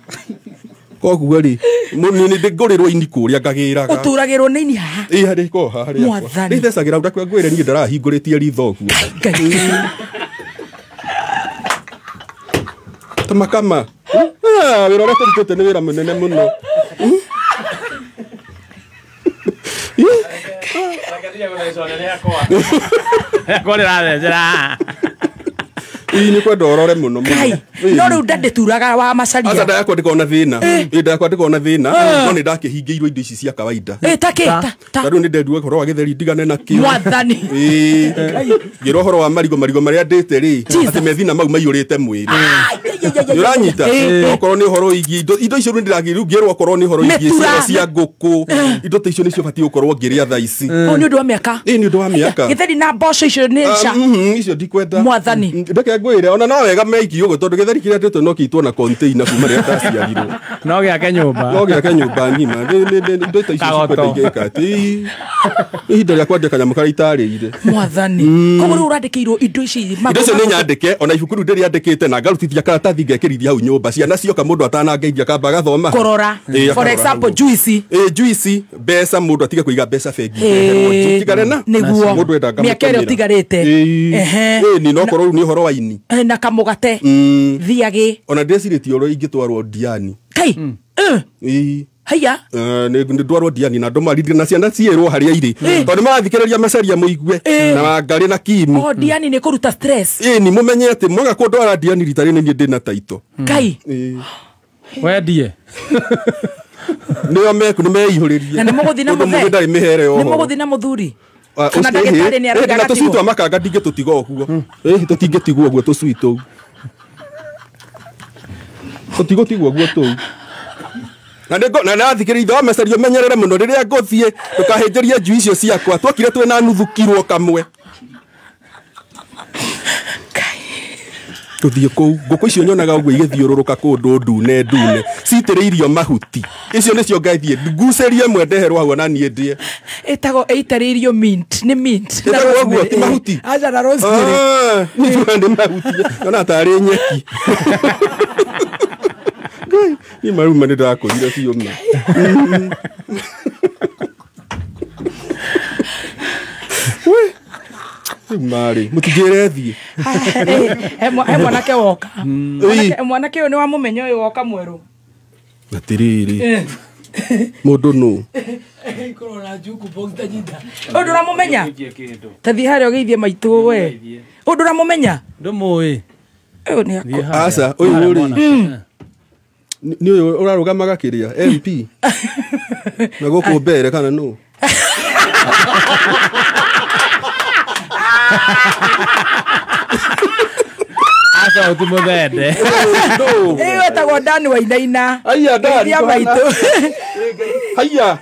Koguo rĩ nĩ ngũrĩrwo ini kũrĩa ngagĩraga. Ũturagĩrwo nĩ ini haha. Ĩĩ harĩ ko haha rĩakwa. Mwathani. Rĩthecagĩra ndakwa ngwĩre niĩ ndarahingũrĩtie ritho ũguo. Ta makama. Wĩra ũrĩa tũrutĩte nĩ wĩra mũnene mũno. Rĩakwa rĩrathecera. Ĩĩ nĩ kwenda ũrore mũno mũno. No rĩu nda ndĩturaga wa macaria. Aca nda yakwa ndĩkoragwo na thĩna. Ĩ nda yakwa ndĩkoragwo na thĩna, no nĩ ndakĩhingĩirwo indo ici cia kawaida. Ĩ ta kĩ? Ta rĩu nĩ ndenduo ũhoro wa gĩtheri ndigane na kĩo. Mwathani. Ĩ ngĩrwo ũhoro wa marigo marĩa ndĩte rĩ, atĩ methina mau maiyũrĩte mwĩrĩ. Nĩ ũranyita? Okorwo nĩ ũhoro wĩgiĩ indo icio rĩu nĩndĩrakĩ rĩu ngĩrwo okorwo nĩ ũhoro wĩgiĩ Mĩtura. ciero cia ngũkũ, indo ta icio nĩcio batiĩ gũkorwo ngĩrĩa thaa ici. Ũũ nĩ ũndũ wa mĩaka. Ĩ nĩ ũndũ wa mĩaka. Gĩtheri na mboco icio nĩ Ah, ca. icio ndikwenda. Mwathani. Reke ngwĩre ona no wega meiki ũguo tondũ gĩtheri kĩrĩa ndĩtwo no kĩitwo na container kuma rĩrĩa ndaciarirwo. No gĩake nyũmba. No gĩake nyũmba ng'ima. Indo ta icio Kagoto. cikwenda igĩka atĩ ihinda rĩa kwandĩka kanyamũ karĩa itarĩire. Mwathani. Koguo rĩu ũrandĩkĩirwo indo ici. Indo icio nĩ nyandĩke ona ibuku rĩu ndĩrĩandĩkĩte na ngarutithia karatathi ngekĩrithia hau nyũmba ciana cioka mũndũ atanangeithia kamba agathoma. Kũrora. Ĩ, For akarora example, hau. juice. Ĩ juice mbeca mũndũ atige kũiga mbeca bengi. Ĩ, Tigare na nĩguo. mũndũ endaga Mĩaka ĩrĩa ũtigarĩte. Ehe. Ĩ ni no korwo rĩu nĩ ũhoro wa ini. Na kamũgate. Thiagĩ. Ona ndĩrecirĩtie ũrĩa ingĩtwarwo Diani. Kai. Ĩ. Haiya. Nĩ ndwarwo Diani na ndũmarindire na ciana ciĩrwo harĩa irĩ tondũ nĩmarathikĩrĩria macaria mũigue na Wangarĩ na Kimu. O Diani nĩ kũruta stress. Ĩ ni mũmenye atĩ mwaga kũndwara Diani rita rĩrĩ niĩ ndĩna taito. Kai. Wendie. Nĩo meku nĩmeihũrĩrie. Na nĩ mũgũthiĩ na Ũndũ mũthee? mũgĩ ndarĩ mĩhere Nĩ ũhoro. mũgũthiĩ na mũthuri? Ah, Kana ũcio, ndagĩtarĩ nĩ ĩhĩ, arauga na tũcui agatigwo? twa makanga ndingĩtũtiga ũguo. Ĩhĩ, tũtingĩtigwo ũguo tũcui tũu. Tũtigũtigwo ũguo tũu. Na nĩ na nathikĩrĩria ithe wa macaria ũmenyerere mũno rĩrĩa ngũthiĩ ndũkahĩnjĩrie njui icio ciakwa twokire twĩ na nuthu kirwo kamwe. Tũthiĩ kũu ngũkũ icio nyonaga ũguo igĩthiũrũrũka kũndũ ndune ndune citĩrĩirio mahuti icio nĩcio ngaithiĩ ngucĩrie ĩmwe ndeherwo hau ona niĩ ndĩe. Ĩtagwo ĩitĩrĩirio mint, nĩ mint. Na Ĩtagwo ũguo, rosemary. ti mahuti? Aca na rosemary. Ah, nĩ nĩ mahuti yona tarĩ nyeki. Ngai, niĩ maruma nĩ ndakũrire biũ ma. We, rĩu marĩ mũtingĩre thiĩ. He mwanake woka. Mwanake ũyũ nĩ wamũmenya ũyũ woka mwerũ. Atĩrĩrĩ mũndũ nũ? Ikorwo na njuku box ta nyita. Ũyũ ndũramũmenya? Ta thiĩ harĩa ũgeithie maitũ we. Ũyũ ndũramũmenya? Ndũmũĩ. Ũyũ nĩ akũ. Aca ũyũ rĩ nĩ ũyũ ũrarũgamaga kĩrĩa MP na gũkũ mbere kana nũ? Aca ũtimũthende. Ĩyo ĩtagwo Dani Wainaina. Aya Dani. Geithia maitũ. Haiya.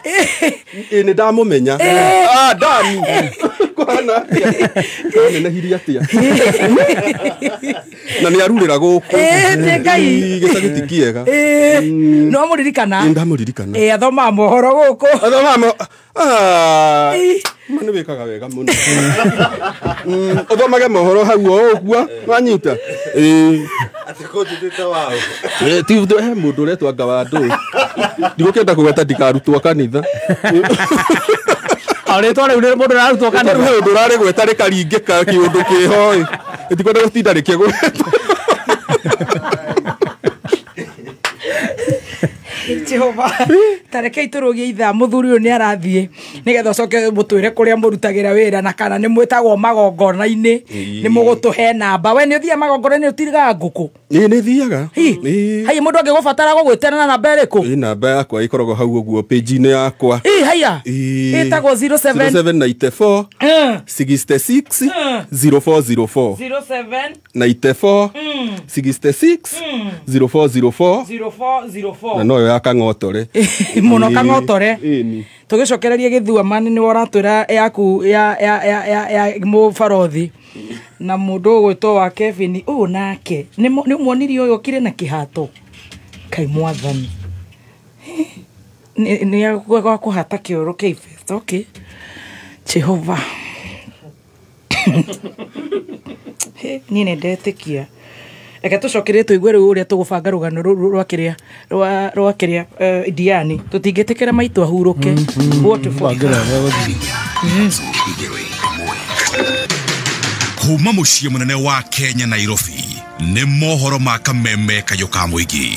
Ĩ nĩ ndamũmenya. Ah Dani. Kũhana atĩa? Anenehirie atĩa? Na nĩ arurĩra gũkũ. Ĩ nĩ Ngai. Gĩcagi ti kĩega. Ĩ no mũririkana? Ĩ ndamũririkana. Ĩ athomaga mohoro gũkũ. Athomaga Ah. Ma nĩ wĩkaga wega mũno. Ũthomage mohoro hau o ũguo wanyita. Ĩ. Atĩ kũnjĩtĩte waũ. Ti he mũndũ ũretwo anga wa ndũĩ. Ndigũkĩenda kũgweta ndikarutwo kanitha. O rĩtwa rĩu nĩ mũndũ ũrarutwo kanitha. Rĩu he ũndũ ũrarĩgweta rĩkaringĩka kĩũndũ kĩho ĩ. Ndikwenda gũtinda rĩkĩgwetwo. Jehova tareke itũrũgie ithaa mũthuri ũyũ nĩ arathiĩ nĩgetha ũcoke mũtwĩre kũrĩa mũrutagĩra wĩra na kana nĩ mwĩtagwo magongona-inĩ nĩ mũgũtũhe namba. We nĩ ũthiaga magongona-inĩ ũtirigaga ngũkũ? Ĩ nĩ thiaga. Haiya mũndũ angĩgũbatara gũgwĩtana na namba ĩrĩkũ? Ĩ namba yakwa ĩkoragwo hau ũguo page-inĩ yakwa. Ĩ haiya. Ĩtagwo 07 0794 66 0404 07 94 66 0404 0404 na noyo ya Kang'otore. Mũno Kang'otore. Ĩni. Tũgĩcokererie gĩthua nĩ ũratwĩra yaku ya ya ya ya ya mũbarothi na mũndũ ũgwĩtwo wa Kevin ũyũ nake nĩ muonirie ũyũ okire na kĩhato. Kai mwathani. Nĩ gwa kũhata kĩoro kĩibet. Okay. Jehova. Niĩ nĩ ndetĩkia. Reke tũcokerie tũigue rĩu ũrĩa tũgũbanga rũgano rũrũ rwa kĩrĩa rwa kĩrĩa Diani tũtingĩtĩkĩra maitũ ahurũke. What for? Kuma mũciĩ mũnene wa Kenya Nairobi nĩ mohoro ma kameme kayũ ka mũingĩ.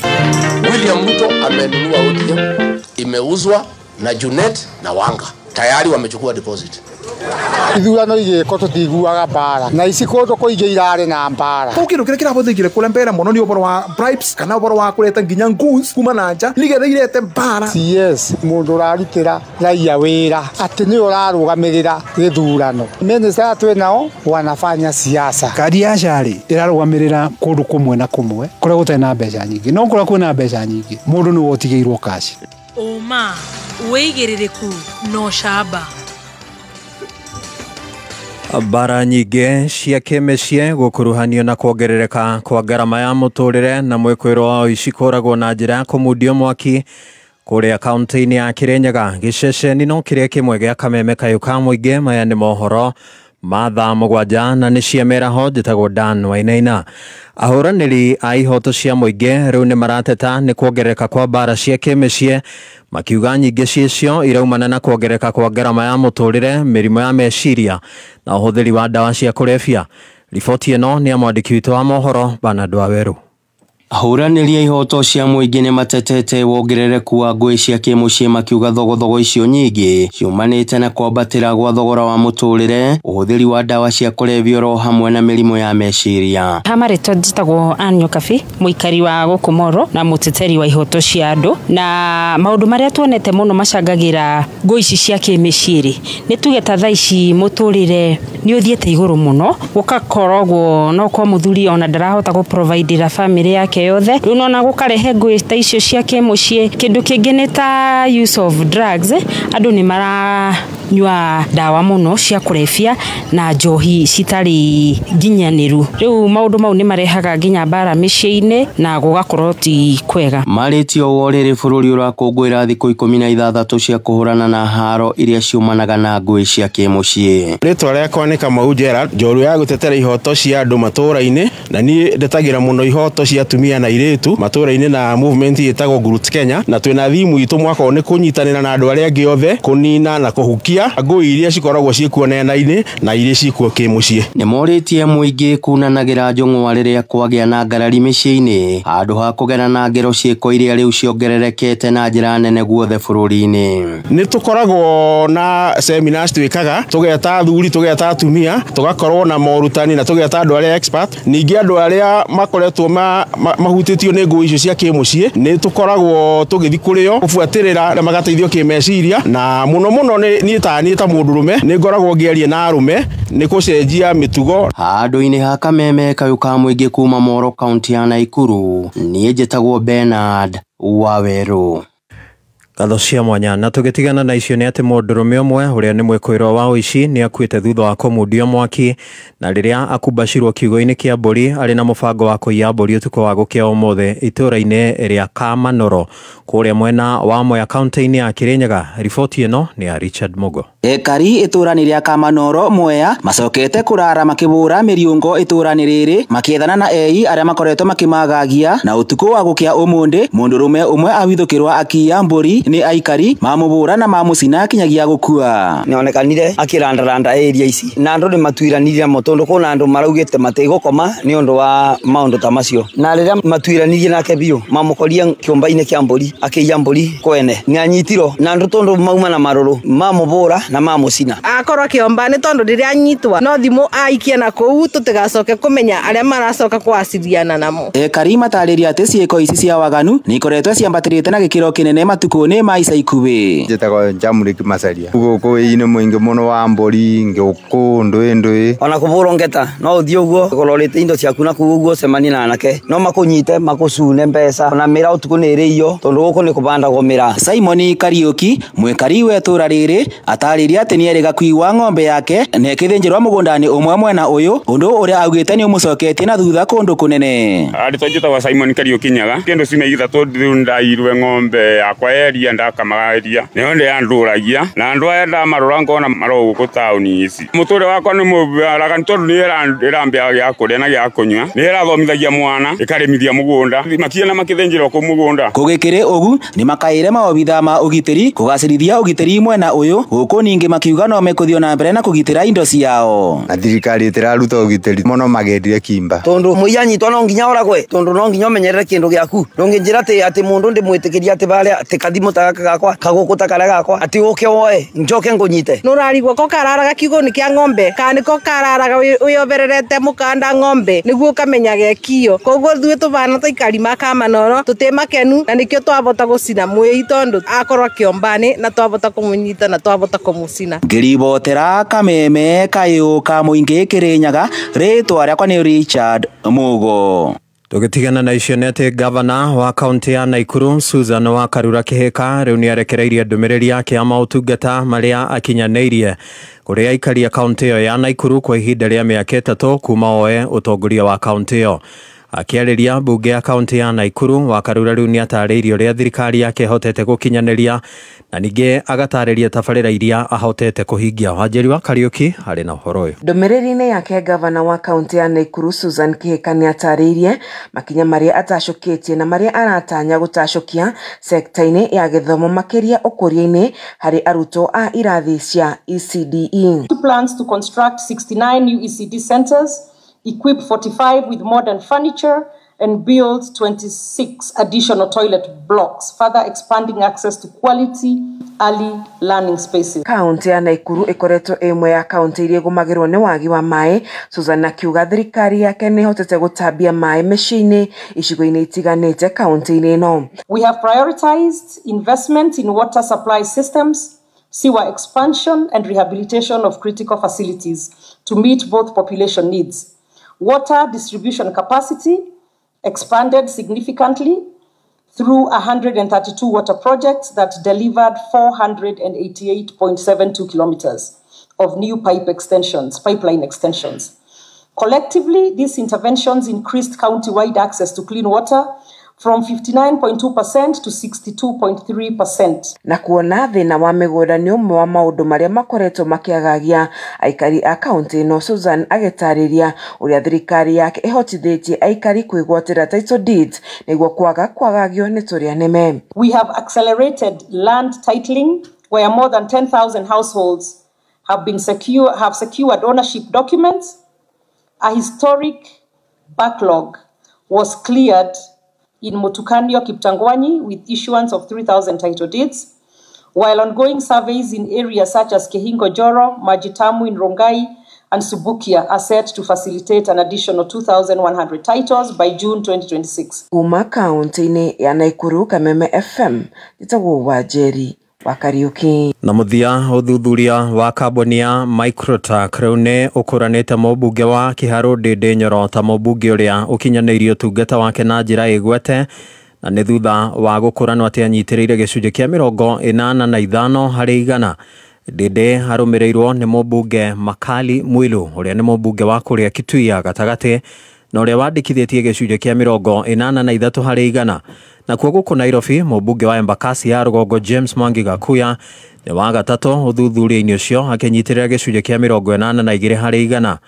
William Ruto amenunua ODM, imeuzwa na Junet na Wanga. Tayari wamechukua deposit. Ithurano igĩkwo tũtiguaga mbara na ici kũndũ kũingĩ irarĩ na mbara. Kũu kĩndũ kĩrĩa kĩrahũthĩkire kũrĩa mbere mũno nĩ ũhoro wa bribes kana ũhoro wa kũreta nginya goons kuma na nja nĩgetha irete mbara. CS mũndũ ũrarutĩra raia wĩra atĩ nĩwe ũrarũgamĩrĩra gĩthurano. Minista twĩ nao wanafanya siasa. Kadi ya SHA rĩ ĩrarũgamĩrĩra kũndũ kũmwe na kũmwe kũrĩa gũtarĩ na mbeca nyingĩ, no kũrĩa kwĩna mbeca nyingĩ mũndũ nĩwe ũtigĩirwo kaci. Ũma, wĩigĩrĩrĩku na ũcamba. Mbara nyingĩ cia kĩmĩciĩ gũkuruhanio na kuongerereka kwa ngarama ya mũtũrĩre na mwĩkũĩro wa ũici kũragwo na njĩra ya kũmundio mwaki kũrĩa kaunti-inĩ ya Kirinyaga. Gĩceceni no kĩrĩa kĩmwe gĩa kameme kayũ ka mũingĩ. Maya nĩ mohoro ma thaa 7 na nĩ cia mĩaraho. Njĩtagwo Dan Wainaina. Ahũranĩri a ihoto cia mũingĩ rĩu nĩ marateta nĩ kuongerereka kwa mbara cia kĩmĩciĩ, makiuga nyingĩ ciacio iraumana na kuongerereka kwa ngarama ya mũtũrĩre, mĩrimũ ya meciria na ũhũthĩri wa ndawa cia kũrebia. Riboti ĩno nĩ ya mwandĩki witũ wa mohoro Bernard Waweru. Ahũranĩri a ihoto cia mũingĩ nĩ matetete wongerereku wa ngũĩ cia kĩmũciĩ, makiuga thogothogo icio nyingĩ ciumanĩte na kwambatĩra gwa thogora wa mũtũrĩre, ũhũthĩri wa ndawa cia kũrebia oro hamwe na mĩrimũ ya meciria. Ha marĩtwa njĩtagwo Ann Nyokabi, mũikari wa gũkũ Moro na mũteteri wa ihoto cia andũ. Na maũndũ marĩa tuonete mũno macangagĩra ngũĩ ici cia kĩmĩciĩ nĩ tuge ta thaa ici mũtũrĩre nĩ ũthiĩte igũrũ mũno, gũgakoragwo no kwa mũthuri ona ndarahota gũprovidera family yake yothe, rĩu nona gũkarehe ngũĩ ta icio cia kĩmũciĩ. Kĩndũ kĩngĩ nĩ ta use of drugs, andũ nĩ maranyua ndawa mũno cia kũrebia na njohi citarĩ nginyanĩru. Rĩu maũndũ mau nĩ marehaga nginya mbara mĩciĩ-inĩ na gũgakorwo ti kwega. Marĩtie ũũ rĩrĩ bũrũri ũrakũngũĩra thikũ 16 cia kũhũrana na haro iria ciumanaga na ngũĩ cia kĩmũciĩ. Rĩtwa rĩakwa nĩ Kamau Gerald, njorua ya gũtetera ihoto cia andũ matũũra-inĩ, na niĩ ndetagĩra mũno ihoto cia atumia na airĩtu matũũra-inĩ na movement ĩtagwo Gurut Kenya, na twĩna thimu itũ mwaka ũyũ nĩ kũnyitanĩra na andũ arĩa angĩ othe kũnina na kũhukia ngũĩ iria cikoragwo ciĩkuo nenda-inĩ na iria ciĩkuo kĩmũciĩ. Nĩ morĩtie mũingĩ kunanagĩra njũng'wa rĩrĩa kwagĩa na ngarari mĩciĩ-inĩ handũ ha kũgerana ngero ciĩko iria rĩu ciongererekete na njĩra nene guothe bũrũri-inĩ. Nĩ tũkoragwo na seminars twĩkaga, tũgeta athuri, tũgeta atumia, tũgakorwo na morutani na tũgeta andũ arĩa expert. Ningĩ andũ arĩa makoretwo mahutĩtio nĩ ngũĩ icio cia kĩmũciĩ nĩ tũkoragwo tũgĩthiĩ kũrĩo gũbuatĩrĩra na magateithio kĩmeciria, na mũno mũno niĩ ta mũndũrũme nĩ ngoragwo ngĩaria na arũme nĩ gũcenjia mĩtugo. Handũ-inĩ ha kameme kayũ ka mũingĩ kuma Moro kaunti ya Naikuru, niĩ njĩtagwo Bernard Waweru. Ngatho cia mwanya. Na tũgĩtigana na icio nĩ atĩ mũndũrũme ũmwe ũrĩa nĩ mwĩkũĩrwo wa ũici nĩ akuĩte thutha wa kũmundio mwaki na rĩrĩa akumbacirwo kiugo-inĩ kĩa mbũri arĩ na mũbango wa kũiya mbũri ũtukũ wa gũkĩa ũmũthĩ itũũra-inĩ rĩa Kamanoro kũrĩa mwena wa Mwea kaunti-inĩ ya Kirinyaga. Riboti ĩno nĩ ya Richard Mugo. Ekari itũũra-inĩ rĩa Kamanoro Mwea macokete kũrara makĩbũra mĩriũngo itũũra-inĩ rĩrĩ makĩethana na ei arĩa makoretwo makĩmagagia, na ũtukũ wa gũkĩa ũmũndĩ mũndũrũme ũmwe ahithũkĩrwo akiya mbũri nĩ aikari mamũbũra na mamũcina kinyagia gũkua. Nĩonekanire akĩrandaranda area ici na andũ nĩ matuiranire mo tondũ kwĩna andũ maraugĩte matigũkoma nĩ ũndũ wa maũndũ ta macio, na rĩrĩa matuiranirie nake biũ mamũkoria kĩũmba-inĩ kĩa mbũri akĩiya mbũri kwene nĩ anyitirwo na andũ tondũ mauma na marũrũ mamũbũra na mamũcina. Akorwo kĩomba nĩ tondũ rĩrĩa anyitwa no thimũ aikie na kũu tũtigacoke kũmenya arĩa maracoka kwaciriana namo. Ekari matarĩria atĩ ciĩko ici cia waganu nĩ ikoretwo ciambatĩrĩte na gĩkĩro kĩnene matukũ-inĩ ma ica ikuhĩ. Njĩtagwo Jamũrĩki Macaria. Gũkũ-inĩ mũingĩ mũno wa mbũri, ngũkũ, ndũĩ ndũĩ. Ona kũbũrwo ngeta no ũthiĩ ũguo ũrorĩte indo ciaku na kũu ũguo ũcemanie na anake no makũnyite makũcune mbeca ona mĩraa ũtukũ nĩ ĩrĩio tondũ gũkũ nĩ kũbandagwo mĩraa. Simon Kariuki mwĩkari wa itũũra rĩrĩ atarĩria atĩ nĩerĩga kuigwa ng'ombe yake na ĩkĩthĩnjĩrwo mũgũnda-inĩ ũmwe mwena ũyũ, ũndũ ũrĩa augĩte nĩ ũmũcoketie na thutha kũndũ kũnene. Arĩtwa njĩtagwo Simon Kariuki Nyaga. Kĩndũ ciumia ithatũ rĩu ndairwe ng'ombe yakwa yeria ndakamaga iria nĩyo ndĩandũragia na andũ aya ndamarora ngona maro gũkũ taũni ici. Mũtũrĩre wakwa nĩ mũaraganu tondũ nĩ ĩrambia gĩa kũrĩa na gĩa kũnyua, nĩ ĩrathomithagia mwana, ĩkarĩmithia mũgũnda, makinya na makĩthĩnjĩrwo kũu mũgũnda. Kũgĩkĩrĩ ũgu nĩ makaĩre maobitha ma ũgitĩri kũgacĩrithia ũgitĩri mwena ũyũ gũkũ ningĩ makiuga no mekũthiĩ na mbere na kũgitĩra indo ciao. Na thirikari ĩtĩraruta ũgitĩri mũno magendire kimba tondũ mũiya anyitwo no nginya oragwe tondũ no nginya ũmenyerere kĩndũ gĩaku ndũngĩnjĩra atĩ mũndũ ndĩmwĩtĩkĩria atĩ barĩa atĩ kathimũ gatimo ta gaka gakwa kagũkũ ta karĩa gakwa atĩ ũke woe njoke ngũnyite. Nũrarigwo ko kararaga kiugũ-inĩ kĩa ng'ombe kana nĩko kararaga wĩyobererete mũkanda ng'ombe nĩguo ũkamenya gekio. Koguo ithuĩ tũbana tũikari ma Kamanoro tũtĩ makenu na nĩkĩo twabota gũcina mwĩi tondũ akorwo kĩombanĩ na twabota kũmũnyita na twabota kũmũcina. Ngĩribotera Kameme kayũ ka mũingĩ Kĩrĩnyaga, rĩtwa rĩakwa nĩ Richard Mugo. Tũgĩtigana na icio nĩ atĩ gavana wa kaunti ya Naikuru Susan wa Karura Kĩhĩka rĩu nĩ arekereirie ndũmĩrĩri yake ya maũtungata marĩa akinyanĩirie kũrĩ aikari a kaunti ĩyo ya Naikuru kwa ihinda rĩa mĩaka 3 kuma oe ũtongoria wa kaunti ĩyo. Akĩarĩria mbunge ya kaunti ya Naikuru, wa Karura rĩu nĩ atarĩirie ũrĩa thirikari yake ĩhotete gũkinyanĩria na ningĩ agatarĩria tabarĩra iria ahotete kũhingia. Wanjeri wa Kariũki arĩ na ũhoro ũyũ. Ndũmĩrĩri-inĩ yake, gavana wa kaunti ya Naikuru Susan Kĩhĩka nĩ atarĩirie makinya marĩa atacũkĩtie na marĩa aratanya gũtacũkia sekta-inĩ ya gĩthomo makĩria ũkũria-inĩ harĩ arutwo a irathi cia ECDE. Plans to construct 69 new ECD centers, equip 45 with modern furniture, and build 26 additional toilet blocks, further expanding access to quality early learning spaces. Kaunti ya Naikuru ĩkoretwo ĩmwe ya kaunti iria ĩgũmagĩrwo nĩ wagi wa maĩ. Susan akiuga thirikari yake nĩ ĩhotete gũtambia maĩ mĩciĩ-inĩ icigo-inĩ itiganĩte kaunti-inĩ ĩno. We have prioritized investment in water supply systems, sewer expansion, and rehabilitation of critical facilities to meet both population needs. Water distribution capacity expanded significantly through 132 water projects that delivered 488.72 kilometers of new pipeline extensions. Collectively, these interventions increased county-wide access to clean water from 59.2% to 62.3%. Na kuona thĩna wa mĩgũnda nĩ ũmwe wa maũndũ marĩa makoretwo makĩagagia aikari a kaunti ĩno, Susan agĩtarĩria ũrĩa thirikari yake ĩhotithĩtie aikari kwĩgwatĩra title deeds nĩguo kwaga kwagagio nĩ tũrĩa nĩme. We have accelerated land titling where more than 10,000 households have secured ownership documents. A historic backlog was cleared in Mutukanio, Kiptangwanyi, with issuance of 3,000 title deeds, while ongoing surveys in areas such as Kehingo Joro, Majitamu in Rongai, and Subukia are set to facilitate an additional 2,100 titles by June 2026. Kuma kaunti-inĩ ya Naikuru, Kameme FM, njĩtagwo Wanjeri wa Kariũki. Na mũthia, ũthuthuria wa kambuni ya Microtac rĩu nĩ ũkũranĩte mũmbunge wa Kiharu Ndindi Nyoro ta mũmbunge ũrĩa ũkinyanĩirie ũtungata wake na njĩra ĩgwete, na nĩ thutha wa gũkũranwo atĩ anyitĩrĩire gĩcunjĩ kĩa 85 harĩ igana. Ndindi arũmĩrĩirwo nĩ mũmbunge Makali Mwilu ũrĩa nĩ mũmbunge wa kũrĩa Kitui ya gatagatĩ na ũrĩa wandĩkithĩtie gĩcunjĩ kĩa 83 harĩ igana. Nakuo gũkũ Nairobi, mũmbunge wa Embakasi ya rũgongo James Mwangi Gakuya nĩ wa gatatũ ũthuthuria-inĩ ũcio akĩnyitĩrĩra gĩcunjĩ kĩa 82 harĩ igana.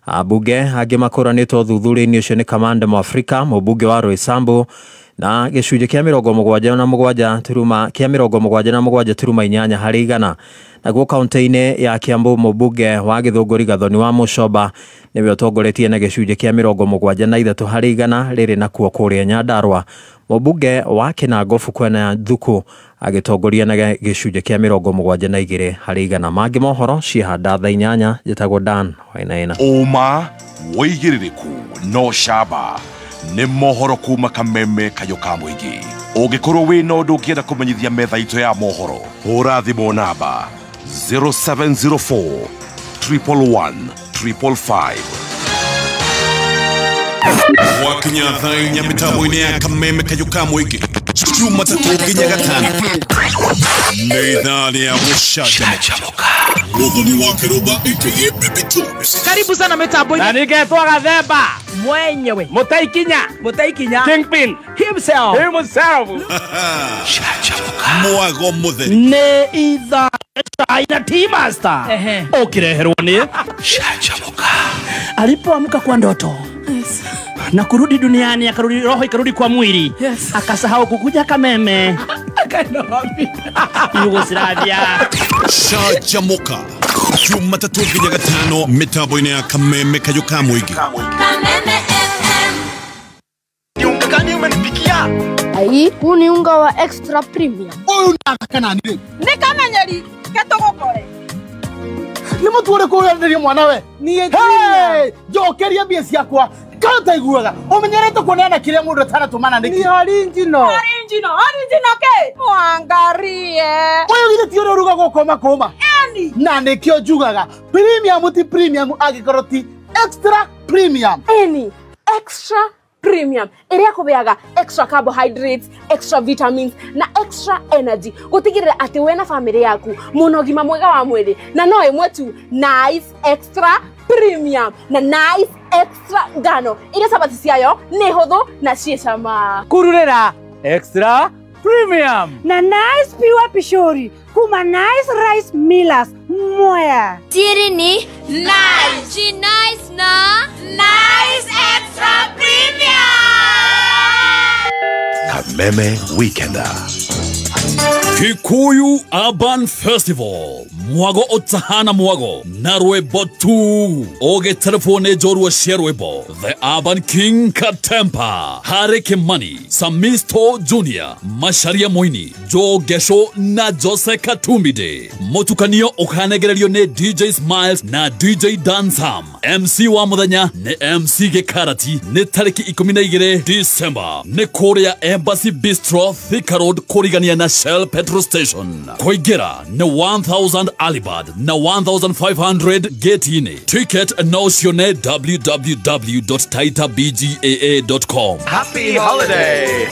Ambunge angĩ makũranĩtwo ũthuthuria-inĩ ũcio nĩ Kamande Mwafrika, mũmbunge wa Roysambu, na gĩcunjĩ kĩa 77.8 harĩ igana. Naguo kaunti-inĩ ya Kiambu, mũmbunge wa Gĩthũngũri Gathoni wa Mũcoba nĩwe ũtongoretie na gĩcunjĩ kĩa 73 harĩ igana rĩrĩ nakuo kũrĩa Nyandarua. Mũmbunge wa Kĩnango Fukwe Thuku agĩtongoria na gĩcunjĩ kĩa 72 harĩ igana. Mangĩ mohoro ciĩhanda thaa 8. Njĩtagwo Dan Wainaina. Ũma wĩigĩrĩrĩku no camba nĩ mohoro kuma Kameme kayũ ka mũingĩ. Ũngĩkorwo wĩna ũndũ ũngĩenda kũmenyithia metha itũ ya mohoro, hũra thimũ namba 0704 111 555. Wakinya thaa 4 mĩtambo-inĩ ya Kameme kayũ ka mũingĩ, Jumatatũ nginya Gatano nĩ ithaa rĩa gũcanjamũka. Mũthoni wa Kĩrũmba aka Baby Jones. Karibu sana mitambo-inĩ. Na nĩngetwo Gathemba mwenyewe, Mũtaikinya Kingpin himself. Mwago mũtheri nĩ ithaa na T-Master ũkĩreherwo nĩ Canjamũka. Alipoamka kwa ndoto na kurudi duniani, akarudi roho ikarudi kwa mwili. Yes. Akasahau kukuja Kameme. Akaenda wapi? Yugoslavia. Canjamũka Jumatatũ nginya Gatano mĩtambo-inĩ ya Kameme kayũ ka mũingĩ. Kameme FM. Niungakani umenipikia? Ai, Hii huu ni unga wa extra premium. Uyu kana ni Nĩ kamenyeri ketũgũkore. Nĩ mũtu ũrĩkũ ũrenderio mwana we? Niĩ njokeria mbia ciakwa. Kana ũtaiguaga ũmenyerete kuoneana kĩrĩa mũndũ ataratũmana nĩkĩ? Ni original. Original, original ke? Mwangarie. Ũyũ githĩ ti ũrĩa ũrugagwo kũma kũma? Eni. Na nĩkĩo njugaga premium ti premium angĩkorwo ti extra premium. Eni, extra premium ĩrĩa kũbeaga extra carbohydrates, extra vitamins na extra energy gũtigĩrĩra atĩ we na famĩlĩ yaku mũna ũgima mwega wa mwĩrĩ na no ĩmwe tu Nice Extra Premium na Nice Extra ngano iria cabaci ciayo nĩ hũthũ na ciĩ cama. Kururĩra Extra Premium na Nice Pure Pishori kuma Nice Rice Millers Mwea. Siri ni Nice. She nice na Nice Extra Premium. Kameme Weekender. Kikuyu Urban Festival mwago otahana mwago na rwĩmbo tu ũgĩtelefone njorua cia rwĩmbo The Urban King Katempa, Harry Kimani, Samisto Junior, Macharia Moini, Joe Gesho na Jose Katumide. Mũtukanio ũkanegererio nĩ DJ Smiles na DJ Dansam. MC wa mũthenya nĩ MC Gĩkarati nĩ tarĩki 12 December nĩ kũrĩa Embassy Bistro, Thika Road, kũrigania na Shell Petrol Station. Kũingĩra nĩ 1000 Alibad na 1500 gate-inĩ. Ticket no cione www.taitabgaa.com. Happy holiday.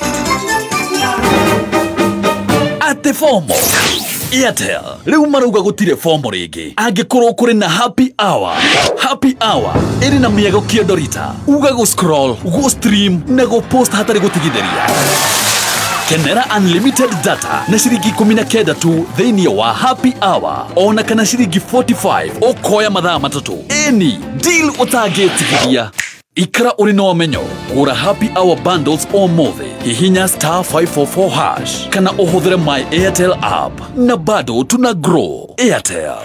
Ate fomo Airtel rĩu marauga gũtirĩ fomo rĩngĩ angĩkorwo kũrĩ na happy hour. Happy hour ĩrĩ na mĩago kĩondorita uga gũ scroll, gũ stream na gũ post hatarĩ gũtigithĩria. Kenera unlimited data na ciringi 19 tu thĩinĩ wa happy hour ona kana ciringi 45 ũkoya mathaa 3. Ĩni deal ũtangĩtigithia. Ikara ũrĩ na ũmenyo gũra happy hour bundles ũmũthĩ hihinya star 544 hash kana ũhũthĩre my Airtel app na bado tuna grow. Airtel.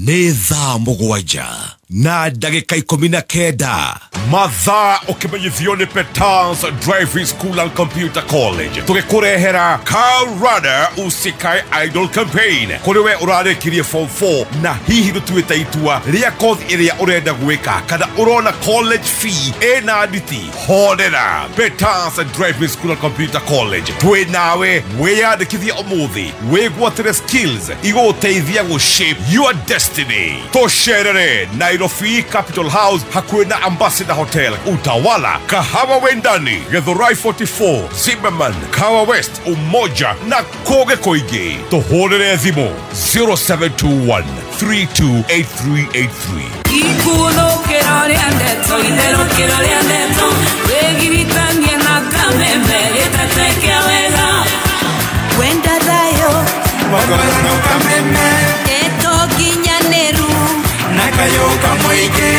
Nĩ thaa 7 na ndagĩka 19 mathaa ũkĩmenyithio nĩ Petans Driving School and Computer College tũgĩkũrehera Car Runner Usikae Idol Campaign kũrĩ we ũrarĩkirie form 4 na hihi ndũtuĩte itua rĩa kothi ĩrĩa ũrenda gwĩka kana ũrona college fee ĩna nditi horera. Petans Driving School and Computer College twĩ nawe wĩyandĩkithie ũmũthĩ wĩgwatĩre skills igũgũteithia gũ shape your destiny. Tũcerere Nairobi Capital House hakuhĩ na Ambassador Hotel, Utawala, Kahawa Wendani, Githurai 44, Zimmerman, Kahawa West, Umoja na kũngĩ kũingĩ. Tũhũrĩre thimũ 0721 328383. Ikuthũkĩro rĩa ndeto, itherũkĩro rĩa ndeto, wĩgiritanie na kameme gĩtete kĩa wega. Wenda thayũ, kameme, ndeto nginyanĩru, na kayũ kamũingĩ.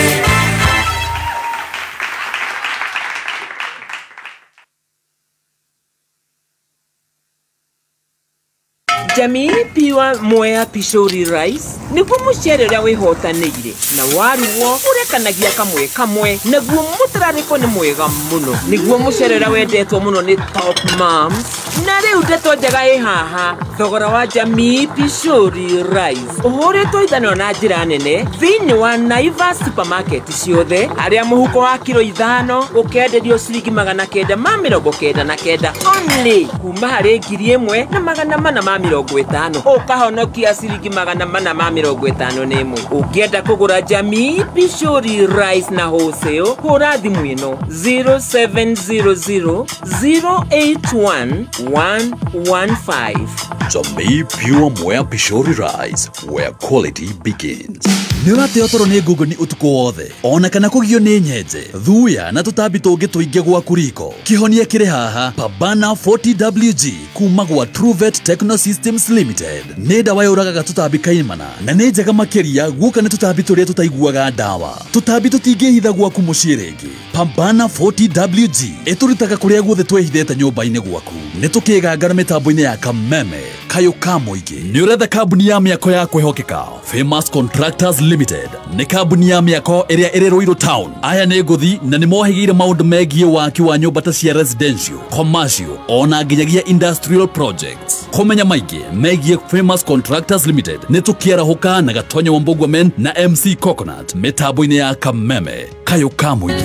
Jamii Pure Mwea Pishori Rice nĩguo mũcere ũrĩa wĩhotanĩire na warugwo ũrekanagia kamwe kamwe naguo mũtararĩko nĩ mwega mũno nĩguo mũcere ũrĩa wendetwo mũno nĩ top moms na rĩu ndeto njega ĩ haha thogora wa Jamii Pishori Rice ũhũrĩtwo ithanwa na njĩra nene thĩinĩ wa Naivas supermarket ciothe harĩa mũhuko wa kiro 5 ũkenderio ciringi 999 only kuma harĩ 1450 ũkahonokia ciringi 451. Ũngĩenda kũgũra Jamii Pishori Rice na wholesale hũra thimũ ĩno 0700 081 115. Jamii Pure Mwea Pishori Rice, where quality begins. Nĩ ũrateo toro nĩ ngũngũni ũtukũ wothe ona kana kũgio nĩ nyenje thuya na tũtambi tũngĩ tũingĩ gwaku riko. Kĩhonia kĩrĩ haha Pabana 40WG kuma gwa Truvet Techno Systems Limited. Nĩ ndawa yũragaga tũtambi kaimana na nĩ njega makĩria guoka nĩ tũtambi tũrĩa tũtaiguaga ndawa. Tũtambi tũtingĩhitha gwaku mũciĩ rĩngĩ. Pambana 40WG ĩtũrutaga kũrĩa guothe twĩhithĩte nyũmba-inĩ gwaku. Nĩ tũkĩgangara mĩtambo-inĩ ya Kameme. Kayũ ka mũingĩ. Nĩ ũretha kambuni ya mĩako ya kwĩhokeka? Famous Contractors Limited nĩ kambuni ya mĩako ĩrĩa ĩrĩ Ruiru Town. Aya nĩ ngũthi na nĩ mohĩgĩire maũndũ megiĩ waki wa nyũmba ta cia residential, commercial ona nginyagia industrial projects. Kũmenya maingĩ megiĩ Famous Contractors Limited nĩ tũkĩarahũka na Gatonyo wa Mbũgua Men na MC Coconut mĩtambo-inĩ ya Kameme. Kayũ ka mũingĩ.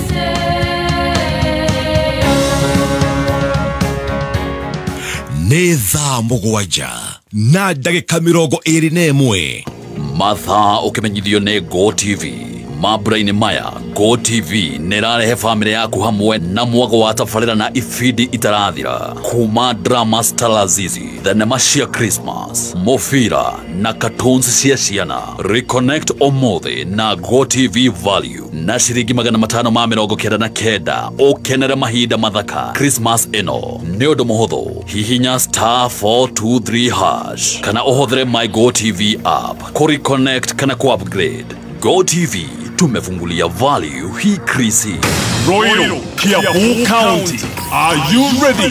Nĩ thaa 7 na ndagĩka 21. Mathaa ũkĩmenyithio nĩ Go TV. Mambura-inĩ maya Go TV nĩ ĩrarehe bamĩrĩ yaku hamwe na mwago wa tabarĩra na ibindi itarathira, kuma drama Stalazizi, thenema cia Christmas, mũbira na cartoons cia ciana. Reconnect ũmũthĩ na Go TV Value na ciringi 599 ũkenere mahinda mathaka Christmas ĩno. Nĩ ũndũ mũhũthũ, hihinya *423# kana ũhũthĩre My Go TV app kũ reconnect kana kũ upgrade. Go TV, tumefungulia value hii krisi. Royal Kiambu County, are you ready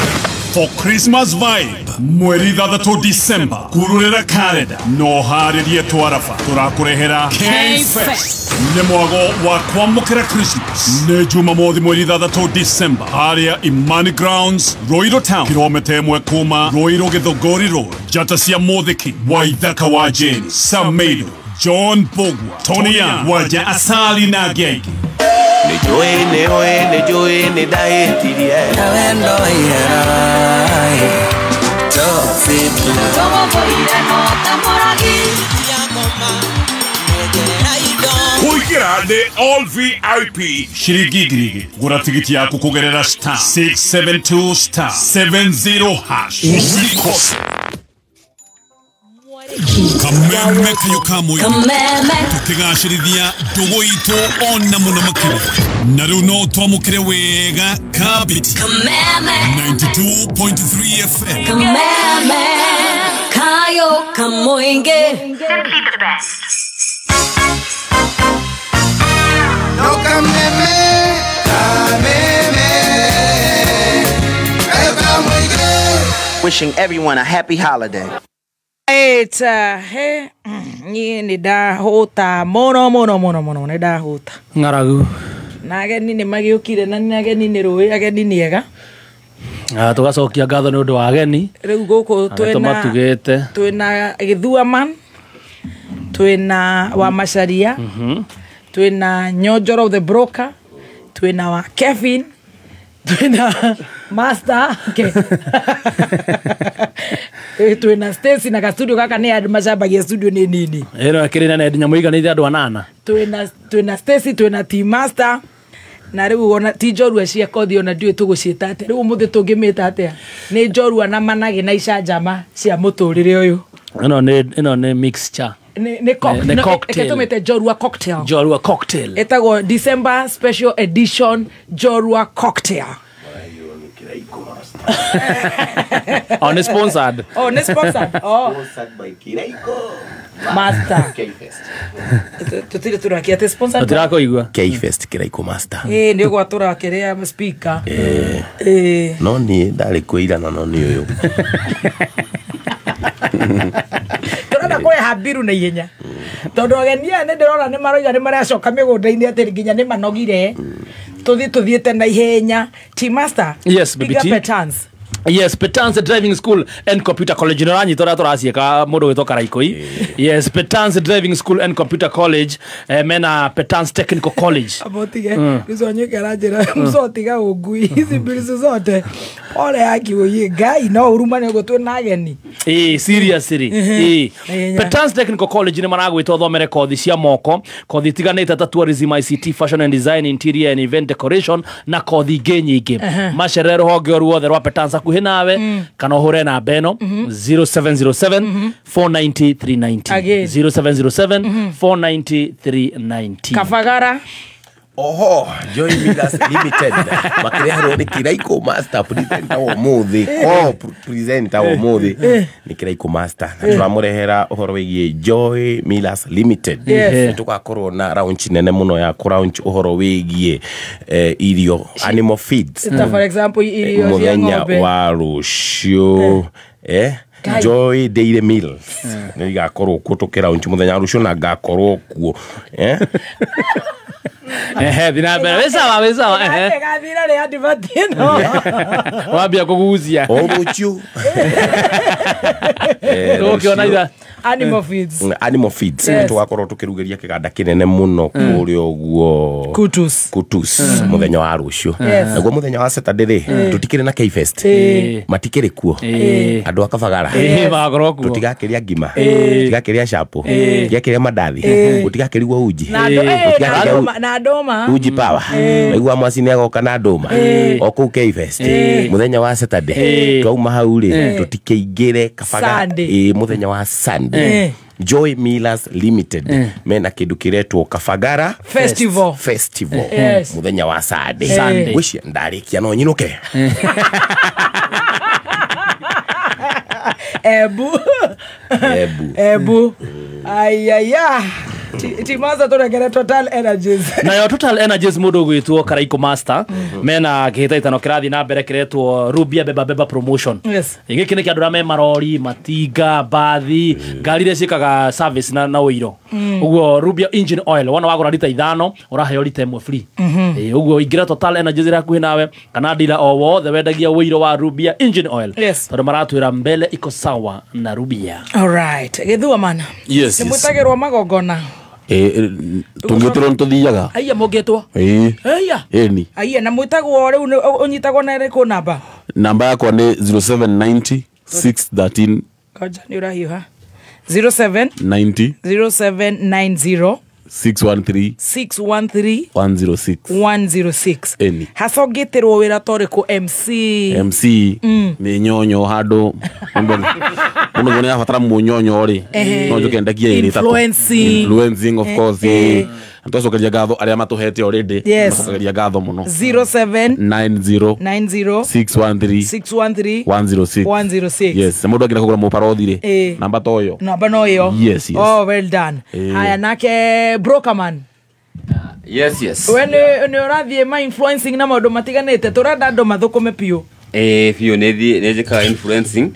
for Christmas vibe? Mweri 6 December, kururira kalenda no harĩrie twarafa tũrakũrehera K-Fest. Nĩ mwago wa kwamũkĩra Christmas. Nĩ Jumamothi mweri 6 December harĩa Imani Grounds, Royal Town, kilomita 1 kuma Royal Githogori Road. Njata cia Mũthiki, Waithaka wa Jane, Samedo, John Bogwa, Tony Young, Waja Asali na Genge. Nĩ ndahĩtirie. Kũingĩra nĩ all VIP ciringi 2,000. Gũra tigiti yaku kũgerera *672 *70# usikose. Kameme kayo ka mũingĩ tũkĩgacĩrithia ndũgũ itũ ona mũno makĩria. Na rĩu no twamũkĩre wega Kabiti 92.3 FM. Kameme kayo ka mũingĩ. Simply the best. No kameme, kameme, kayo ka mũingĩ. Wishing everyone a happy holiday. He niĩ nĩ ndahũta mũno mũno mũno mũno, nĩ ndahũta ng'aragu. Na ageni nĩ magĩũkire, na nĩ ageni nĩ rũĩ, ageni nĩ ega. Tũgacokia ngatho nĩ ũndũ wa ageni. Rĩu gũkũ twĩna Gĩthuaman, twĩna wa Macharia, twĩna Nyonjoro the broker, twĩna wa Kevin, twĩna Master, okay. Twĩna Stacy na ka studio gaka nĩ andũ macambagia studio nĩ nini. Ĩno ĩkĩrĩ nene nyamũ iganĩire andũ 8. Twĩna Stacy, twĩna T Master, na rĩu ona ti njorua cia kothi ona ndiũĩ tũgũciĩta atĩa. Rĩu ũmũthĩ tũngĩmĩta atĩa? Nĩ njorua na managĩ na icanjama cia mũtũrĩre ũyũ. Ĩno nĩ mixture. Nĩ cocktail. Tũmĩte njorua cocktail. Njorua cocktail. Ĩtagwo December special edition njorua cocktail. Oh, ni sponsored. Oh, ni sponsored. Oh. Sponsored by Kiraiko Master. K-Fest. Tutire turakia ati sponsored. Tutirakoigua. K-Fest Kiraiko Master. Nĩ ũgwatũra kĩrĩa speaker. No niĩ ndarĩ kwĩirana no nĩ ũyũ. Tũrenda kũreha mbiru na ihenya. Tondũ ageni aya nĩ ndĩrona nĩ maroiga nĩ maracoka mĩgũnda-inĩ atĩ nginya nĩ manogire. Tuthiĩte na ihenya. T Master. Yes, baby T. Petans. Yes, Petans Driving School and Computer College. Nĩ ũranyita ũrĩa tũraciĩka mũndũ gwĩtwo Karaikoi. Yes, Petans Driving School and Computer College, mena Petans Technical College. Abotige, nĩconyeke aranjĩra mcotiga ũngui ici mbiricu zote. Ole yaki ũyĩ Ngai no ũrumane ũguo twĩna ageni. Seriously. Petans Technical College nĩ maragwĩta ũthomere kothi cia moko, kothi itiganĩte ta tourism, ICT, fashion and design, interior and event decoration na kothi ingĩ nyingĩ. Macerere rũhonge o ruothe rwa Petans hakuhĩ nawe kana ũhũre namba ĩno 0707 490 390 0707 490 390. Kabagara. Oho, Joy Millers Limited makireherwo nĩ Kiraiko Master presenter wa ũmũthĩ. Presenter wa ũmũthĩ nĩ Kiraiko Master na tũramũrehera ũhoro wĩgiĩ Joy Millers Limited. Nĩ tũgakorwo na launch nene mũno ya kũ launch ũhoro wĩgiĩ irio animal feeds. Ta for example irio cia ng'ombe mũthenya wa rũciũ. Joy Dairy Mills nä igakorwo kuo tå kä raunchi må thenya wa rå na ngakorwo kuo. Ehe, thina mbere. Wĩ sawa, wĩ sawa. Ehe. Gathira rĩ advert ĩno. Wambia kũgucia. O rũciũ. Tũgũkĩona itha. Animal feeds. Animal feeds. Yes. Tũgakorwo tũkĩrugĩria kĩganda kĩnene mũno kũrĩa ũguo Kutus. Kutus mũthenya wa rũciũ. Yes. Naguo mũthenya wa Saturday rĩ, tũtikĩrĩ na K-Fest. Matikĩrĩ kuo. Andũ a Kabagara. Magakorwo kuo. Tũtigakĩrĩa ngima. Tũtigakĩrĩa chapo. Tũtigakĩrĩa mandathi. Gũtigakĩrugwo uji. Na andũ Gũtigakĩrĩa na ndũma. Uji power. Naigua mwaci nĩ agoka na ndũma. O kũu K-Fest. Mũthenya wa Saturday. Twauma hau rĩ, tũtikĩingĩre Kabaga. Sunday. Mũthenya wa Sunday. Joy Millers Limited mena kindu kiretwo Kabagara Festival. Festival. Yes. Muthenya wa Sunday. Sunday. Ngwĩciria ndarikia no nyinuke. Ebu. Ebu. Ebu. Ayaya. Timaza tũrekere Total Energies. Nayo Total Energies mũndũ ũgwĩtwo Karaiko Master mena kĩhĩtahĩtano kĩrathiĩ na mbere kĩretwo Rubia Beba Beba Promotion. Yes. Gĩkĩ nĩ kĩa andũ arĩa me marori, matinga, mbathi, ngari iria ciĩkaga service na ũiro. Ũguo Rubia engine oil wona wagũra rita 5 ũraheo rita 1 free. Ũguo ingĩra Total Energies ĩrĩa hakuhĩ nawe kana dealer o wothe wendagia ũiro wa Rubia engine oil. Yes. Tondũ maratwĩra mbele iko sawa na Rubia. All right. Gĩthua mana. Yes. Nĩ mwĩtagĩrwo magongona. Tũngĩtĩrwo nĩ tũthiaga. Aiya mũngĩtwo. Aiya. Ĩni. Aiya na mwĩtagwo rĩu ũnyitagwo na ĩrĩkũ namba? Namba yakwa nĩ 0790 613. Koja nĩ ũrahiũha. 07 90 0790 613 613 106 106. Ĩni. Hasa ũngĩtĩrwo wĩra ta ũrĩkũ MC? MC nĩ nyonyo handũ mũndũ nĩ abatara mũnyonyo rĩ no njũke ndekie ĩrĩ tatũ. Influencing. Influencing of course. Twacokeria ngatho arĩa matũhete already. Yes. Twacokeria ngatho mũno. 07 90 90 613 613 106. 106. Yes, mũndũ angĩenda kũgũra mũbarothi rĩ namba to ĩyo. Namba no ĩyo. Yes, yes. Oh, well done. Haya nake Brokerman. Yes, yes. We nĩ ũrathiĩ ma influencing na maũndũ matiganĩte tũrenda andũ mathũkũme biũ. Biũ nĩ njĩkaga influencing.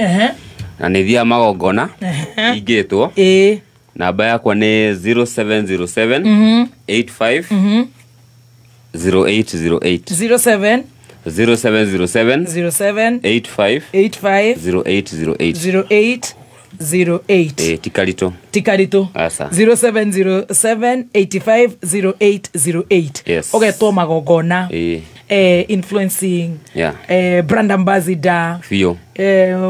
Na nĩ thiaga magongona ingĩtwo. Namba yakwa nĩ 0707 85 0808. 07 0707 07 85 85 0808. 0808. Tikarito. Tikarito. Asa. 0707 85 0808. Yes. Ũgetwo magongona. Influencing. Yeah. Brand ambassador. Biũ.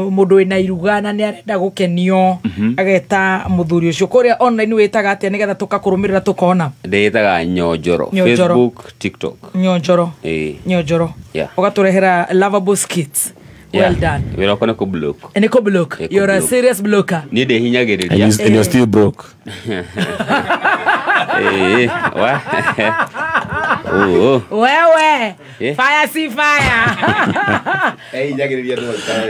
Mũndũ wĩna iruga na nĩ arenda gũkenio ageta mũthuri ũcio kũrĩa online wĩtaga atĩa nĩgetha tũkakũrũmĩrĩra tũkona? Ndĩĩtaga Nyonjoro. Nyonjoro. Facebook, TikTok. Nyonjoro. Nyonjoro. Yeah. Ũgatũrehera lovable skits. Yeah. Well done. Wĩra wakwa nĩ kũ-block. Nĩ kũ-block. You're a serious blocker. Niĩ ndĩhinyagĩrĩria. And you're still broke. Wa. Oh. Wewe. Fire si fire.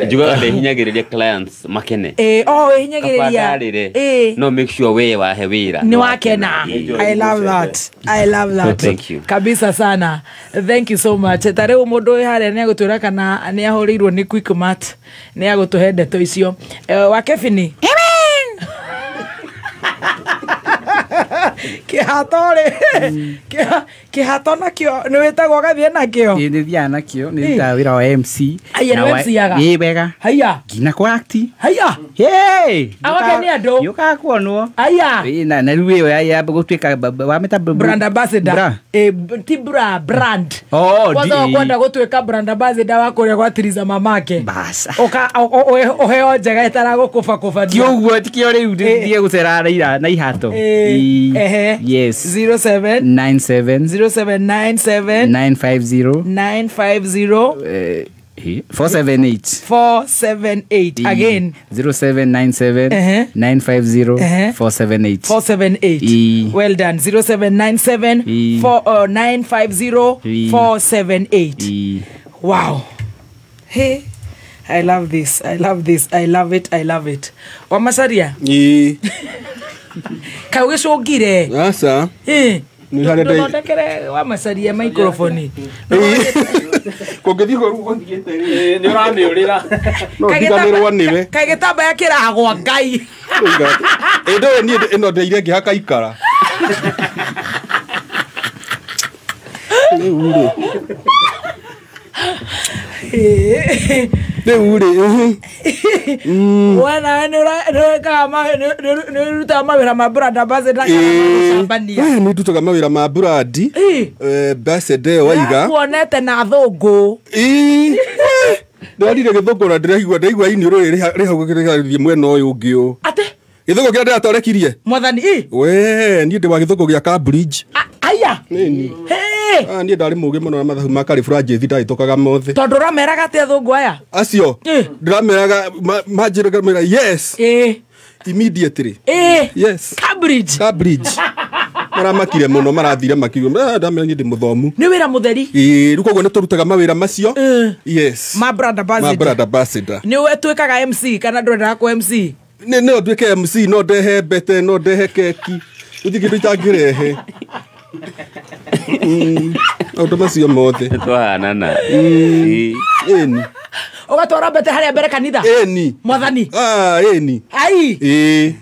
Njugaga ndĩhinyagĩrĩria clients makene. Oh, hinyagĩrĩria. No make sure we wahe wĩra. Ni wakena. I love that. I love that. Thank you. Kabisa sana. Thank you so much. Ta rĩu mũndũ wĩ harĩa nĩ agũtwĩra kana nĩ ahũrĩirwo nĩ Quickmart nĩ agũtũhe ndeto icio. Wa Kebini. Kĩhato rĩ, kĩhato nakĩo nĩ wĩtagwo ũgathiĩ nakĩo? Ĩĩ nĩ thiaga nakĩo, nĩ ndutaga wĩra wa MC. Aya nĩ MC-aga? Ĩĩ wega. Haiya. Nginya kũ act. Haiya. Hey! Awakenia andũ. Yũkaga kuonwo. Aya. Ĩĩ na rĩu ĩyo ya gũtuĩka wamĩta brand ambassador. Ti bra brand. Oh, kwanza wakwenda gũtuĩka brand ambassador wa kũrĩa gwa Tiriza mamake. Bas. Ũka ũheo njega ĩtaragũkũbakũbania. Ti ũguo tikĩo rĩu thiĩ gũcera na ihato. Yes. 07 97 0797 950 950 478 478 again 0797 950 478 478. Well done. 0797 950 478. Wow. Hey, I love this. I love this. I love it. I love it. Wamasaria. Kaĩ ũgĩcũngire? Aca. Ndũthondekere Wamacaria microphone. Kũngĩthiĩ ũguo gũthiĩte rĩ, nĩ ũramĩũrĩra. No ndiganĩrwo nĩwe. Kaĩ gĩtambaya kĩrahagwo Ngai. Ĩ ndũĩ niĩ ĩno ndeire ngĩhaka ikara. Rĩu rĩ. Rĩu rĩ. We nawe nĩ ũrutaga mawĩra ma brand ambassador kana gũcambania? Nĩ ndutaga mawĩra ma brand ambassador ĩyo waiga. Kuonete na thũngũ. Ndĩrarire gĩthũngũ na ndĩraigua iniũrũ rĩ hau rĩrathiĩ mwena ũyũ ũngĩ ũũ. Atĩ? Gĩthũngũ kĩrĩa ndĩratorekirie? Mwathani. We niĩ ndĩ wa gĩthũngũ gĩa Cambridge. Aya. Nĩni. Niĩ ndarĩ mũũgĩ mũno na mathabu ma karibũranjĩthi ndahĩtũkaga mothe. Tondũ ũrameraga atĩa athũngũ aya? Acio ndĩrameraga manjĩraga mera yes. Immediately. Yes. Cambridge. Cambridge. Maramakire mũno marathire makiuga ndamera niĩ ndĩ mũthomu. Nĩ wĩra mũtheri. Ĩĩ rĩu koguo nĩ tũrutaga mawĩra macio. Yes. Ma brand ambassador. Ma brand ambassador. Nĩ ũtuĩkaga MC kana ndwendaga kũ MC? Nĩ no nduĩke MC, no ndehe mbete, no ndehe keki. Gũtirĩ kĩndũ itangĩrehe. Maũndũ macio mothe. Twahanana. Ĩni. Ũgatwara mbete harĩa mbere kanitha? Ĩni. Mwathani. Ĩni. Ai. Ĩĩ.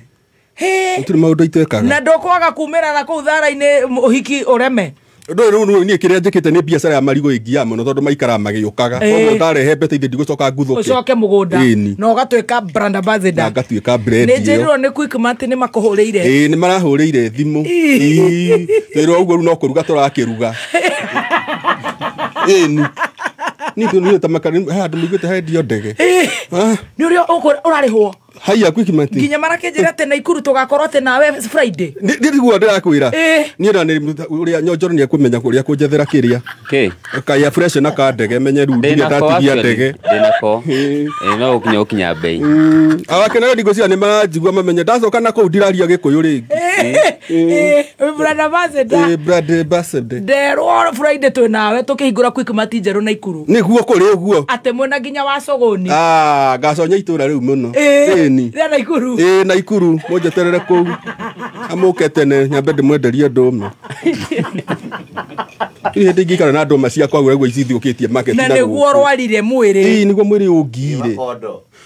Gũtirĩ maũndũ itekaga. Na ndũkwaga kumĩra na kũu thara-inĩ ũhiki ũreme? Ndũĩ rĩu niĩ kĩrĩa njĩkĩte nĩ biacara ya marigũ ĩngiaga mũno tondũ maikaraga magĩũkaga. Koguo ndarehe mbete ithe ndigũcoka nguthũke. Ũcoke mũgũnda. Ĩni. Na ũgatuĩka brand ambassador. Na ngatuĩka brand Nĩ ĩyo. njĩrirwo nĩ Quickmart nĩ makũhũrĩire. Ĩĩ nĩ marahũrĩire thimũ. Ĩĩ. Twĩrwo ũguo rĩu no kũruga tũrakĩruga. Ĩni. Niĩ ndũĩ ta makari handũ mũiguĩte hendio ndege. Nĩ ũrĩa ũrarĩhwo. Haiya Quickmart. Nginya marakĩnjĩra atĩ Naikuru tũgakorwo atĩ nawe Friday. Nĩ ndĩrakwĩra. Niĩ na nĩ ũrĩa Nyonjoro nĩ ekũmenya kũrĩa kũnjethera kĩrĩa. Kaya fresh na ka ndege menye rĩu ndirĩ ndatigia ndege. Ndĩnako. No ũkinya bei. Awake nayo ndigũciria nĩ maranjigua mamenye ndacoka na kũu ndiraria Gĩkũyũ rĩngĩ. Brand ambassador. Brand ambassador. Nderwo Friday twĩ nawe tũkĩhingũra Quickmart njerũ Naikuru. Nĩguo kũrĩ ũguo. Atĩ mwĩna nginya wa Sogoni. Ngaconya itũra rĩu mũno. Ĩni. Rĩa Naikuru. Ĩĩ Naikuru mũnjeterere kũu. Amũke tene nyambe ndĩmwenderie ndũma. Ĩ hĩndĩ ingĩikara na ndũma ciakwa ũguo ici ithiũkĩtie market Na nĩguo ũrwarire mwĩrĩ. Ĩĩ nĩguo mwĩrĩ ũngiire.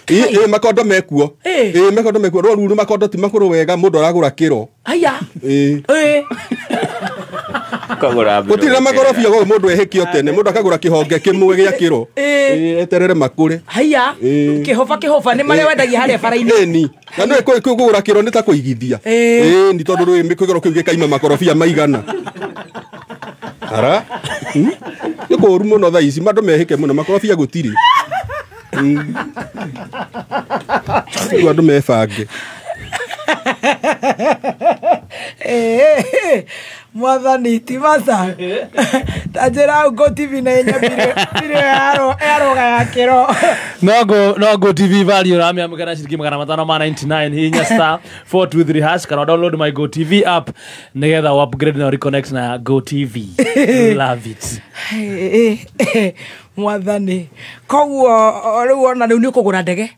Ĩĩ makondo mekuo. Ĩĩ makondo mekuo. Rũu rĩu makondo ti makũrũ wega mũndũ aragũra kĩro. Aya. Ĩĩ. Kagũra mbere. Gũtirĩ na makorobia gũkũ mũndũ ehĩkio tene mũndũ akagũra kĩhonge kĩmwe gĩa kĩro. Eterere makũre. Haiya. Kĩhoba kĩhoba nĩ marĩa wendagia harĩa bara-inĩ. Ĩni. Na nĩ kũgũra kĩro nĩ ta kũigithia. Ĩni tondũ rũĩ kĩgoro kĩu gĩkaima makorobia maigana. Ara. Nĩ kũũru mũno thaa ici andũ mehĩke mũno makorobia gũtirĩ. Rĩu andũ mebange. Mwathani ti masa ta njĩra Go TV na hinya birio yaroga ya kĩro. No Go TV value ũramĩamũkĩra ciringi 599 hihinya star 423 hash kana download my Go TV app nĩgetha upgrade na reconnect na Go TV. Love it. Mwathani koguo rĩu ona rĩu nĩ ũkũgũra ndege.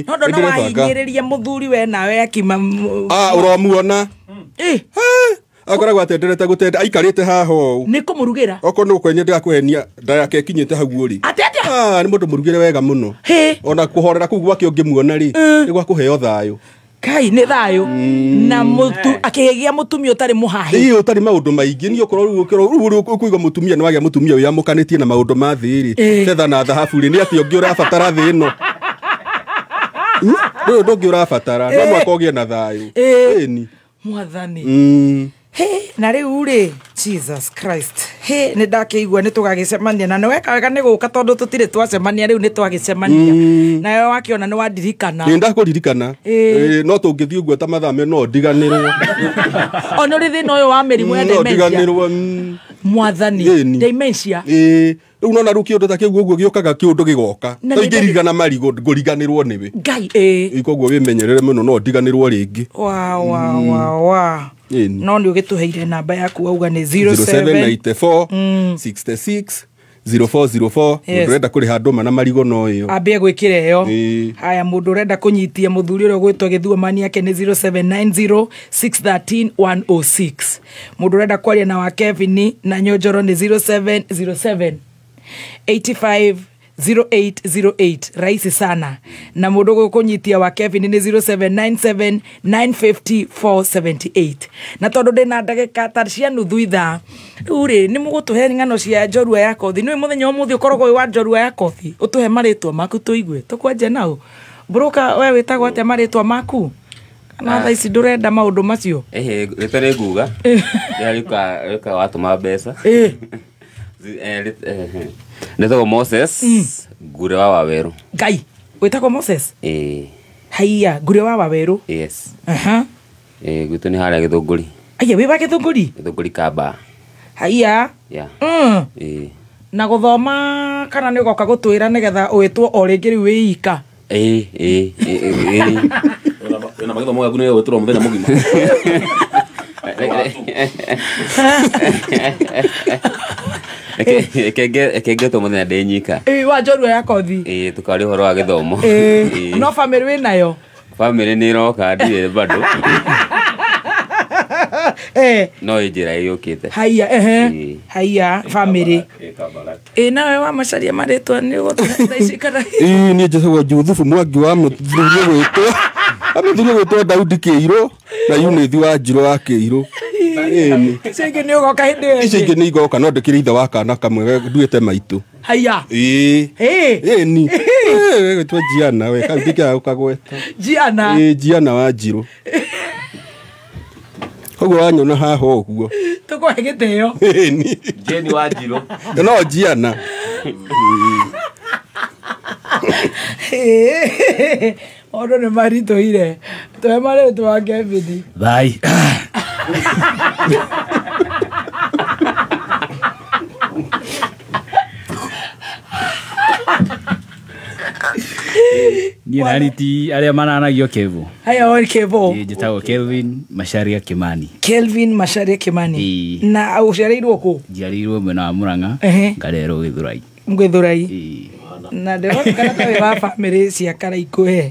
No ndona wahinyĩrĩria mũthuri we nawe akima. Ũramuona. Akoragwo atenderete gũtenda aikarĩte haha ũũ. Nĩ kũmũrugĩra. Okorwo nĩ gũkũhenia ndĩrakũhenia nda yake ĩkinyĩte hau ũrĩ. Atĩ atĩa? Nĩ mũndũ mũrugĩre wega mũno. Ona kũhorera kũu gwake ũngĩmuona rĩ nĩ gwa kũheo thayũ. Kai nĩ thayũ. Na mũtu akĩgĩa mũtumia ũtarĩ mũhahi. Ĩĩ ũtarĩ maũndũ maingĩ niĩ okorwo rĩu ũkũigua mũtumia nĩ wagĩa mũtumia wĩyamũkanĩtie na maũndũ ma thĩ rĩ. Betha na thahabu rĩ nĩ atĩa ũngĩ ũrabatara thĩ ĩno? Ndũrĩ ũndũ ũngĩ ũrabatara no mũhaka ũgĩe na thayũ. Ĩni. Mwathani. Na rĩu rĩ Jesus Christ. Nĩ ndakĩigua nĩ tũgagĩcemania na nĩ weka wega nĩ gũka tondũ tũtirĩ twacemania rĩu nĩ twagĩcemania. Nawe wakĩona nĩ wandirikana. Nĩ ndakũririkana. No tũngĩthiĩ ũguo ta mathaa me no ndiganĩrwo. Ona ũrĩ thĩna ũyũ wa mĩrimũ ya No dementia. ndiganĩrwo. Mwathani. Dementia. Ĩĩ. Rĩu nona rĩu kĩũndũ ta kĩu ũguo gĩũkaga kĩũndũ gĩgoka. To ingĩririkana marigũ ngũriganĩrwo nĩwe. Ngai ĩĩ. Koguo wĩmenyerere mũno no ndiganĩrwo rĩngĩ. Wa wa wa wa. No nĩ ũgĩtũheire namba yaku wauga nĩ 0794 66 0404. Mũndũ ũrenda kũrĩha ndũma na marigũ no ĩyo. Ambie gwĩkĩra ĩyo. Haya mũndũ ũrenda kũnyitia mũthuri ũrĩa ũgwĩtwo Gĩthuomani yake nĩ 0790 613 106. Mũndũ ũrenda kwaria na wa Kevin na Nyonjoro nĩ 0707 85 0808 rahisi sana na mundu gukunyitia wa Kevin ni 0797 950 478 na tondu ndina ndagika ta cia nuthu ithaa riu ri ni mugutuhe ng'ano cia njorua ya kothi ni muthenya umuthi ukoragwo wi wa njorua ya kothi utuhe maritwa maku tuigue tukwanje nao Broka we witagwo atia maritwa maku kana thaa ici ndurenda maundu macio ritwa ni nguga rika watuma mbeca ndetagwo Moses Ngure wa Waweru. Ngai witagwo Moses? Haiya Ngure wa Waweru. Yes. Aha. Gwitu ni haria Githunguri. Aya wi wa Githunguri? Githunguri Kamba. Haiya. Yeah. Na guthoma kana ni ugoka gutwira nigetha witwo o ringi riu wi ika? Wina magithomo gaku ni witwo muthenya mugima. Eke muthenya ndi nyika. Wa njorua ya kothi. Tukaria uhoro wa githomo. No family wi nayo? Family ni iroka ndirĩ bado. No njira yukite. Haiya haiya family. Nawe wa macaria maritwa ni ugutuhe ici kana? Ni njĩtagwo Juthubu Mwangi wa muthuri gwitwo. Amuthuri gwitwo Daudi Kĩirũ na Yunithi wa Njirũ wa Kĩirũ. Icio ingĩ nĩ ũgoka hĩndĩ ĩyo Icio ingĩ nĩ igoka no ndĩkĩrĩ ithe wa kana kamwe nduĩte maitũ. Haiya. Ĩni. Gwĩtwo Giana we kau ndingĩaga gũkagweta. Giana. Giana wa Njirũ. Koguo wanyona haha ũguo. Tũkũhe gĩtĩo. Ĩni. Jeni wa Njirũ. No Giana. Maũndũ nĩ maritũhire. Tũhe marĩtwa Kevin. Thai. Niĩ nani ti arĩa maranagio Kevo. Haya oi Kevo. Njĩtagwo Kelvin Macharia Kimani. Kelvin Macharia Kimani. Na ũciarĩirwo kũ? Njiarĩirwo mwena wa Murang'a ngarerwo Gĩthũrai. Gĩthũrai. Na ndĩrona kana ta wĩ wa bamĩrĩ cia Karaikũ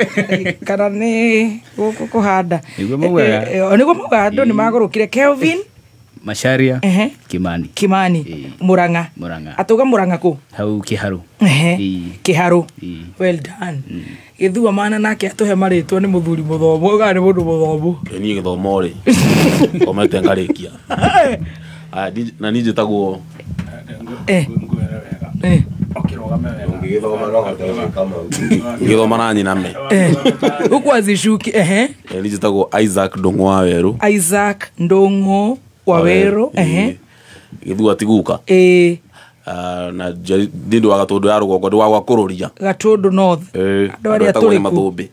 kana nĩ gũkũ kũhanda. Nĩguo maugaga. Nĩguo maugaga andũ nĩ magũrũkire. Kelvin Macharia Kimani. Kimani. Murang'a. Murang'a. Atauga Murang'a kũ? Hau Kĩharũ. Kĩharũ. Well done. Gĩthua mana nake atũhe marĩtwa nĩ mũthuri mũthomu ugaga nĩ mũndũ mũthomu. Niĩ gĩthomo rĩ thomete ngarĩkia. Na niĩ njĩtagwo ngĩthoma na nyina me. Huku azicuki. Niĩ njĩtagwo Isaac Ndung'u wa Weru. Isaac Ndung'u wa Weru. Gĩthua ti guka. Na ndĩ wa Gatũndũ ya rũgongo ndĩ wa gwakũrũria. Gatũndũ North. Andũ arĩa tũrĩ Nyamathũmbĩ.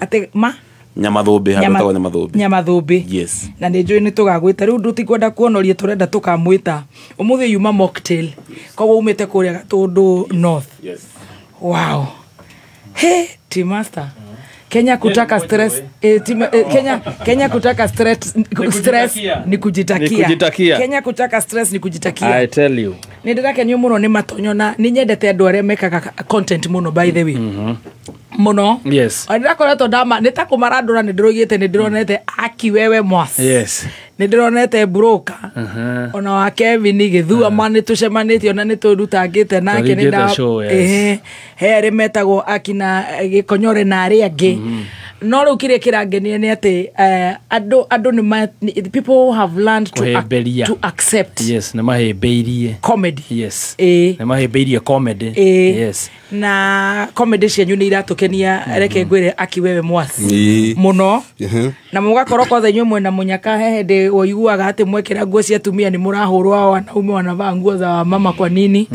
Atĩ ma Nyamathũmbĩ handũ hetagwo Nyamathũmbĩ. Nyamathũmbĩ. Yes. Na nĩ njũĩ nĩ tũgagwĩta rĩu tũtikwenda kuonoria tũrenda tũkamwĩta ũmũthĩ yuma mocktail koguo umĩte kũrĩa Gatũndũ North. Yes. Wow. He, team master. Kenya kutaka stress Kenya kutaka stress ni kujitakia. Kenya kutaka stress ni kujitakia. I tell you. Ni ndirakenio muno ni matonyo na ni nyendete andu aria mekaga content muno by the way. Muno. Yes. Ndirakoretwo ndama ni ta kumarandura ni ndiroigite ni ndironete aki wewe mwas. Yes. Ni ndironete broker. Ona wa Kevin Gĩthua ma ni tucemanĩtie ona ni turutangĩte nake ni nda he arĩ metagwo akina Gĩkonyore na arĩa angĩ. No rĩu kĩrĩa kĩrangenia nĩ atĩ andũ nĩ people have learned to accept. Yes, nĩ mahĩmbĩirie comedy. Yes. Nĩ mahĩmbĩirie comedy. Yes. Na comedy cianyu nĩ iratũkenia reke ngwĩre aki wewe mwas mũno. Na mũgakorwo kwanza inyuĩ mwena mũnyaka he hĩndĩ ũiguaga atĩ mwekĩra nguo cia atumia nĩ mũrahũrwo wanaume wanavaa nguo za mama kwa nini.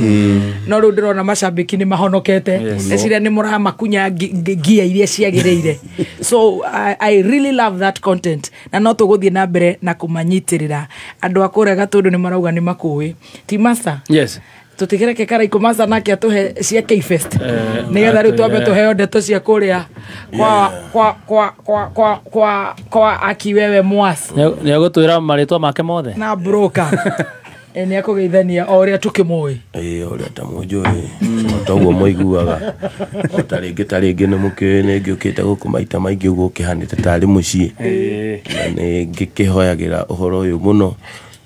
No rĩu ndĩrona macambĩki nĩ mahonokete eciria nĩ mũramakunya ngia iria ciagĩrĩire. So I really love that content na no tũgũthiĩ na mbere na kũmanyitĩrĩra andũ a kũrĩa Gatũndũ nĩ marauga nĩ makũĩ. Ti master. Yes. Tũtigĩreke Karaikũ Master nake atũhe cia K-Fest nĩgetha rĩu twambe tũheo ndeto cia kũrĩa kwa aki wewe mwas. Nĩ egũtwĩra marĩtwa make mothe na broker. Nĩ akũgeithania o ũrĩa tũkĩmũĩ. Ũrĩa ta mũnjũĩ toguo mũiguaga ta rĩngĩ nĩ mũkĩũĩ nĩ ngĩũkĩte gũkũ maita maingĩ ũguo ũkĩhanĩte tarĩ mũciĩ na nĩ ngĩkĩhoyagĩra ũhoro ũyũ mũno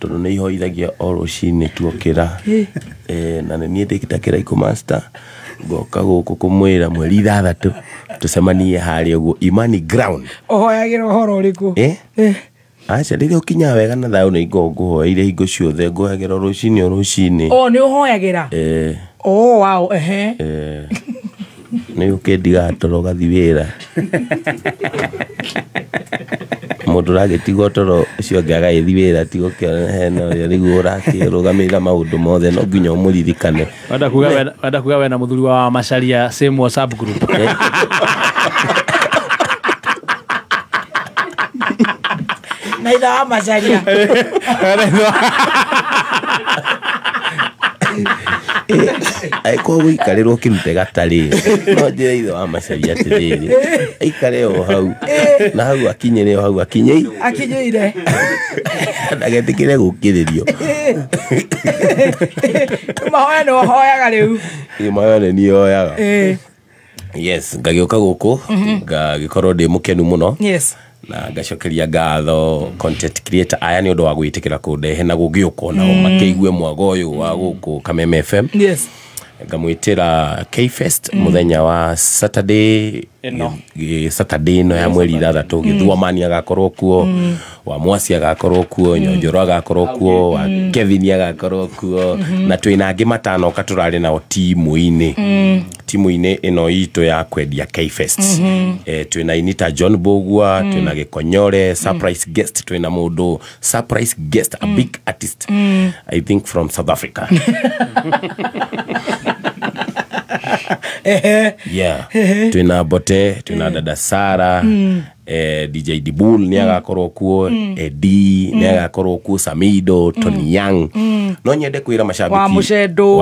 Tondũ nĩ ihoithagia o rũcinĩ tuokĩra. Na nĩ niĩ ndĩkĩta Kĩraikũ Master ngoka gũkũ kũmwĩra mweri 6 tũcemanie harĩa ũguo Imani Ground. Ũhoyagĩra ũhoro ũrĩkũ? Aca rĩrĩa ũkinyaga wega na thayũ nĩ ngoo ngũhoeire hingo ciothe, ngũhoyagĩra o rũcinĩ o rũcinĩ. O nĩ ũhoyagĩra? Oh wow, ehe. Nĩ ũkĩndigaga toro ũgathiĩ wĩra. Mũndũ ũragĩtigwo toro ũcio ũngĩ agagĩthiĩ wĩra tiga ũkĩona hena ũrĩa rĩu ũrakĩrũgamĩrĩra maũndũ mothe no nginya ũmũririkane. Wenda kuga wena mũthuri wa Macharia same WhatsApp group. Na itha wa Macharia. Angĩkorwo gũikarĩrwo kĩrute gatarĩ no njĩre ithe wa Macharia atĩrĩrĩ aikare o hau na hau akinyĩre o hau akinyĩire ndagetĩkĩre gũkĩrĩrio. Mahoya nĩ ũhoyaga rĩu? Mahoya nĩ niĩ hoyaga. Yes, ngagĩũka gũkũ ngagĩkorwo ndĩ mũkenu mũno. Yes. Na ngacokeria ngatho content creator aya nĩ ũndũ wa gwĩtĩkĩra kũndehe na gũgĩũka nao makĩigue mwago ũyũ wa gũkũ Kameme FM. Yes. Ngamwĩtĩra K-Fest mũthenya wa Saturday Saturday ĩno ya mweri 6 Gĩthuamani agakorwo kuo, wa Mwasi agakorwo kuo, Nyonjoro agakorwo kuo, wa Kevin agakorwo kuo, na twĩna angĩ matano ka tũrarĩ nao timu-inĩ. Timu-inĩ ĩno itũ ya kwendia K-Fest. Twĩna Inita John Bogua, twĩna Gĩkonyore, surprise guest, twĩna mũndũ surprise guest, a big artist, I think from South Africa. Yeah. Twina Bote, twina Dada Sara, DJ Dibul ni agakorwo kuo, Edi ni agakorwo kuo, Samido, Tony Young. No nyende kwira mashabiki wa Mushedo,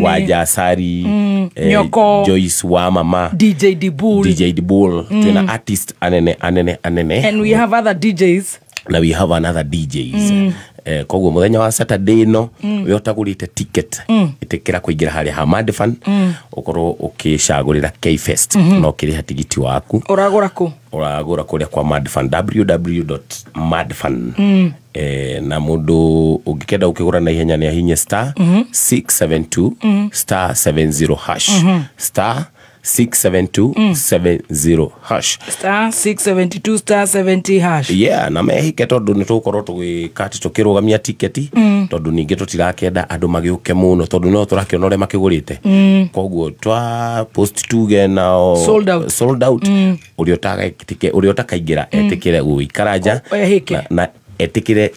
wa Jasari, Nyoko, Joyce wa Mama, DJ Dibul. Twina artist anene. And we have other DJs. Na we have another DJs. Koguo muthenya wa Saturday no we utagurite ticket itikira kuingira haria ha Madfan ukorwo ukicagurira K-Fest no kiriha tigiti waku. Uragura ku? Uragura kuria kwa Madfan, www.madfan. Na mundu ungikenda ukigura na ihenya ni ahinye star 672 star 70 hash star 672 70 hash star 672 star 70 hash. Yeah, na mehike tondu ni tukorwo tugikati tukirugamia tiketi tondu ningi tutirakenda andu magiuke muno tondu no turakiona uria makigurite. Koguo twa post tuge nao sold out. Uria utagaitike uria utakaingira etikire guikara nja na etikire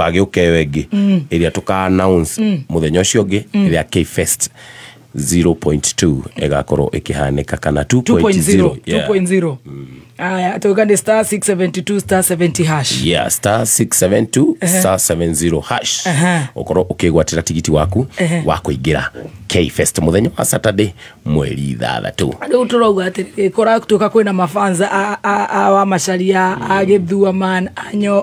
agiuke wengi iria tuka announce muthenya ucio ungi iria K-Fest 0.2 egakorwo ikihanĩka kana 2.0. 2.0. Aya, tuga star 672 star 70 hash. Yeah, star 672 star 70 hash. Ukorwo ukigwatira tigiti waku wa kuingira K-Fest muthenya wa Saturday mweri 6. Riu turauga atĩ kũratuĩka kwĩna mafanza a wa Macharia, a Gĩthuaman,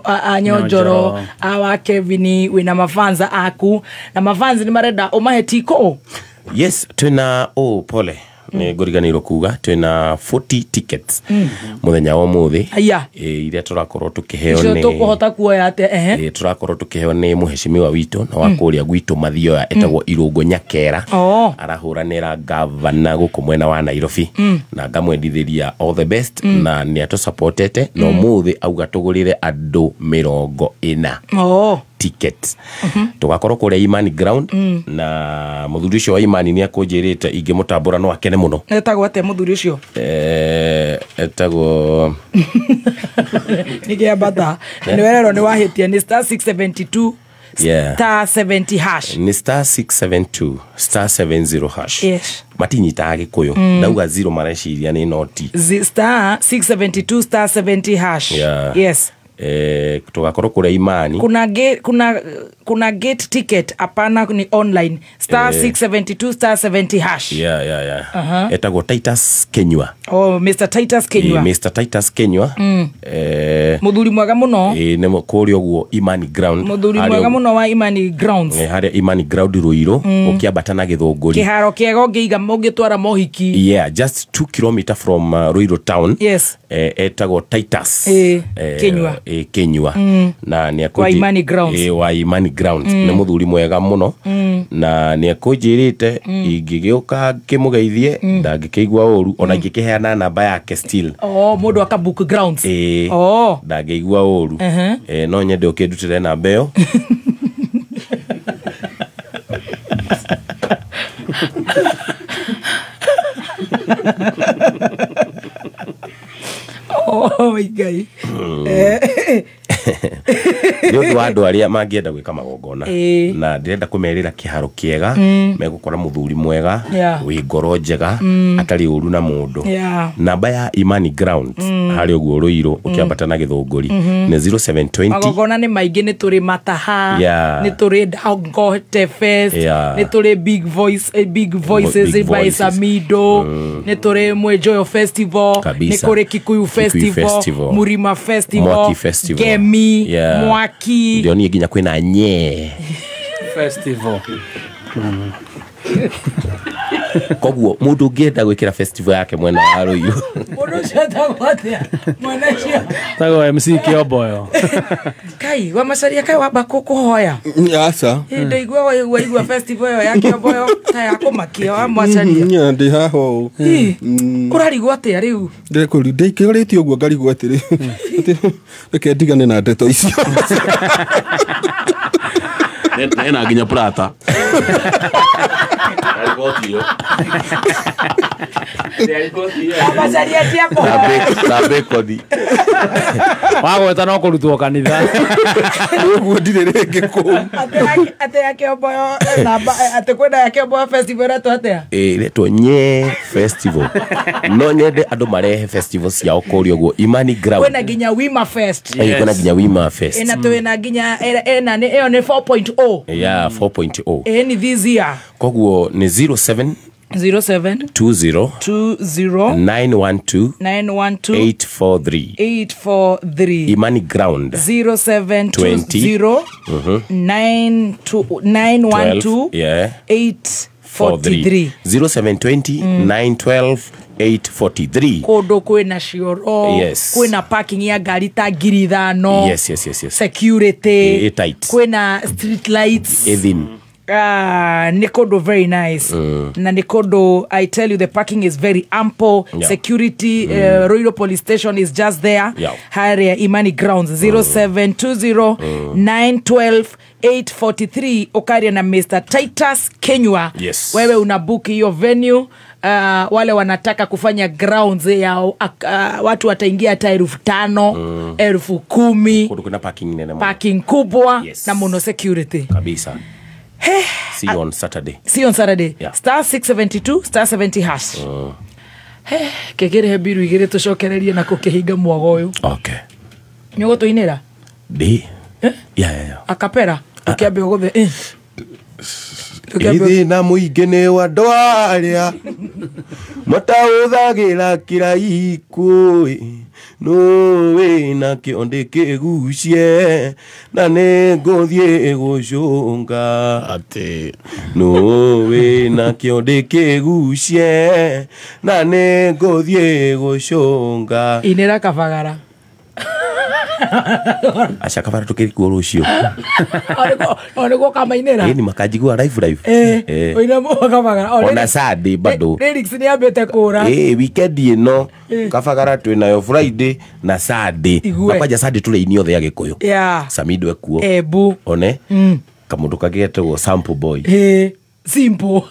a Nyonjoro, a wa Kevin, wĩna mafanza aku na mafanza nĩ marenda ũmahe tiko. Yes, twina pole nĩ ngũriganĩirwo kuga twina 40 tickets muthenya wa ũmũthĩ iria tũrakorwo tũkĩheo nĩ tũkũhota kuoya atĩa? Tũrakorwo tũkĩheo nĩ mũheshimiwa witũ na wa kũrĩa gwitũ Mathioya etagwo Irũngũ Nyakera, arahũranĩra gavana gũkũ mwena wa Nairobi, na ngamwendithĩria all the best, na nĩ atũsupportete na ũmũthĩ auga tũgũrĩre andũ 40 tickets. Tugakorwo kuria Imani Ground, na muthuri ucio wa Imani ni akunjirite ingimutambura no akene muno. Etagwo atia muthuri ucio? Etagwo ni kiambata ni werero ni wahitia ni star 672 star 70 hash. Ni star 672 star 70 hash. Yes. Matinyitaga Gikuyu ndauga 0 mareciria ni noti. Star 672 star 70 hash. Yeah. Yes. Tugakorwo kuria Imani. Kuna gate ticket hapana ni online star 672 star 70 hash. Yeah. Etagwo Titus Kenywa. Oh, Mr Titus Kenywa. Mr Titus Kenywa. Muthuri mwega muno. Ni kuria uguo Imani Ground. Muthuri mwega muno wa Imani Grounds. Haria Imani Ground Ruiru ukiambata na Githunguri. Kiharo kiega ungiiga ungitwara mohiki. Yeah, just 2 km from Ruiru town. Yes. Etagwo Titus Kenywa. Kinyua na nĩ Wa Imani Grounds. Wa Imani Grounds. Nĩ mũthuri mwega mũno na nĩ akũnjĩrĩte ingĩgĩũka ngĩmũgeithie ndangĩkĩigua ũru ona ingĩkĩheana namba yake still. Oh, mũndũ aka book grounds. Oh, ndangĩigua ũru. No nyende ũkĩndutĩre namba ĩyo. Oh, Ngai. Nĩ ũndũ wa andũ arĩa mangĩenda gwĩka magongona na ndĩrenda kũmerĩra kĩharo kĩega megũkora mũthuri mwega wĩ ngoro njega atarĩ ũru na mũndũ. Namba ya Imani Grounds harĩa ũguo Rũirũ ũkĩambata na Gĩthũngũri nĩ 0720. Magongona nĩ maingĩ, nĩ tũrĩ Mataha, nĩ tũrĩ Dangote Fest, nĩ tũrĩ Big Voice, Big Voices by Samido, nĩ tũrĩ Mwejoyo Festival, nĩ kũrĩ Kikuyu Festival, Murima Festival, Mwaki Festival, Gemi, Mwaki. Ndionire nginya kwĩna Nye Festival. Koguo mũndũ ũngĩenda gwĩkĩra festival yake mwena wa Rũirũ. Mũndũ ũcio etagwo atĩa? Mwena ũcio. Tagwo MC Kĩomboyo. Kai, wa Macharia kai wamba kũhoya. Aca. Ndaigua waigua festival ĩyo ya Kĩomboyo ta ya kũmakia wa Macharia. Ndĩ haha ũũ. Ũrarigwo atĩa rĩu? Ndĩkũrĩtie ũguo ngarigwo atĩrĩ. Reke ndigane na ndeto icio. Nena nginya prata. Wagweta no kũrutwo kanitha. Ũguo ndirĩ rĩngĩ kũu. Atĩ ya Kĩomboyo namba atĩ kwĩna ya Kĩomboyo festival ĩretwo atĩa? Ĩretwo Nye Festival. No nyende andũ marehe festival ciao kũrĩa ũguo Imani Ground. Kwĩna nginya Wima Fest. Kwĩna nginya Wima Fest. Ĩna twĩna nginya ĩna ĩyo nĩ 4.0. Yeah, 4.0. Ĩni this year. Koguo nĩ 07 07 20 20 912 912 843 843. Imani Ground 07 20 912 843. 0720 912 843. Kũndũ kwĩna cioro, kwĩna parking ya ngari ta 5,000. Yes, yes, yes, yes. Security, tight. Kwĩna street lights. Ethin. Nĩ kũndũ very nice. Na nĩ kũndũ, I tell you, the parking is very ample. Security, Ruiru Police Station is just there. Harĩa Imani Grounds 0720 912 843. Ukaria na Mr. Titus Kenywa. Yes. Wewe una book hiyo venue. Wale wanataka kufanya grounds ya watu wataingia hata 5,000, 10,000. Kuna parking nene, parking kubwa. Na mono security kabisa. See you on Saturday. See you on Saturday. Yeah. Star 672 star 70 hash. Kegere hebiru igere tucokererie na kukihinga mwago uyu. Okay. Nyugutuinira? Ndi. Yeah. Akapera ukiambia guthe. Ithina muingi ni wa andũ arĩa mataũthagĩra kĩraikũ no wĩna kĩonde kĩgucie na nĩ ngũthiĩ gũcũnga atĩ no wĩna kĩonde kĩgucie na nĩ ngũthiĩ gũcũnga. Inĩra kabagara. Aca kabara tukirikuo rucio. Oniguo kamainĩra. Ĩni makanjigua live. Oina kabagara. Ona Sunday bado. Lyrics nĩ ambĩte kũra. Weekend ĩno kabagara twĩnayo Friday na Sunday. Na kwanja Sunday tũrĩ ini othe a Gĩkũyũ. Samido ekuo. Ebu. One. Kamũndũ kangĩ getagwo Sample Boy. Simple.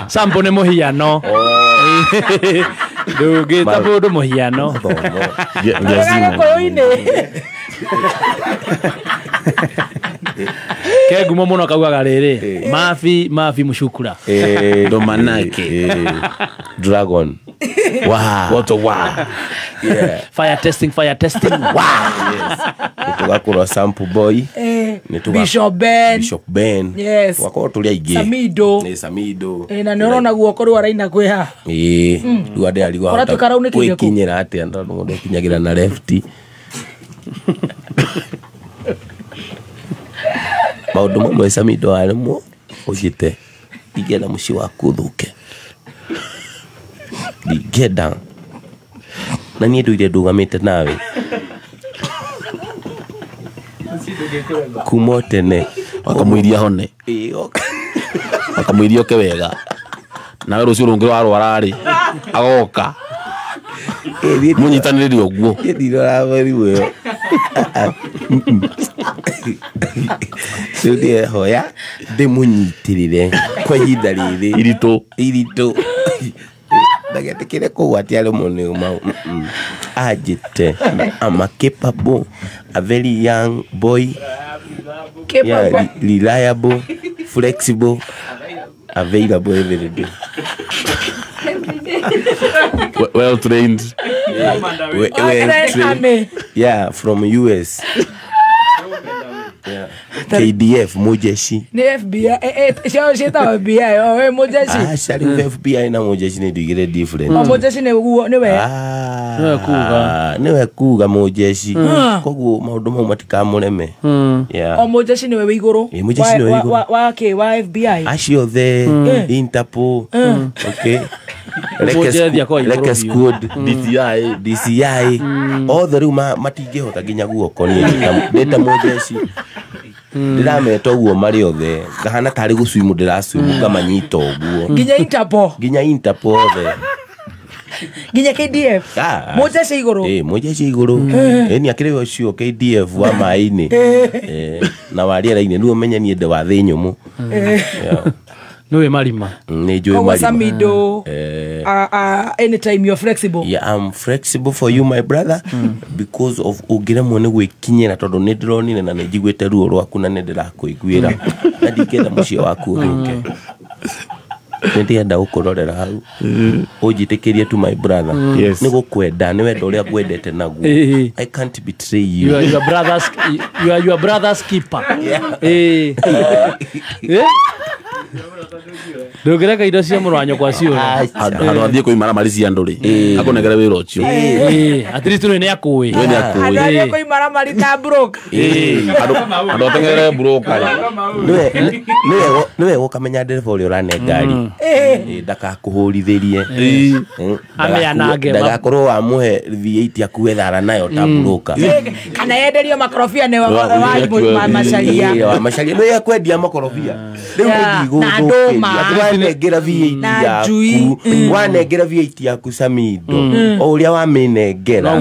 Sample nĩ mũhiano. Ndũngĩta mũndũ mũhiano. Gĩkũyũ-inĩ. Ke ngumo mũno kaugaga rĩrĩ. Mafi mafi mũcukura. Ndo manake. Dragon. Wow. What a wow. Yeah. Fire testing, fire testing. Wow. Yes. Nitugakura Sample Boy. Bishop Ben. Bishop Ben. Yes. Tugakorwo tũrĩ aingĩ. Samido. Nĩ Samido. Na nĩ ũrona guoko rũu araina kwĩ haha. Rĩu andũ arigwo Kũratuĩka raunĩkire kũ? gwĩkinyĩra atĩa tondũ mũndũ ekinyagĩra na left. Maũndũ mamwe Samido aremwo ũnjĩte ndingĩenda mũciĩ waku ũthũke. Ndingĩenda Na niĩ ndũire ndũgamĩte nawe kuma o tene. Wakamũiria hone. Wakamũiria oke wega. Nawe rũciũ rũngĩ warwara rĩ agoka. Mũnyitanĩrĩre ũguo. Niĩ ndirora mĩrimũ ĩyo. Rĩu ndĩrehoya ndĩmũnyitĩrĩre kwa ihinda rĩrĩ iritũ. Ndagetĩkĩre kũgwatia rĩmwe nĩ mau. Anjĩte I'm a capable, a very young boy. Yeah, reliable, flexible, available every day. Well trained. Well trained. Yeah, from US. Yeah. KDF Mujeshi. Ni FBI ciĩtagwo FBI o we Mujeshi. Aca rĩu FBI na Mujeshi nĩ ndigire different. O Mujeshi nĩ guo nĩ we. Nĩwe kuga. Nĩwe kuga Mujeshi. Koguo maũndũ mau matikamũreme. Yeah. O Mujeshi nĩwe wĩ igũrũ. Wa kĩ wa FBI. Acio othe Interpol. Okay. Leke squad DCI othe rĩu matingĩhota nginya guoko niĩ ndĩ ta Mujeshi. Ndĩrameta ũguo marĩ othe ngahana tarĩ gũcuimu ndĩracuimu ngamanyita ũguo nginya Interpol nginya Interpol othe nginya KDF Mujeshi igũrũ. Mujeshi igũrũ ĩni akĩrĩ ũcio KDF wa maĩ-inĩ na wa rĩera-inĩ nĩguo ũmenye niĩ ndĩ wa thĩ nyũmũ. Nĩwe marima. Nĩ njũĩ marima. Samido, anytime you're flexible. Yeah, I'm flexible for you my brother because of ũngĩremwo nĩ gwĩkinyĩra tondũ nĩ ndĩronire na nĩ njiguĩte ruo rwaku na nĩ ndĩrakũiguĩra na ndingĩenda mũciĩ waku ũthũke. Nĩ ndĩrenda gũkũrorera hau ũnjĩtĩkĩrie tu my brother. Nĩ gũkwenda nĩ wendo ũrĩa ngwendete naguo. I can't betray you. You are your brother's, you are your brother's keeper. Ndũngĩreka indo cia mũrũ wa nyũkwa ciũre. Handũ athiĩ kũimaramari cia andũ rĩ akũnengere wĩra ũcio. At least rĩ nĩ akũĩ. Andũ arĩa kũimaramari ta broker. Andũ ateng'ere broker. Nĩ wega ũkamenya ndereba ũrĩa ũrane ngari ndakakũhũrithĩrie ndagakorwo wamũhe V8 akue thara nayo ta broker. Kana yenderio makorobia nĩ wa Macharia. Wa Macharia nĩ ekwendia makorobia. Rĩu nĩ wanengera V8 yaku wanengera V8 yaku Samido o ũrĩa wamĩnengera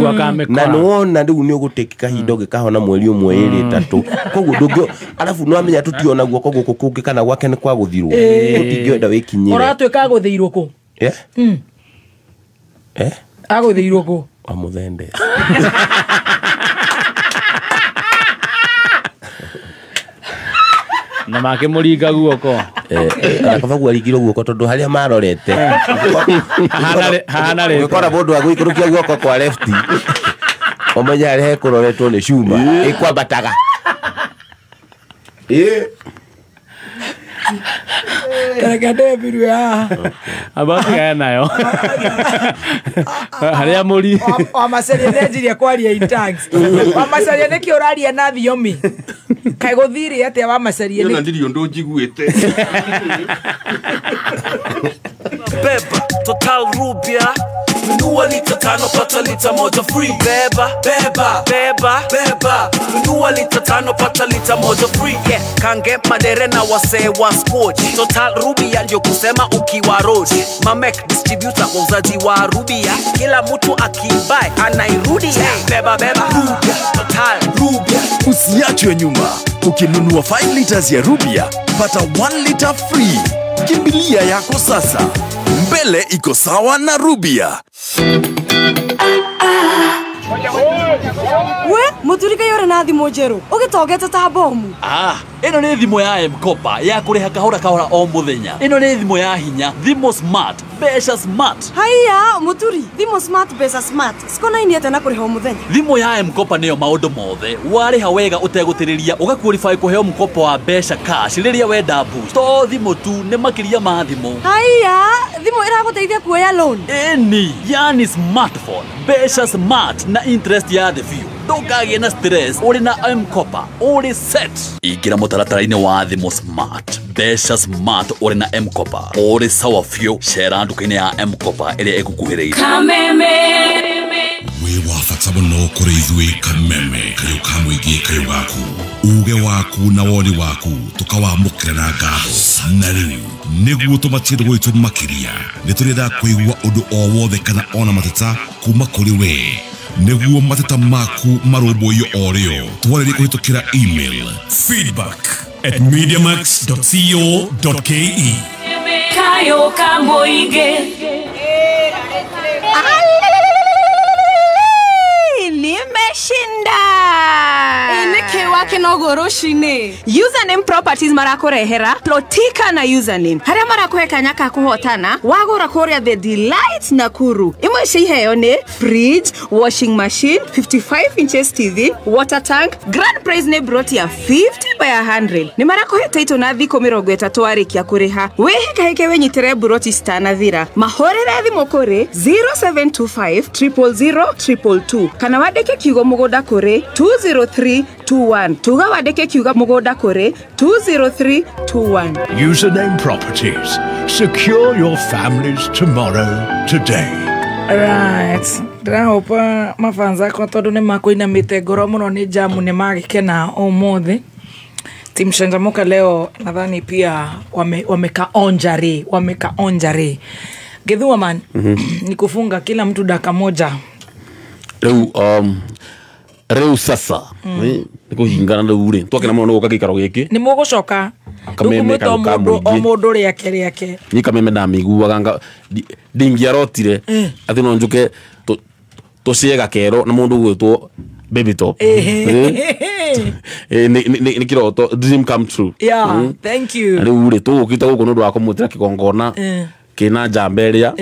na nĩwona rĩu nĩ ũgũtĩki kahinda ũngĩkahona mweri ũmwe ĩrĩ ĩtatũ koguo ndũngĩ arabu nĩwamenya tũtiona guoko gũkũ kũngĩ kana gwake nĩ kwa gũthirwo tũtingĩenda wĩkinyĩre. Ũratuĩka agũthĩirwo kũ? Agũthĩirwo kũ? Wa Mũthembe. Na makĩmũringa guoko. Akaba guaringirwo guoko tondũ harĩa marorete hahana rĩ ũgĩkora mũndũ agũikũrũkia guoko kwa left ũmenye harĩa hekũroretwo nĩ cuma ĩkwambataga. Tareke ndebirwe haha. Amba ũtigane nayo harĩa mũri wa Macharia nĩanjirie kwaria in tongues. Wa Macharia nĩkĩ ũraria na thiomi? Kaĩ gũthire atĩa wa Macharia? Niĩ ona ndirĩ ũndũ njiguĩte. Beba Total Rubia nunua lita 5 pata lita 1 free. Beba beba beba beba nunua lita 5 pata lita 1 free. Yeah, kange madere na wasee wa squad. Total Rubia ndio kusema ukiwa road. Mamek distributor wauzaji wa Rubia, kila mtu akibuy anairudia. Beba beba Rubia, Total Rubia. Usiachwe nyuma. Ukinunua 5 liters ya Rubia pata 1 liter free. Kimbilia yako sasa. Mbele iko sawa na Rubia. We, muturika yore na thimũ njerũ ũgĩtongete ta bomu. Ĩno nĩ thimũ ya M-Kopa ya kũrĩha kahora kahora o mũthenya. Ĩno nĩ thimũ ya hinya, thimũ smart, mbeca smart. Haiya, mũturi, thimũ smart, mbeca smart cikonainie atĩa na kũrĩha o mũthenya? Thimũ ya M-Kopa nĩyo maũndũ mothe. Warĩha wega ũtegũtĩrĩria ũgaqualify kũheo mkopo wa mbeca cash rĩrĩa wenda boost. To thimũ tu, nĩ makĩria ma thimũ. Haiya, thimũ ĩragũteithia kuoya loan. Ĩni, yani smartphone, mbeca smart na interest ya thĩ biũ. Ndũkagĩe na stress ũrĩ na M-Kopa, ũrĩ set. Ingĩra mũtaratara-inĩ wa thimũ smart, mbeca smart ũrĩ na M-Kopa, ũrĩ sawa biũ. Cera nduka-inĩ ya M-Kopa ĩrĩa ĩgũkuhĩrĩirie. Kameme. Ũrĩ wa bata mũno kũrĩ ithuĩ Kameme kayũ ka mũingĩ kayũ gaku uge waku na woni waku tũkawamũkĩra na ngatho. Na rĩu nĩguo tũmatie ndũgũ itũ makĩria nĩ tũrenda kũigua ũndũ o wothe kana ona mateta kuma kũrĩ we nĩguo mateta maku marũmbũiyo o rĩo twarĩrie kũhĩtũkĩra email feedback@mediamax.co.ke. Kayo ka mũingĩ. Nimeshinda. Nĩkĩ wakĩnogwo rũcinĩ? Username Properties marakũrehera plotika na username harĩa marakũhe kanya ka kũhotana wagũra kũrĩa The Delight Nakuru. Imwe cia iheo nĩ fridge, washing machine, 55 inches TV, water tank. Grand prize nĩ broti ya 50 by 100. Nĩ marakũhe title na thikũ 30 warĩkia kũrĩha. Wĩhĩkahĩke wĩnyitĩre broti citanathira. Mahũrĩre thimũ kũrĩ 0725 000 222 kana wandĩke kiugo mũgũnda kũrĩ 20321. Tuga wandĩke kiugo mũgũnda kũrĩ 20321. Username Properties. Secure your family's tomorrow today. Right. Ndĩrahopa mafans akwa tondũ nĩ makũinamĩte ngoro mũno nĩ jamu nĩ magĩkena ũmũthĩ. Team Shanjamuka leo nadhani pia wamekaonja re. Githua man, ni kufunga kila mtu dakika moja. Rĩu sasa nĩ kũhingana rĩu rĩ twakena mũno nĩ gũka gĩikaro gĩkĩ nĩ mũgũcoka Kameme kayũ ka o mũingĩ mũndũ rĩake niĩ Kameme ndamĩiguaga ndingĩarotire atĩ no njũke tũcie gakero na mũndũ ũgwĩtwo Baby Top. Nĩ kĩroto dream come true. Yeah, thank you. Rĩu rĩ tũgũkĩte gũkũ nĩ ũndũ wa kũmwĩtĩra kĩgongona kĩna njamba ĩrĩa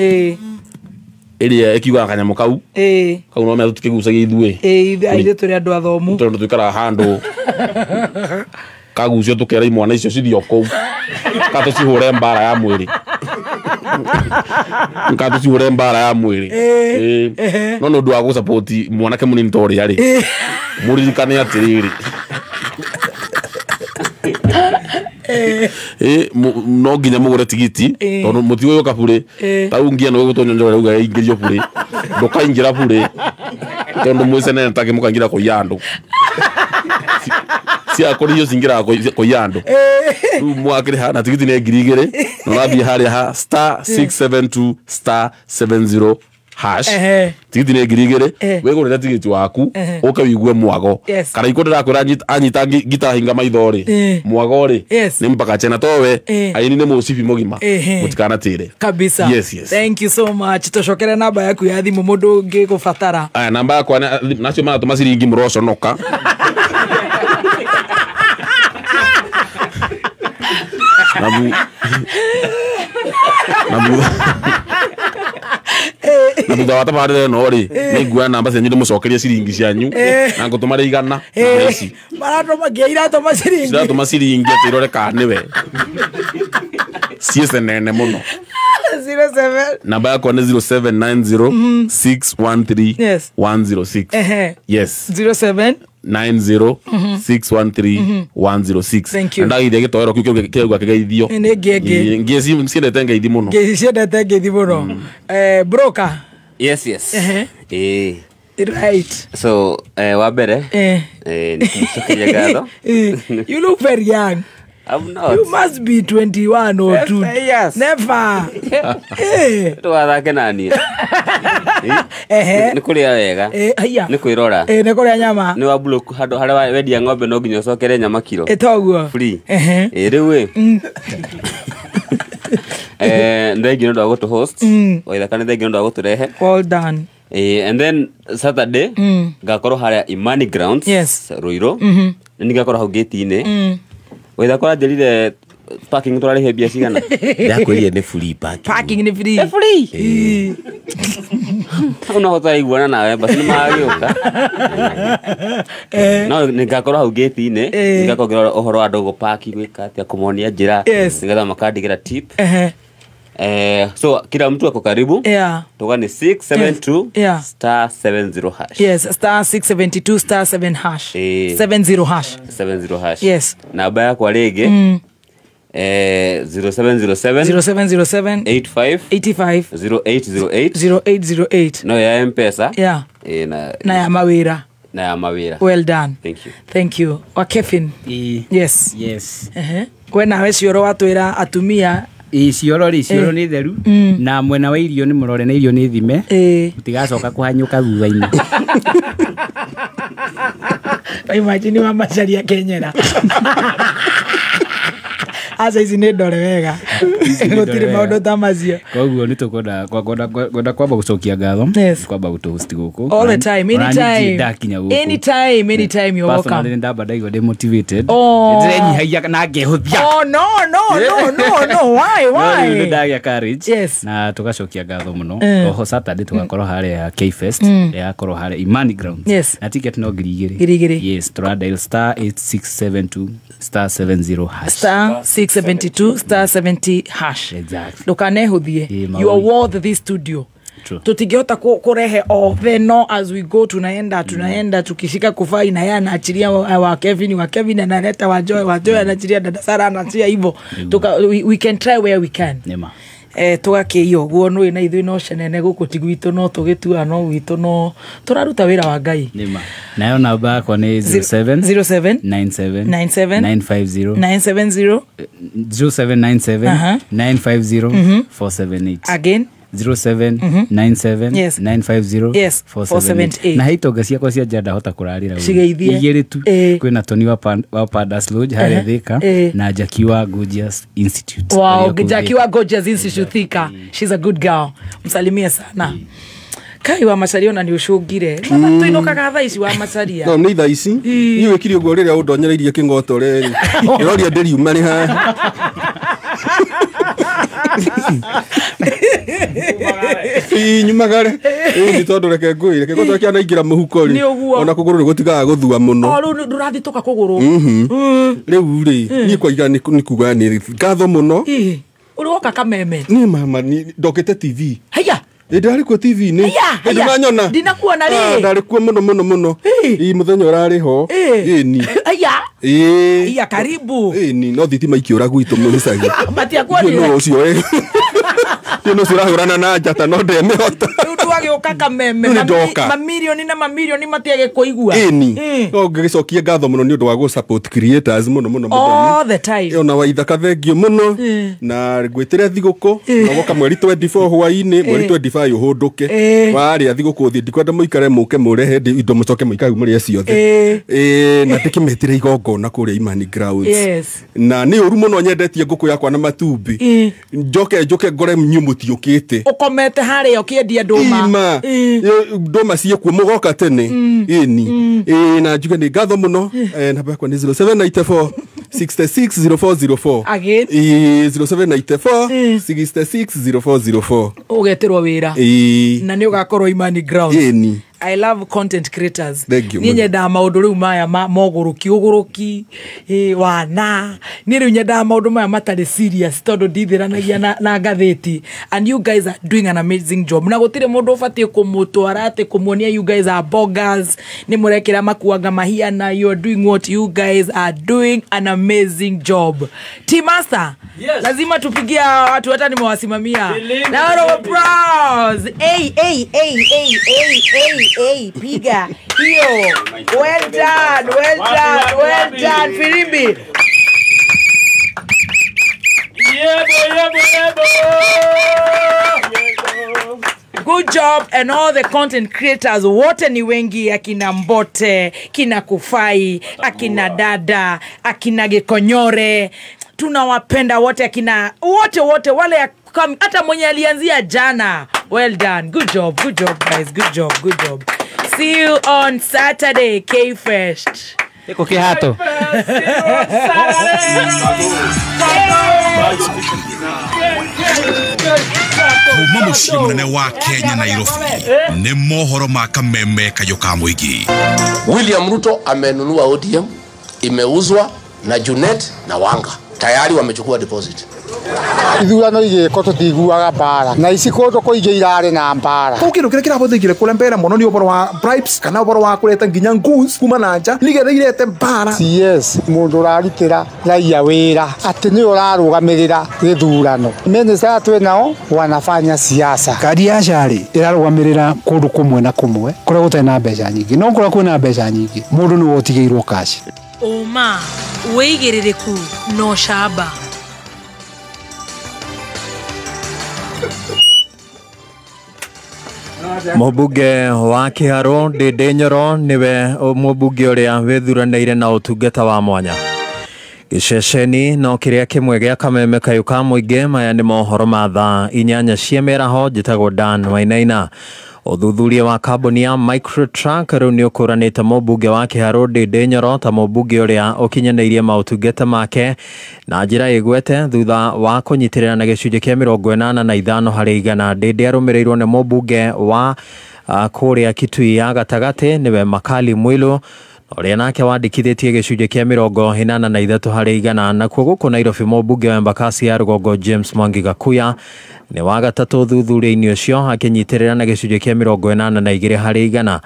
ĩrĩa ĩkiugaga kanyamũ kau kau no mea tũtikĩgucagia ithuĩ ithuĩ tũrĩ andũ athomu tondũ tũikaraga handũ kagucio tũkera imwana icio cithiĩ o kũu ka tũcihũre mbara ya mwĩrĩ no nĩ ũndũ wa gũsapoti mwanake mũnini ta ũrĩa rĩ mũririkane atĩrĩrĩ no nginya mũgũre tigiti tondũ mũtigũgĩũka burĩ tau ngia nĩ gũgũtwo nyonjoro rauga ĩingĩrio burĩ ndũkaingĩra burĩ tondũ mwĩcenene take mũkaingĩra kũiya andũ ciakũrĩhio cingĩraga kũiya andũ rĩu mwakĩrĩha na tigiti nĩ 2,000 na ũrathiĩ harĩa ha *672 *70 hash tigiti nĩ 2,000 wĩgũrĩre tigiti waku ũke wĩigue mwago Karaikũ ndĩrakwĩra anyita ngita hinga maitho rĩ mwago rĩ nĩ mpaka chena towe aini nĩ mũcibi mũgima mũtikanatĩre kabisa. Yes, yes. Thank you so much. Tũcokere namba yaku ya thimũ mũndũ ũngĩgũbatara. Aya namba yakwa nacio maratũma ciringi mũroconoka. Na thutha wa tabarĩra ĩno rĩ nĩ nguoya namba cianyu ndĩmũcokerie ciringi cianyu na ngũtũma rĩ 100 na ici maratũma ngia iratũma ciringi ciratũma ciringi atĩ irore kana nĩwe ciĩcenene mũno. 07 namba yakwa nĩ 0790 613 106. Yes, 07 90 613 106. Ndageithia gĩtoero kĩu kĩrauga kĩgeithio nĩ ngĩ ngĩ ciendete ngeithi mũno ngĩ ciendete ngeithi mũno. Broker. Yes, yes. Right. So wa mbere nĩ kũmũcokeria ngatho. You look very young. I'm not. You must be 21 or 2. Yes. Never. Ndũgathake naniĩ. Nĩ kũrĩa wega. Nĩ kwĩrora. Nĩ kũrĩa nyama. Nĩ wa block handũ harĩa wendia ng'ombe no nginya ũcokere nyama kiro. Toguo. Free. Rĩu ĩ. Thengiũ nĩ ũndũ wa gũtũ host. Waithaka nĩ thengiũ nĩ ũndũ wa gũtũrehe. Well done. And then Saturday ngakorwo harĩa Imani Grounds. Yes. Ruiru. Nĩ ngakorwo hau gate-inĩ. Waithaka ũranjĩrire parking tũrarĩhe mbia cigana? Ndakwĩrire nĩ free parking. Parking nĩ free. Nĩ free. Hau no tũraiguana nawe basi nĩ magĩũka. No nĩngakorwo hau gate-inĩ, nĩngakorwo ngĩrora ũhoro wa andũ gũpaki gwĩka atĩa kũmonia njĩra nĩgetha makandigĩra tip. So kila mtu ako karibu. Yeah. Toka ni 672 yeah. *70 hash. Yes, *672 *7 hash. 70 hash. 70 hash. Yes. Namba yakwa rĩngĩ. 0707 0707 85 85 0808 0808. No ya Mpesa. Yeah. Na ya mawira. Na ya mawira. Well done. Thank you. Thank you. Wa Kevin. Yes. Yes. We nawe cioro watwira atumia cioro rĩ, cioro nĩ theru na mwena wa irio nĩ mũrore na irio nĩ thime, mũtigacoka kũhanyũka thutha-inĩ. Imagine wa Macharia kenyera. Aca ici nĩ ndore wega, gũtirĩ maũndũ ta macio. Koguo nĩ tũkwenda kwenda kwamba gũcokia ngatho kwamba gũtũhost gũkũ all the time, anytime ndakinya gũkũ, anytime, anytime you're welcome. Personally ndamba ndaigua ndĩ motivated, ndĩrenyihagia na ngehũthia. Oh no no no no no, why nĩ ndagĩa courage. Yes. Na tũgacokia ngatho mũno. Oho Saturday tũgakorwo harĩa K-Fest, ĩgakorwo harĩa Imani Grounds. Yes. Na ticket no 2,000. 2,000. Yes, tũra dial star 8672 star 70 hash. Star 672 star 70 hash. Exactly. Ndukanehuthie. You are worth this studio. Tutingihota kurehe othe, no as we go tunaenda tunaenda tukishika kufai na yeye anaachilia wa Kevin analeta wa Joy anaachilia dada Sara anaachilia hivyo. We can try where we can. Nema. Tũgakĩiywo ũguo nĩ na ithuĩ no cenene gũkũ ti gwitũ no tũgĩtua no gwitũ no tũraruta wĩra wa Ngai. Nĩma. Nayo namba yakwa nĩ 07 07 97 97 950 970 0797 950 478. Again 07 97 Yes. 950 Yes, 478. Na haitonga ciakwa cia nja ndahota kũrarĩra Cigeithie. Igĩrĩ tu. Kwĩna Tony wa Pandas Lodge harĩa Thika na Jackie wa Gorgeous Institute. Wow, Jackie wa Gorgeous Institute Thika. She's a good girl. Msalimie sana. Kai wa Macharia ona nĩ ũcũngire. Mama tũinũkaga thaa ici wa Macharia. No nĩ thaa ici. Niĩ wĩkire ũguo rĩrĩa ũndonyereirie kĩng'oto rĩ. Ndĩroria ndĩriuma rĩ haha. Nyumagare. Nĩ tondũ reke ngwĩre kĩng'oto kĩanaingĩra mũhuko rĩ. Ona kũgũrũ nĩ gũtigaga gũthua mũno. O rĩu ndũrathitũka kũgũrũ. Rĩu rĩ niĩ kwaiga nĩ kuga nĩ ngatho mũno. Ũrĩ woka Kameme. Nĩ mama ndokĩte TV. Haiya. Ndarĩ kuo TV-inĩ. Ndinanyona. Ndinakuona rĩ. Ndarĩ kuo mũno mũno mũno. Ĩ mũthenya ũrarĩ ho. Ĩni. Aya. Ĩ. Iya karibu. Ĩni no thitima ikĩũra gwitũ mũgĩcagi. Matiakuonire. No ũcio. Nĩ ũcio ũrahũrana na njata no ndemĩhota. Rĩu ndwagĩũka Kameme. Mamirioni na mamirioni matiagĩkũigua. Ĩni. No ngĩgĩcokia ngatho mũno nĩ ũndũ wa gũ support creators mũno mũno mũno. All the time. Ona Waithaka thengio mũno. Na ngwĩtĩre thigũkũ. Na woka mweri 24 hwaĩ-inĩ, mweri 25 ũhũndũke. Warĩa thigũkũ ũthiĩ ndikwenda mũikare mũke mũrehe indo mũcoke mũikare mũrĩe ciothe. Na ndĩkĩmetĩre igongona kũrĩa Imani Grounds. Yes. Na nĩ ũru mũno nyendetie ngũkũ yakwa na matumbĩ. Njoke njoke ngore inyuĩ mũtiũkĩte. Ũkomete harĩa ũkĩendia ndũma. Ima. Ndũma ciĩkuo mũgoka tene. Ĩni. Na njuge nĩ ngatho mũno. Namba yakwa nĩ 0794 660404. Again. 0794 660404. Ũgetĩrwo wĩra. Na nĩ ũgakorwo Imani Grounds. Ĩni. I love content creators. Niĩ nyendaga maũndũ rĩu maya ma mogũrũki ũgũrũki wana. Niĩ rĩu nyendaga maũndũ maya matarĩ serious tondũ ndithĩranagia na ngathĩti. And you guys are doing an amazing job. Na gũtirĩ mũndũ ũbatiĩ kũmũtwara atĩ kũmuonia you guys are boggers. Nĩ mũrekĩra makuanga mahiana. You are doing what you guys are doing an amazing job. Team Master. Yes. Lazima tupigia watu hata nimewasimamia. Round of applause. Hey, hey, hey, hey, hey, hey. Hey, piga hiyo. Well done, well done, well done. Firimbi. Yebo, yebo, yebo. Good job and all the content creators wote ni wengi, akina Mbote, kina Kufai, akina Dada, akina Gekonyore. Tunawapenda wote, akina wote wote wale hata mwenye alianzia jana. Well done. Good job. Good job guys. Good job. Good job. See you on Saturday, K-Fest. Eko kihato. Kuma mũciĩ mũnene wa Kenya Nairobi nĩ mohoro ma Kameme kayũ ka mũingĩ. William Ruto amenunua ODM, imeuzwa na Junet na Wanga. Tayari wamechukua deposit. Ithurano igĩkwo tũtiguaga mbara na ici kũndũ kũingĩ irarĩ na mbara. Kũu kĩndũ kĩrĩa kĩrahũthĩkire kũrĩa mbere mũno nĩ ũhoro wa bribes kana ũhoro wa kũreta nginya goons kuma na nja nĩgetha irete mbara. CS mũndũ ũrarutĩra raia wĩra atĩ nĩwe ũrarũgamĩrĩra gĩthurano. Minista twĩ nao wanafanya siasa. Kandi ya SHA rĩ ĩrarũgamĩrĩra kũndũ kũmwe na kũmwe kũrĩa gũtarĩ na mbeca nyingĩ, no kũrĩa kwĩna mbeca nyingĩ mũndũ nĩwe ũtigĩirwo cash. Ũma, wĩigĩrĩrĩku na ũcamba. Mũmbunge wa Kĩharũ Ndĩndĩ Nyoro nĩwe mũmbunge ũrĩa wĩthuranĩire na ũtungata wa mwanya. Gĩceceni no kĩrĩa kĩmwe gĩa kameme kayũ ka mũingĩ. Maya nĩ mohoro ma thaa 8 cia mĩaraho. Njĩtagwo Dan Wainaina. Ũthuthuria wa kambuni ya Microtrack rĩu nĩ ũkũranĩte mũmbunge wa Kĩharũ Ndĩndĩ Nyoro ta mũmbunge ũrĩa ũkinyanĩirie maũtungata make na njĩra ĩgwete thutha wa kũnyitĩrĩra na gĩcunjĩ kĩa 85 harĩ igana. Ndĩndĩ arũmĩrĩirwo nĩ mũmbunge wa kũrĩa Kitui ya gatagatĩ nĩwe Makali Mwilu ũrĩa nake wandĩkithĩtie gĩcunjĩ kĩa 83 harĩ igana. Nakuo gũkũ Nairobi mũmbunge wa Embakasi ya rũgongo James Mwangi Gakuya nĩ wa gatatũ ũthuthuria-inĩ ũcio akĩnyitĩrĩra na gĩcunjĩ kĩa 82 harĩ igana.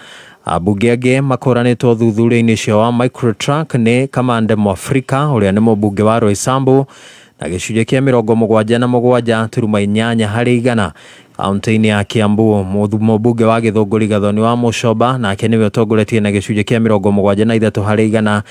Ambunge angĩ makũranĩtwo ũthuthuria-inĩ ũcio wa Microtrack nĩ Kamande Mwafrika ũrĩa nĩ mũmbunge wa Roysambu na gĩcunjĩ kĩa 77.8 harĩ igana. Kaunti-inĩ ya Kiambu mũmbunge wa Gĩthũngũri Gathoni wa Mũcoba nake nĩwe ũtongoretie na gĩcunjĩ kĩa 73 harĩ igana.